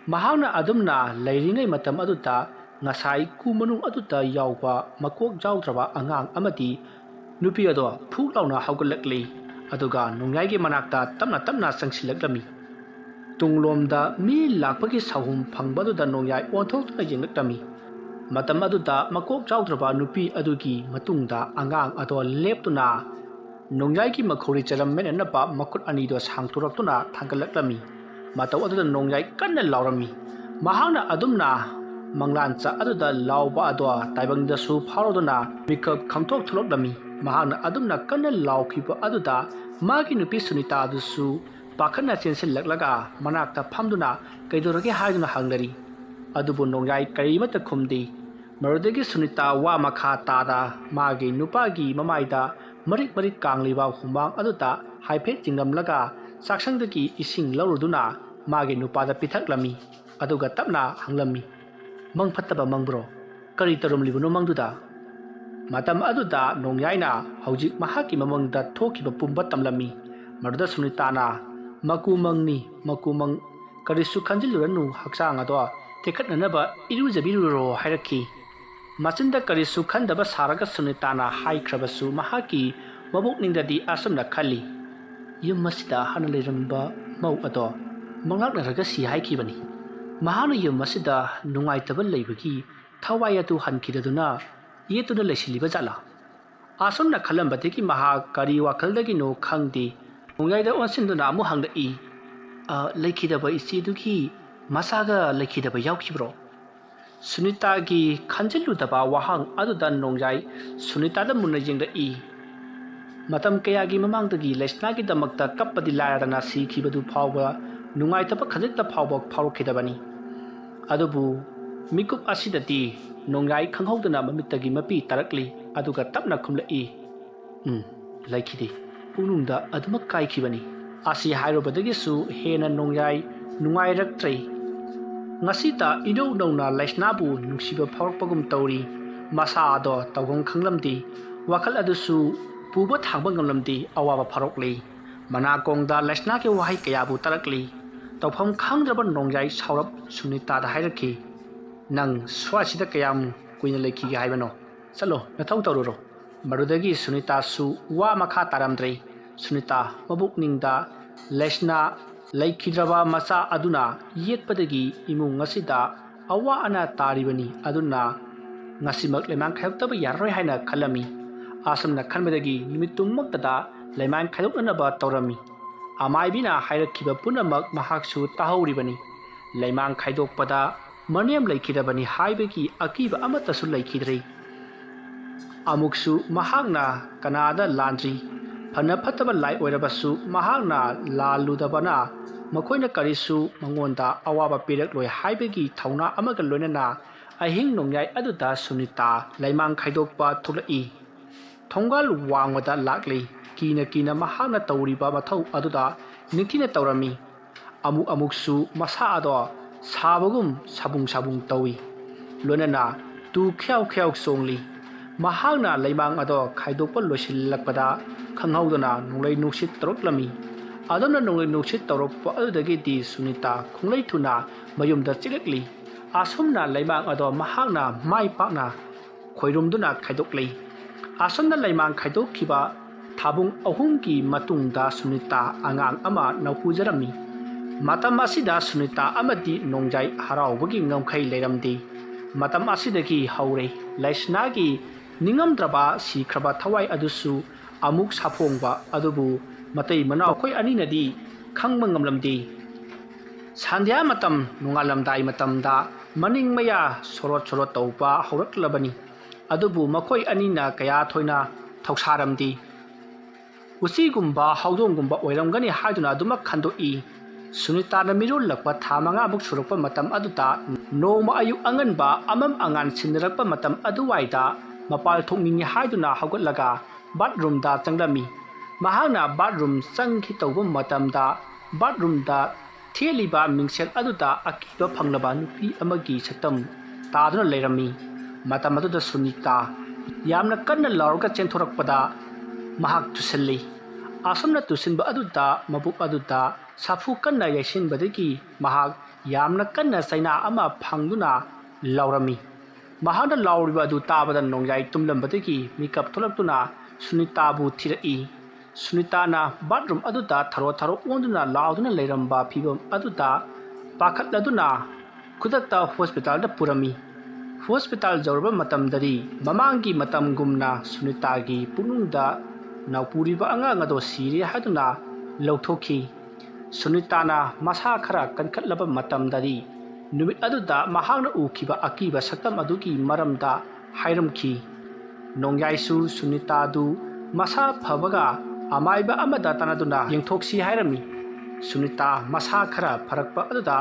ꯃꯍꯥꯛꯅ ꯑꯗꯨꯝꯅ ꯂꯩꯔꯤꯉꯩ ꯃꯇꯝ ꯑꯗꯨꯗ ꯉꯁꯥꯏ ꯀꯨ ꯃꯅꯨꯡ ꯑꯗꯨꯗ ꯌꯥꯎꯕ ꯃꯀꯣꯛ ꯌꯥꯎꯗ꯭ꯔꯕ ꯑꯉꯥꯡ ꯑꯃꯗꯤ ꯅꯨꯄꯤ ꯑꯗꯣ ꯐꯨꯛ ꯂꯥꯎꯅ ꯍꯧꯒꯠꯂꯛꯂꯤ, ꯑꯗꯨꯒ ꯅꯣꯡꯌꯥꯏꯒꯤ ꯃꯅꯥꯛꯇ ꯇꯞꯅ ꯇꯞꯅ ꯆꯪꯁꯤꯜꯂꯛꯂꯝꯃꯤ꯫ ꯇꯨꯡꯂꯣꯝꯗ ꯃꯤ ꯂꯥꯛꯄꯒꯤ ꯁꯥꯍꯨꯝ ꯐꯪꯕ ꯑꯗꯨꯗ ꯅꯣꯡꯌꯥꯏ ꯑꯣꯟꯊꯣꯛꯇꯨꯅ ꯌꯦꯡꯂꯛꯂꯝꯃꯤ꯫ ꯃꯇꯝ ꯑꯗꯨꯗ ꯃꯀꯣꯛ ꯌꯥꯎꯗ꯭ꯔꯕ ꯅꯨꯄꯤ ꯑꯗꯨꯒꯤ ꯃꯇꯨꯡꯗ ꯑꯉꯥꯡ ꯑꯗꯣ ꯂꯦꯞꯇꯨꯅ ꯅꯣꯡꯌꯥꯏꯒꯤ ꯃꯈꯧꯔꯤ ꯆꯔꯝ ꯃꯦꯠꯅꯅꯕ ꯃꯈꯨꯠ ꯑꯅꯤꯗꯣ ꯁꯥꯡꯗꯣꯔꯛꯇꯨꯅ ꯊꯥꯡꯒꯠꯂꯛꯂꯝꯃꯤ꯫ ꯃꯇꯧ ꯑꯗꯨꯗ ꯅꯣꯡꯌꯥꯏ ꯀꯟꯅ ꯂꯥꯎꯔꯝꯃꯤ꯫ ꯃꯍꯥꯛꯅ ꯑꯗꯨꯝꯅ ꯃꯪꯂꯥꯟꯆꯥ ꯑꯗꯨꯗ ꯂꯥꯎꯕ ꯑꯗꯣ ꯇꯥꯏꯕꯪꯗꯁꯨ ꯐꯥꯎꯔꯗꯨꯅ ꯃꯤꯀꯞ ꯈꯪꯊꯣꯛ ꯊꯣꯛꯂꯛꯂꯝꯃꯤ꯫ ꯃꯍꯥꯛꯅ ꯑꯗꯨꯝꯅ ꯀꯟꯅ ꯂꯥꯎꯈꯤꯕ ꯑꯗꯨꯗ ꯃꯥꯒꯤ ꯅꯨꯄꯤ ꯁꯨꯅꯤꯇꯥ ꯑꯗꯨꯁꯨ ꯄꯥꯈꯠꯅ ꯆꯦꯟꯁꯤꯜꯂꯛꯂꯒ ꯃꯅꯥꯛꯇ ꯐꯝꯗꯨꯅ ꯀꯩꯗꯧꯔꯒꯦ ꯍꯥꯏꯗꯨꯅ ꯍꯪꯅꯔꯤ꯫ ꯑꯗꯨꯕꯨ ꯅꯣꯡꯌꯥꯏ ꯀꯔꯤꯃꯠꯇ ꯈꯨꯝꯗꯦ꯫ ꯃꯗꯨꯗꯒꯤ ꯁꯨꯅꯤꯇꯥ ꯋꯥ ꯃꯈꯥ ꯇꯥꯗ ꯃꯥꯒꯤ ꯅꯨꯄꯥꯒꯤ ꯃꯃꯥꯏꯗ ꯃꯔꯤꯛ ꯃꯔꯤꯛ ꯀꯥꯡꯂꯤꯕ ꯍꯨꯃꯥꯡ ꯑꯗꯨꯗ ꯍꯥꯏꯐꯦꯠ ꯆꯤꯡꯂꯝꯂꯒ ꯆꯥꯛꯁꯪꯗꯒꯤ ꯏꯁꯤꯡ ꯂꯧꯔꯨꯗꯨꯅ ꯃꯥꯒꯤ ꯅꯨꯄꯥꯗ ꯄꯤꯊꯛꯂꯝꯃꯤ꯫ ꯑꯗꯨꯒ ꯇꯞꯅ ꯍꯪꯂꯝꯃꯤ, "ꯃꯪ ꯐꯠꯇꯕ ꯃꯪꯕ꯭ꯔꯣ? ꯀꯔꯤ ꯇꯧꯔꯝꯂꯤꯕꯅꯣ ꯃꯪꯗꯨꯗ?" ꯃꯇꯝ ꯑꯗꯨꯗ ꯅꯣꯡꯌꯥꯏꯅ ꯍꯧꯖꯤꯛ ꯃꯍꯥꯛꯀꯤ ꯃꯃꯪꯗ ꯊꯣꯛꯈꯤꯕ ꯄꯨꯝꯕ ꯇꯝꯂꯝꯃꯤ꯫ ꯃꯗꯨꯗ ꯁꯨꯅꯤꯇꯥꯅ, "ꯃꯀꯨ ꯃꯪꯅꯤ, ꯃꯀꯨ ꯃꯪ꯫ ꯀꯔꯤꯁꯨ ꯈꯟꯖꯤꯜꯂꯨꯔꯅꯨ, ꯍꯛꯆꯥꯡ ꯑꯗꯣ ꯇꯦꯛꯈꯠꯅꯅꯕ ꯏꯔꯨꯖꯕꯤꯔꯨꯔꯣ" ꯍꯥꯏꯔꯛꯈꯤ꯫ ꯃꯆꯤꯟꯗ ꯀꯔꯤꯁꯨ ꯈꯟꯗꯕ ꯁꯥꯔꯒ ꯁꯨꯅꯤꯇꯥꯅ ꯍꯥꯏꯈ꯭ꯔꯕꯁꯨ ꯃꯍꯥꯛꯀꯤ ꯃꯕꯨꯛꯅꯤꯡꯗꯗꯤ ꯑꯁꯨꯝꯅ ꯈꯜꯂꯤ, "ꯌꯨꯝ ꯑꯁꯤꯗ ꯍꯥꯟꯅ ꯂꯩꯔꯝꯕ ꯃꯧ ꯑꯗꯣ ꯃꯪꯂꯥꯛꯅꯔꯒ ꯁꯤ ꯍꯥꯏꯈꯤꯕꯅꯤ꯫ ꯃꯍꯥꯛꯅ ꯌꯨꯝ ꯑꯁꯤꯗ ꯅꯨꯡꯉꯥꯏꯇꯕ ꯂꯩꯕꯒꯤ ꯊꯋꯥꯏ ꯑꯗꯨ ꯍꯟꯈꯤꯗꯗꯨꯅ ꯌꯦꯠꯇꯨꯅ ꯂꯩꯁꯤꯜꯂꯤꯕ ꯖꯥꯠꯂꯥ?" ꯑꯁꯨꯝꯅ ꯈꯜꯂꯝꯕꯗꯒꯤ ꯃꯍꯥꯛ ꯀꯔꯤ ꯋꯥꯈꯜꯗꯒꯤꯅꯣ ꯈꯪꯗꯦ, ꯅꯣꯡꯌꯥꯏꯗ ꯑꯣꯟꯁꯤꯟꯗꯨꯅ ꯑꯃꯨꯛ ꯍꯪꯂꯛꯏ, "ꯑ, ꯂꯩꯈꯤꯗꯕ ꯏꯆꯦꯗꯨꯒꯤ ꯃꯆꯥꯒ ꯂꯩꯈꯤꯗꯕ ꯌꯥꯎꯈꯤꯕ꯭ꯔꯣ?" ꯁꯨꯅꯤꯇꯥꯒꯤ ꯈꯟꯖꯤꯜꯂꯨꯗꯕ ꯋꯥꯍꯪ ꯑꯗꯨꯗ ꯅꯣꯡꯌꯥꯏ ꯁꯨꯅꯤꯇꯥꯗ ꯃꯨꯟꯅ ꯌꯦꯡꯂꯛꯏ꯫ ꯃꯇꯝ ꯀꯌꯥꯒꯤ ꯃꯃꯥꯡꯗꯒꯤ ꯂꯩꯁꯅꯥꯒꯤꯗꯃꯛꯇ ꯀꯞꯄꯗꯤ ꯂꯥꯏꯔꯗꯅ ꯁꯤꯈꯤꯕꯗꯨ ꯐꯥꯎꯕ ꯅꯨꯡꯉꯥꯏꯇꯕ ꯈꯖꯤꯛꯇ ꯐꯥꯎꯕ ꯐꯥꯎꯔꯛꯈꯤꯗꯕꯅꯤ꯫ ꯑꯗꯨꯕꯨ ꯃꯤꯀꯨꯞ ꯑꯁꯤꯗꯗꯤ ꯅꯣꯡꯌꯥꯏ ꯈꯪꯍꯧꯗꯅ ꯃꯃꯤꯠꯇꯒꯤ ꯃꯄꯤ ꯇꯥꯔꯛꯂꯤ, ꯑꯗꯨꯒ ꯇꯞꯅ ꯈꯨꯝꯂꯛꯏ, "ꯎꯝ, ꯂꯩꯈꯤꯗꯦ꯫ ꯄꯨꯛꯅꯨꯡꯗ ꯑꯗꯨꯃꯛ ꯀꯥꯏꯈꯤꯕꯅꯤ"꯫ ꯑꯁꯤ ꯍꯥꯏꯔꯨꯕꯗꯒꯤꯁꯨ ꯍꯦꯟꯅ ꯅꯣꯡꯌꯥꯏ ꯅꯨꯡꯉꯥꯏꯔꯛꯇ꯭ꯔꯦ꯫ ꯉꯁꯤꯇ ꯏꯅꯧ ꯅꯧꯅ ꯂꯩꯁꯅꯥꯕꯨ ꯅꯨꯡꯁꯤꯕ ꯐꯥꯎꯔꯛꯄꯒꯨꯝ ꯇꯧꯔꯤ꯫ ꯃꯁꯥ ꯑꯗꯣ ꯇꯧꯐꯝ ꯈꯪꯂꯝꯗꯦ꯫ ꯋꯥꯈꯜ ꯑꯗꯨꯁꯨ ꯄꯨꯕ ꯊꯥꯡꯕ ꯉꯝꯂꯝꯗꯦ꯫ ꯑꯋꯥꯕ ꯐꯥꯎꯔꯛꯂꯤ꯫ ꯃꯅꯥꯀꯣꯡꯗ ꯂꯩꯁꯅꯥꯒꯤ ꯋꯥꯍꯩ ꯀꯌꯥꯕꯨ ꯇꯥꯔꯛꯂꯤ꯫ ꯇꯧꯐꯝ ꯈꯪꯗ꯭ꯔꯕ ꯅꯣꯡꯌꯥꯏ ꯁꯥꯎꯔꯞ ꯁꯨꯅꯤꯇꯥꯗ ꯍꯥꯏꯔꯛꯈꯤ, "ꯅꯪ ꯁ꯭ꯋꯥꯏꯁꯤꯗ ꯀꯌꯥꯝ ꯀꯨꯏꯅ ꯂꯩꯈꯤꯒꯦ ꯍꯥꯏꯕꯅꯣ? ꯆꯠꯂꯣ, ꯅꯊꯧ ꯇꯧꯔꯨꯔꯣ꯫" ꯃꯗꯨꯗꯒꯤ ꯁꯨꯅꯤꯇꯥꯁꯨ ꯋꯥ ꯃꯈꯥ ꯇꯥꯔꯝꯗ꯭ꯔꯦ꯫ ꯁꯨꯅꯤꯇꯥ ꯃꯕꯨꯛꯅꯤꯡꯗ ꯂꯩꯁꯅꯥ ꯂꯩꯈꯤꯗ꯭ꯔꯕ ꯃꯆꯥ ꯑꯗꯨꯅ ꯌꯦꯠꯄꯗꯒꯤ ꯏꯃꯨꯡ ꯑꯁꯤꯗ ꯑꯋꯥ ꯑꯅꯥ ꯇꯥꯔꯤꯕꯅꯤ꯫ ꯑꯗꯨꯅ ꯉꯁꯤꯃꯛ ꯂꯩꯃꯥꯡ ꯈꯥꯏꯗꯣꯛꯇꯕ ꯌꯥꯔꯔꯣꯏ ꯍꯥꯏꯅ ꯈꯜꯂꯝꯃꯤ꯫ ꯑꯁꯨꯝꯅ ꯈꯟꯕꯗꯒꯤ ꯅꯨꯃꯤꯠꯇꯨꯃꯛꯇꯗ ꯂꯩꯃꯥꯡ ꯈꯥꯏꯗꯣꯛꯅꯅꯕ ꯇꯧꯔꯝꯃꯤ꯫ ꯑꯃꯥꯏꯕꯤꯅ ꯍꯥꯏꯔꯛꯈꯤꯕ ꯄꯨꯝꯅꯃꯛ ꯃꯍꯥꯛꯁꯨ ꯇꯥꯍꯧꯔꯤꯕꯅꯤ꯫ ꯂꯩꯃꯥꯡ ꯈꯥꯏꯗꯣꯛꯄꯗ ꯃꯅꯦꯝ ꯂꯩꯈꯤꯗꯕꯅꯤ ꯍꯥꯏꯕꯒꯤ ꯑꯀꯤꯕ ꯑꯃꯠꯇꯁꯨ ꯂꯩꯈꯤꯗ꯭ꯔꯦ꯫ ꯑꯃꯨꯛꯁꯨ ꯃꯍꯥꯛꯅ ꯀꯅꯥꯗ ꯂꯥꯟꯗ꯭ꯔꯤ꯫ ꯐꯅ ꯐꯠꯇꯕ ꯂꯥꯏ ꯑꯣꯏꯔꯕꯁꯨ ꯃꯍꯥꯛꯅ ꯂꯥꯜꯂꯨꯗꯕꯅ ꯃꯈꯣꯏꯅ ꯀꯔꯤꯁꯨ ꯃꯉꯣꯟꯗ ꯑꯋꯥꯕ ꯄꯤꯔꯛꯂꯣꯏ ꯍꯥꯏꯕꯒꯤ ꯊꯧꯅꯥ ꯑꯃꯒ ꯂꯣꯏꯅꯅ ꯑꯍꯤꯡ ꯅꯣꯡꯌꯥꯏ ꯑꯗꯨꯗ ꯁꯨꯅꯤꯇꯥ ꯂꯩꯃꯥꯡ ꯈꯥꯏꯗꯣꯛꯄ ꯊꯣꯛꯂꯛꯏ꯫ ꯊꯣꯡꯒꯥꯜ ꯋꯥꯡꯃꯗ ꯂꯥꯛꯂꯤ꯫ ꯀꯤꯅ ꯀꯤꯅ ꯃꯍꯥꯛꯅ ꯇꯧꯔꯤꯕ ꯃꯊꯧ ꯑꯗꯨꯗ ꯅꯤꯡꯊꯤꯅ ꯇꯧꯔꯝꯃꯤ꯫ ꯑꯃꯨꯛ ꯑꯃꯨꯛꯁꯨ ꯃꯁꯥ ꯑꯗꯣ ꯁꯥꯕꯒꯨꯝ ꯁꯥꯕꯨꯡ ꯁꯥꯕꯨꯡ ꯇꯧꯏ꯫ ꯂꯣꯏꯅꯅ ꯇꯨ ꯈ꯭ꯌꯥꯎ ꯈ꯭ꯌꯥꯎ ꯆꯣꯡꯂꯤ꯫ ꯃꯍꯥꯛꯅ ꯂꯩꯃꯥꯡ ꯑꯗꯣ ꯈꯥꯏꯗꯣꯛꯄ ꯂꯣꯏꯁꯤꯜꯂꯛꯄꯗ ꯈꯪꯍꯧꯗꯅ ꯅꯣꯡꯂꯩ ꯅꯨꯡꯁꯤꯠ ꯇꯧꯔꯛꯂꯝꯃꯤ꯫ ꯑꯗꯨꯝꯅ ꯅꯣꯡꯂꯩ ꯅꯨꯡꯁꯤꯠ ꯇꯧꯔꯛꯄ ꯑꯗꯨꯗꯒꯤꯗꯤ ꯁꯨꯅꯤꯇꯥ ꯈꯣꯡꯂꯩ ꯊꯨꯅ ꯃꯌꯨꯝꯗ ꯆꯦꯜꯂꯛꯂꯤ꯫ ꯑꯁꯨꯝꯅ ꯂꯩꯃꯥꯡ ꯑꯗꯣ ꯃꯍꯥꯛꯅ ꯃꯥꯏ ꯄꯥꯛꯅ ꯈꯣꯏꯔꯨꯝꯗꯨꯅ ꯈꯥꯏꯗꯣꯛꯂꯤ꯫ ꯑꯁꯨꯝꯅ ꯂꯩꯃꯥꯡ ꯈꯥꯏꯗꯣꯛꯈꯤꯕ ꯊꯥꯕꯨꯡ ꯑꯍꯨꯝꯒꯤ ꯃꯇꯨꯡꯗ ꯁꯨꯅꯤꯇꯥ ꯑꯉꯥꯡ ꯑꯃ ꯅꯧꯄꯨꯖꯔꯝꯃꯤ꯫ ꯃꯇꯝ ꯑꯁꯤꯗ ꯁꯨꯅꯤꯇꯥ ꯑꯃꯗꯤ ꯅꯣꯡꯖꯥꯏ ꯍꯔꯥꯎꯕꯒꯤ ꯉꯝꯈꯩ ꯂꯩꯔꯝꯗꯦ꯫ ꯃꯇꯝ ꯑꯁꯤꯗꯒꯤ ꯍꯧꯔꯦ ꯂꯩꯁꯅꯥꯒꯤ ꯅꯤꯡꯉꯝꯗ꯭ꯔꯕ ꯁꯤꯈ꯭ꯔꯕ ꯊꯋꯥꯏ ꯑꯗꯨꯁꯨ ꯑꯃꯨꯛ ꯁꯥꯐꯣꯡꯕ꯫ ꯑꯗꯨꯕꯨ ꯃꯇꯩ ꯃꯅꯥꯎ ꯃꯈꯣꯏ ꯑꯅꯤꯅꯗꯤ ꯈꯪꯕ ꯉꯝꯂꯝꯗꯦ꯫ ꯁꯟꯙ꯭ꯌꯥ ꯃꯇꯝ ꯅꯣꯡꯉꯥꯜꯂꯝꯗꯥꯏ ꯃꯇꯝꯗ ꯃꯅꯤꯡ ꯃꯌꯥ ꯁꯣꯔꯣꯠ ꯁꯣꯔꯣꯠ ꯇꯧꯕ ꯍꯧꯔꯛꯂꯕꯅꯤ꯫ ꯑꯗꯨꯕꯨ ꯃꯈꯣꯏ ꯑꯅꯤꯅ ꯀꯌꯥ ꯊꯣꯏꯅ ꯊꯧꯁꯥꯔꯝꯗꯦ꯫ ꯎꯆꯤꯒꯨꯝꯕ ꯍꯧꯗꯣꯡꯒꯨꯝꯕ ꯑꯣꯏꯔꯝꯒꯅꯤ ꯍꯥꯏꯗꯨꯅ ꯑꯗꯨꯃꯛ ꯈꯟꯗꯣꯛꯏ꯫ ꯁꯨꯅꯤꯇꯥꯅ ꯃꯤꯔꯣꯜꯂꯛꯄ ꯊꯥ ꯃꯉꯥꯃꯨꯛ ꯁꯨꯔꯛꯄ ꯃꯇꯝ ꯑꯗꯨꯗ ꯅꯣꯡꯃ ꯑꯌꯨꯛ ꯑꯉꯟꯕ ꯑꯃꯝ ꯑꯉꯥꯟ ꯁꯤꯟꯅꯔꯛꯄ ꯃꯇꯝ ꯑꯗꯨꯋꯥꯏꯗ ꯃꯄꯥꯜ ꯊꯣꯛꯅꯤꯡꯏ ꯍꯥꯏꯗꯨꯅ ꯍꯧꯒꯠꯂꯒ ꯕꯥꯠꯔꯨꯝꯗ ꯆꯪꯂꯝꯃꯤ꯫ ꯃꯍꯥꯛꯅ ꯕꯥꯠꯔꯨꯝ ꯆꯪꯈꯤ ꯇꯧꯕ ꯃꯇꯝꯗ ꯕꯥꯠꯔꯨꯝꯗ ꯊꯦꯜꯂꯤꯕ ꯃꯤꯡꯁꯦꯜ ꯑꯗꯨꯗ ꯑꯀꯤꯕ ꯐꯪꯂꯕ ꯅꯨꯄꯤ ꯑꯃꯒꯤ ꯁꯛꯇꯝ ꯇꯥꯗꯨꯅ ꯂꯩꯔꯝꯃꯤ꯫ ꯃꯇꯝ ꯑꯗꯨꯗ ꯁꯨꯅꯤꯇꯥ ꯌꯥꯝꯅ ꯀꯟꯅ ꯂꯥꯎꯔꯒ ꯆꯦꯟꯊꯣꯔꯛꯄꯗ ꯃꯍꯥꯛ ꯇꯨꯁꯤꯜꯂꯤ꯫ ꯑꯁꯨꯝꯅ ꯇꯨꯁꯤꯟꯕ ꯑꯗꯨꯗ ꯃꯕꯨꯛ ꯑꯗꯨꯗ ꯁꯥꯐꯨ ꯀꯟꯅ ꯌꯩꯁꯤꯟꯕꯗꯒꯤ ꯃꯍꯥꯛ ꯌꯥꯝꯅ ꯀꯟꯅ ꯆꯩꯅꯥ ꯑꯃ ꯐꯪꯗꯨꯅ ꯂꯥꯎꯔꯝꯃꯤ꯫ ꯃꯍꯥꯛꯅ ꯂꯥꯎꯔꯤꯕ ꯑꯗꯨ ꯇꯥꯕꯗ ꯅꯣꯡꯌꯥꯏ ꯇꯨꯝꯂꯝꯕꯗꯒꯤ ꯃꯤꯀꯞ ꯊꯣꯛꯂꯛꯇꯨꯅ ꯁꯨꯅꯤꯇꯥꯕꯨ ꯊꯤꯔꯛꯏ꯫ ꯁꯨꯅꯤꯇꯥꯅ ꯕꯥꯠꯔꯨꯝ ꯑꯗꯨꯗ ꯊꯔꯣ ꯊꯔꯣ ꯑꯣꯟꯗꯨꯅ ꯂꯥꯎꯗꯨꯅ ꯂꯩꯔꯝꯕ ꯐꯤꯚꯝ ꯑꯗꯨꯗ ꯄꯥꯈꯠꯂꯗꯨꯅ ꯈꯨꯗꯛꯇ ꯍꯣꯁꯄꯤꯇꯥꯜꯗ ꯄꯨꯔꯝꯃꯤ꯫ ꯍꯣꯁꯄꯤꯇꯥꯜ ꯌꯧꯔꯕ ꯃꯇꯝꯗꯗꯤ ꯃꯃꯥꯡꯒꯤ ꯃꯇꯝꯒꯨꯝꯅ ꯁꯨꯅꯤꯇꯥꯒꯤ ꯄꯨꯛꯅꯨꯡꯗ ꯅꯥꯎꯄꯨꯔꯤꯕ ꯑꯉꯥꯡ ꯑꯗꯣ ꯁꯤꯔꯦ ꯍꯥꯏꯗꯨꯅ ꯂꯧꯊꯣꯛꯈꯤ꯫ ꯁꯨꯅꯤꯇꯥꯅ ꯃꯁꯥ ꯈꯔ ꯀꯟꯈꯠꯂꯕ ꯃꯇꯝꯗꯗꯤ ꯅꯨꯃꯤꯠ ꯑꯗꯨꯗ ꯃꯍꯥꯛꯅ ꯎꯈꯤꯕ ꯑꯀꯤꯕ ꯁꯛꯇꯝ ꯑꯗꯨꯒꯤ ꯃꯔꯝꯗ ꯍꯥꯏꯔꯝꯈꯤ꯫ ꯅꯣꯡꯌꯥꯏꯁꯨ ꯁꯨꯅꯤꯇꯥꯗꯨ ꯃꯁꯥ ꯐꯕꯒ ꯑꯃꯥꯏꯕ ꯑꯃꯗ ꯇꯥꯟꯅꯗꯨꯅ ꯌꯦꯡꯊꯣꯛꯁꯤ ꯍꯥꯏꯔꯝꯃꯤ꯫ ꯁꯨꯅꯤꯇꯥ ꯃꯁꯥ ꯈꯔ ꯐꯔꯛꯄ ꯑꯗꯨꯗ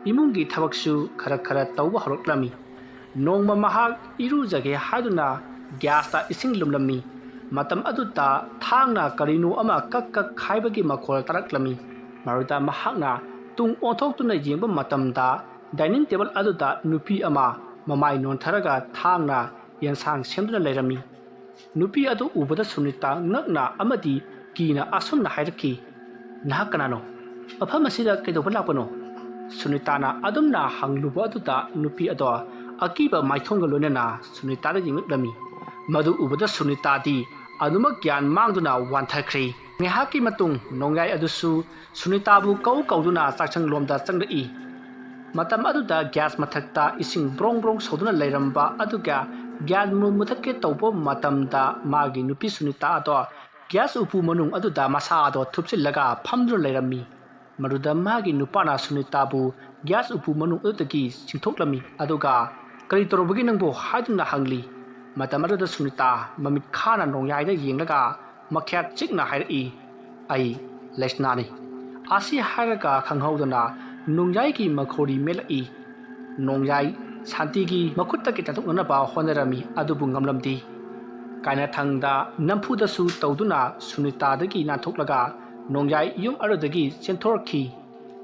ꯏꯃꯨꯡꯒꯤ ꯊꯕꯛꯁꯨ ꯈꯔ ꯈꯔ ꯇꯧꯕ ꯍꯧꯔꯛꯂꯝꯃꯤ꯫ ꯅꯣꯡꯃ ꯃꯍꯥꯛ ꯏꯔꯨꯖꯒꯦ ꯍꯥꯏꯗꯨꯅ ꯒ꯭ꯌꯥꯁꯇ ꯏꯁꯤꯡ ꯂꯨꯝꯂꯝꯃꯤ꯫ ꯃꯇꯝ ꯑꯗꯨꯗ ꯊꯥꯡꯅ ꯀꯔꯤꯅꯣ ꯑꯃ ꯀꯛ ꯀꯛ ꯈꯥꯏꯕꯒꯤ ꯃꯈꯣꯜ ꯇꯥꯔꯛꯂꯝꯃꯤ꯫ ꯃꯗꯨꯗ ꯃꯍꯥꯛꯅ ꯇꯨꯡ ꯑꯣꯟꯊꯣꯛꯇꯨꯅ ꯌꯦꯡꯕ ꯃꯇꯝꯗ ꯗꯥꯏꯅꯤꯡ ꯇꯦꯕꯜ ꯑꯗꯨꯗ ꯅꯨꯄꯤ ꯑꯃ ꯃꯃꯥꯏ ꯅꯣꯟꯊꯔꯒ ꯊꯥꯡꯅ ꯌꯦꯟꯁꯥꯡ ꯁꯦꯝꯗꯨꯅ ꯂꯩꯔꯝꯃꯤ꯫ ꯅꯨꯄꯤ ꯑꯗꯨ ꯎꯕꯗ ꯁꯨꯅꯤꯇꯥ ꯉꯛꯅ ꯑꯃꯗꯤ ꯀꯤꯅ ꯑꯁꯨꯝꯅ ꯍꯥꯏꯔꯛꯈꯤ, "ꯅꯍꯥꯛ ꯀꯅꯥꯅꯣ? ꯃꯐꯝ ꯑꯁꯤꯗ ꯀꯩꯗꯧꯕ ꯂꯥꯛꯄꯅꯣ?" ꯁꯨꯅꯤꯇꯥꯅ ꯑꯗꯨꯝꯅ ꯍꯪꯂꯨꯕ ꯑꯗꯨꯗ ꯅꯨꯄꯤ ꯑꯗꯣ ꯑꯀꯤꯕ ꯃꯥꯏꯊꯣꯡꯒ ꯂꯣꯏꯅꯅ ꯁꯨꯅꯤꯇꯥꯗ ꯌꯦꯡꯂꯛꯂꯝꯃꯤ꯫ ꯃꯗꯨ ꯎꯕꯗ ꯁꯨꯅꯤꯇꯥꯗꯤ ꯑꯗꯨꯃꯛ ꯒ꯭ꯌꯥꯟ ꯃꯥꯡꯗꯨꯅ ꯋꯥꯟꯊꯈ꯭ꯔꯦ꯫ ꯉꯥꯏꯍꯥꯛꯀꯤ ꯃꯇꯨꯡ ꯅꯣꯡꯌꯥꯏ ꯑꯗꯨꯁꯨ ꯁꯨꯅꯤꯇꯥꯕꯨ ꯀꯧ ꯀꯧꯗꯨꯅ ꯆꯥꯛꯁꯪꯂꯣꯝꯗ ꯆꯪꯂꯛꯏ꯫ ꯃꯇꯝ ꯑꯗꯨꯗ ꯒ꯭ꯌꯥꯁ ꯃꯊꯛꯇ ꯏꯁꯤꯡ ꯕ꯭ꯔꯣꯡ ꯕ꯭ꯔꯣꯡ ꯁꯧꯗꯨꯅ ꯂꯩꯔꯝꯕ ꯑꯗꯨꯒ ꯒ꯭ꯌꯥꯁ ꯃꯨ-, ꯃꯨꯊꯠꯀꯦ ꯇꯧꯕ ꯃꯇꯝꯗ ꯃꯥꯒꯤ ꯅꯨꯄꯤ ꯁꯨꯅꯤꯇꯥ ꯑꯗꯣ ꯒ꯭ꯌꯥꯁ ꯎꯄꯨ ꯃꯅꯨꯡ ꯑꯗꯨꯗ ꯃꯁꯥ ꯑꯗꯣ ꯊꯨꯞꯆꯤꯜꯂꯒ ꯐꯝꯗꯨꯅ ꯂꯩꯔꯝꯃꯤ꯫ ꯃꯗꯨꯗ ꯃꯥꯒꯤ ꯅꯨꯄꯥꯅ ꯁꯨꯅꯤꯇꯥꯕꯨ ꯒ꯭ꯌꯥꯁ ꯎꯄꯨ ꯃꯅꯨꯡ ꯑꯗꯨꯗꯒꯤ ꯆꯤꯡꯊꯣꯛꯂꯝꯃꯤ, ꯑꯗꯨꯒ "ꯀꯔꯤ ꯇꯧꯔꯨꯕꯒꯦ ꯅꯪꯕꯨ?" ꯍꯥꯏꯗꯨꯅ ꯍꯪꯂꯤ꯫ ꯃꯇꯝ ꯑꯗꯨꯗ ꯁꯨꯅꯤꯇꯥ ꯃꯃꯤꯠ ꯈꯥꯅ ꯅꯣꯡꯌꯥꯏꯗ ꯌꯦꯡꯂꯒ ꯃꯈ꯭ꯌꯥꯠ ꯆꯤꯛꯅ ꯍꯥꯏꯔꯛꯏ, "ꯑꯩ ꯂꯩꯁꯅꯥꯅꯤ"꯫ ꯑꯁꯤ ꯍꯥꯏꯔꯒ ꯈꯪꯍꯧꯗꯅ ꯅꯣꯡꯌꯥꯏꯒꯤ ꯃꯈꯧꯔꯤ ꯃꯦꯠꯂꯛꯏ꯫ ꯅꯣꯡꯌꯥꯏ ꯁꯥꯟꯇꯤꯒꯤ ꯃꯈꯨꯠꯇꯒꯤ ꯇꯥꯟꯊꯣꯛꯅꯅꯕ ꯍꯣꯠꯅꯔꯝꯃꯤ, ꯑꯗꯨꯕꯨ ꯉꯝꯂꯝꯗꯦ꯫ ꯀꯥꯏꯅꯊꯪꯗ ꯅꯝꯐꯨꯗꯁꯨ ꯇꯧꯗꯨꯅ ꯁꯨꯅꯤꯇꯥꯗꯒꯤ ꯅꯥꯟꯊꯣꯛꯂꯒ ꯅꯣꯡꯌꯥꯏ ꯌꯨꯝ ꯑꯗꯨꯗꯒꯤ ꯆꯦꯟꯊꯣꯔꯛꯈꯤ꯫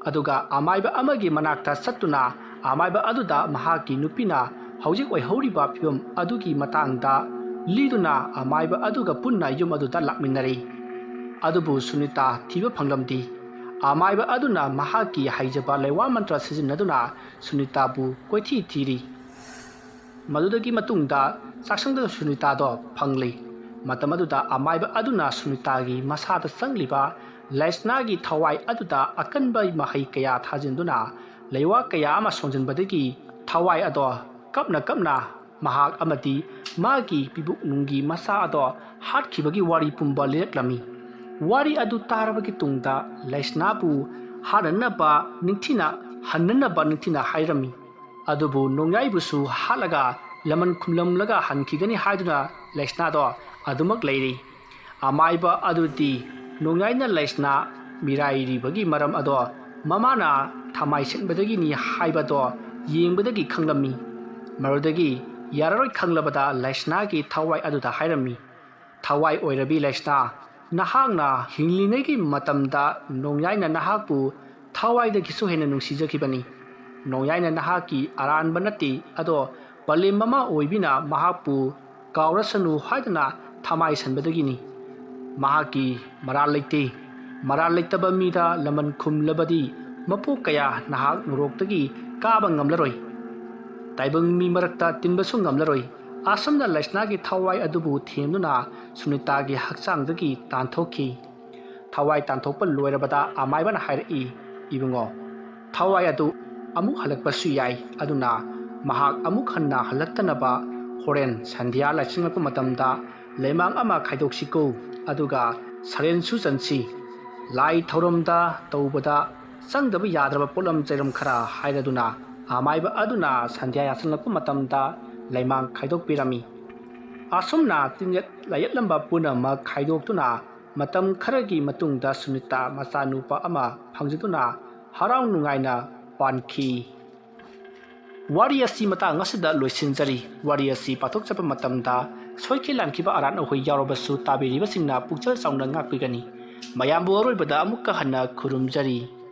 ꯑꯗꯨꯒ ꯑꯃꯥꯏꯕ ꯑꯃꯒꯤ ꯃꯅꯥꯛꯇ ꯆꯠꯇꯨꯅ ꯑꯃꯥꯏꯕ ꯑꯗꯨꯗ ꯃꯍꯥꯛꯀꯤ ꯅꯨꯄꯤꯅ ꯍꯧꯖꯤꯛ ꯑꯣꯏꯍꯧꯔꯤꯕ ꯐꯤꯕꯝ ꯑꯗꯨꯒꯤ ꯃꯇꯥꯡꯗ ꯂꯤꯗꯨꯅ ꯑꯃꯥꯏꯕ ꯑꯗꯨꯒ ꯄꯨꯟꯅ ꯌꯨꯝ ꯑꯗꯨꯗ ꯂꯥꯛꯃꯤꯟꯅꯔꯤ꯫ ꯑꯗꯨꯕꯨ ꯁꯨꯅꯤꯇꯥ ꯊꯤꯕ ꯐꯪꯂꯝꯗꯦ꯫ ꯑꯃꯥꯏꯕ ꯑꯗꯨꯅ ꯃꯍꯥꯛꯀꯤ ꯍꯩꯖꯕ ꯂꯩꯋꯥ ꯃꯟꯇ꯭ꯔ ꯁꯤꯖꯤꯟꯅꯗꯨꯅ ꯁꯨꯅꯤꯇꯥꯕꯨ ꯀꯣꯏꯊꯤ ꯊꯤꯔꯤ꯫ ꯃꯗꯨꯗꯒꯤ ꯃꯇꯨꯡꯗ ꯆꯥꯛꯁꯪꯗ ꯁꯨꯅꯤꯇꯥꯗꯣ ꯐꯪꯂꯤ꯫ ꯃꯇꯝ ꯑꯗꯨꯗ ꯑꯃꯥꯏꯕ ꯑꯗꯨꯅ ꯁꯨꯅꯤꯇꯥꯒꯤ ꯃꯁꯥꯗ ꯆꯪꯂꯤꯕ ꯂꯩꯁꯅꯥꯒꯤ ꯊꯋꯥꯏ ꯑꯗꯨꯗ ꯑꯀꯟꯕ ꯃꯍꯩ ꯀꯌꯥ ꯊꯥꯖꯤꯟꯗꯨꯅ ꯂꯩꯋꯥ ꯀꯌꯥ ꯑꯃ ꯁꯣꯟꯖꯤꯟꯕꯗꯒꯤ ꯊꯋꯥꯏ ꯑꯗꯣ ꯀꯞꯅ ꯀꯞꯅ ꯃꯍꯥꯛ ꯑꯃꯗꯤ ꯃꯥꯒꯤ ꯄꯤꯕꯨꯛꯅꯨꯡꯒꯤ ꯃꯆꯥ ꯑꯗꯣ ꯍꯥꯠꯈꯤꯕꯒꯤ ꯋꯥꯔꯤ ꯄꯨꯝꯕ ꯂꯤꯔꯛꯂꯝꯃꯤ꯫ ꯋꯥꯔꯤ ꯑꯗꯨ ꯇꯥꯔꯕꯒꯤ ꯇꯨꯡꯗ ꯂꯩꯁꯅꯥꯕꯨ ꯍꯥꯠꯅꯅꯕ ꯅꯤꯡꯊꯤꯅ ꯍꯟꯅꯅꯕ ꯅꯤꯡꯊꯤꯅ ꯍꯥꯏꯔꯝꯃꯤ꯫ ꯑꯗꯨꯕꯨ ꯅꯣꯡꯌꯥꯏꯕꯨꯁꯨ ꯍꯥꯠꯂꯒ ꯂꯃꯟ ꯈꯨꯝꯂꯝꯂꯒ ꯍꯟꯈꯤꯒꯅꯤ ꯍꯥꯏꯗꯨꯅ ꯂꯩꯁꯅꯥꯗꯣ ꯑꯗꯨꯃꯛ ꯂꯩꯔꯤ꯫ ꯑꯃꯥꯏꯕ ꯑꯗꯨꯗꯤ ꯅꯣꯡꯌꯥꯏꯅ ꯂꯩꯁꯅꯥ ꯃꯤꯔꯥꯏꯔꯤꯕꯒꯤ ꯃꯔꯝ ꯑꯗꯣ ꯃꯃꯥꯅ ꯊꯃꯥꯏ ꯁꯤꯟꯕꯗꯒꯤꯅꯤ ꯍꯥꯏꯕꯗꯣ ꯌꯦꯡꯕꯗꯒꯤ ꯈꯪꯂꯝꯃꯤ꯫ ꯃꯗꯨꯗꯒꯤ ꯌꯥꯔꯔꯣꯏ ꯈꯪꯂꯕꯗ ꯂꯩꯁꯅꯥꯒꯤ ꯊꯋꯥꯏ ꯑꯗꯨꯗ ꯍꯥꯏꯔꯝꯃꯤ, "ꯊꯋꯥꯏ ꯑꯣꯏꯔꯕꯤ ꯂꯩꯁꯅꯥ, ꯅꯍꯥꯛꯅ ꯍꯤꯡꯂꯤꯉꯩꯒꯤ ꯃꯇꯝꯗ ꯅꯣꯡꯌꯥꯏꯅ ꯅꯍꯥꯛꯄꯨ ꯊꯋꯥꯏꯗꯒꯤꯁꯨ ꯍꯦꯟꯅ ꯅꯨꯡꯁꯤꯖꯈꯤꯕꯅꯤ꯫ ꯅꯣꯡꯌꯥꯏꯅ ꯅꯍꯥꯛꯀꯤ ꯑꯔꯥꯟꯕ ꯅꯠꯇꯦ, ꯑꯗꯣ ꯄꯂꯦꯝ ꯑꯃ ꯑꯣꯏꯕꯤꯅ ꯃꯍꯥꯛꯄꯨ ꯀꯥꯎꯔꯁꯅꯨ ꯍꯥꯏꯗꯨꯅ ꯊꯃꯥꯏ ꯁꯟꯕꯗꯒꯤꯅꯤ꯫ ꯃꯍꯥꯛꯀꯤ ꯃꯔꯥꯜ ꯂꯩꯇꯦ꯫ ꯃꯔꯥꯜ ꯂꯩꯇꯕ ꯃꯤꯗ ꯂꯃꯟ ꯈꯨꯝꯂꯕꯗꯤ ꯃꯄꯣꯛ ꯀꯌꯥ ꯅꯍꯥꯛ ꯅꯣꯔꯣꯛꯇꯒꯤ ꯀꯥꯕ ꯉꯝꯂꯔꯣꯏ꯫ ꯇꯥꯏꯕꯪ ꯃꯤ ꯃꯔꯛꯇ ꯇꯤꯟꯕꯁꯨ ꯉꯝꯂꯔꯣꯏ"꯫ ꯑꯁꯨꯝꯅ ꯂꯩꯁꯅꯥꯒꯤ ꯊꯋꯥꯏ ꯑꯗꯨꯕꯨ ꯊꯦꯝꯗꯨꯅ ꯁꯨꯅꯤꯇꯥꯒꯤ ꯍꯛꯆꯥꯡꯗꯒꯤ ꯇꯥꯟꯊꯣꯛꯈꯤ꯫ ꯊꯋꯥꯏ ꯇꯥꯟꯊꯣꯛꯄ ꯂꯣꯏꯔꯕꯗ ꯑꯃꯥꯏꯕꯅ ꯍꯥꯏꯔꯛꯏ, "ꯏꯕꯨꯡꯉꯣ, ꯊꯋꯥꯏ ꯑꯗꯨ ꯑꯃꯨꯛ ꯍꯜꯂꯛꯄꯁꯨ ꯌꯥꯏ, ꯑꯗꯨꯅ ꯃꯍꯥꯛ ꯑꯃꯨꯛ ꯍꯟꯅ ꯍꯜꯂꯛꯇꯅꯕ ꯍꯣꯔꯦꯟ ꯁꯟꯙ꯭ꯌꯥ ꯂꯥꯏꯁꯪꯂꯛꯄ ꯃꯇꯝꯗ ꯂꯩꯃꯥꯡ ꯑꯃ ꯈꯥꯏꯗꯣꯛꯁꯤꯀꯣ, ꯑꯗꯨꯒ ꯁꯔꯦꯟꯁꯨ ꯆꯟꯁꯤ꯫ ꯂꯥꯏ ꯊꯧꯔꯝꯗ ꯇꯧꯕꯗ ꯆꯪꯗꯕ ꯌꯥꯗ꯭ꯔꯕ ꯄꯣꯠꯂꯝ ꯆꯩꯔꯝ ꯈꯔ" ꯍꯥꯏꯔꯗꯨꯅ ꯑꯃꯥꯏꯕ ꯑꯗꯨꯅ ꯁꯟꯙ꯭ꯌꯥ ꯌꯥꯁꯪꯂꯛꯄ ꯃꯇꯝꯗ ꯂꯩꯃꯥꯡ ꯈꯥꯏꯗꯣꯛꯄꯤꯔꯝꯃꯤ꯫ ꯑꯁꯨꯝꯅ ꯇꯤꯟꯌꯦꯠ ꯂꯥꯏꯌꯦꯠꯂꯝꯕ ꯄꯨꯝꯅꯃꯛ ꯈꯥꯏꯗꯣꯛꯇꯨꯅ ꯃꯇꯝ ꯈꯔꯒꯤ ꯃꯇꯨꯡꯗ ꯁꯨꯅꯤꯇꯥ ꯃꯆꯥꯅꯨꯄꯥ ꯑꯃ ꯐꯪꯖꯗꯨꯅ ꯍꯔꯥꯎ ꯅꯨꯡꯉꯥꯏꯅ ꯄꯥꯟꯈꯤ꯫ ꯋꯥꯔꯤ ꯑꯁꯤ ꯃꯇꯥꯡ ꯑꯁꯤꯗ ꯂꯣꯏꯁꯤꯟꯖꯔꯤ꯫ ꯋꯥꯔꯤ ꯑꯁꯤ ꯄꯥꯊꯣꯛꯆꯕ ꯃꯇꯝꯗ ꯁꯣꯏꯈꯤ ꯂꯥꯟꯈꯤꯕ ꯑꯔꯥꯟ ꯑꯍꯣꯏ ꯌꯥꯎꯔꯕꯁꯨ ꯇꯥꯕꯤꯔꯤꯕꯁꯤꯡꯅ ꯄꯨꯛꯆꯦꯜ ꯆꯥꯎꯅ ꯉꯥꯛꯄꯤꯒꯅꯤ꯫ ꯃꯌꯥꯝꯕꯨ ꯑꯔꯣꯏꯕꯗ ꯑꯃꯨꯛꯀ ꯍꯟꯅ ꯈꯨꯔꯨꯝꯖꯔꯤ꯫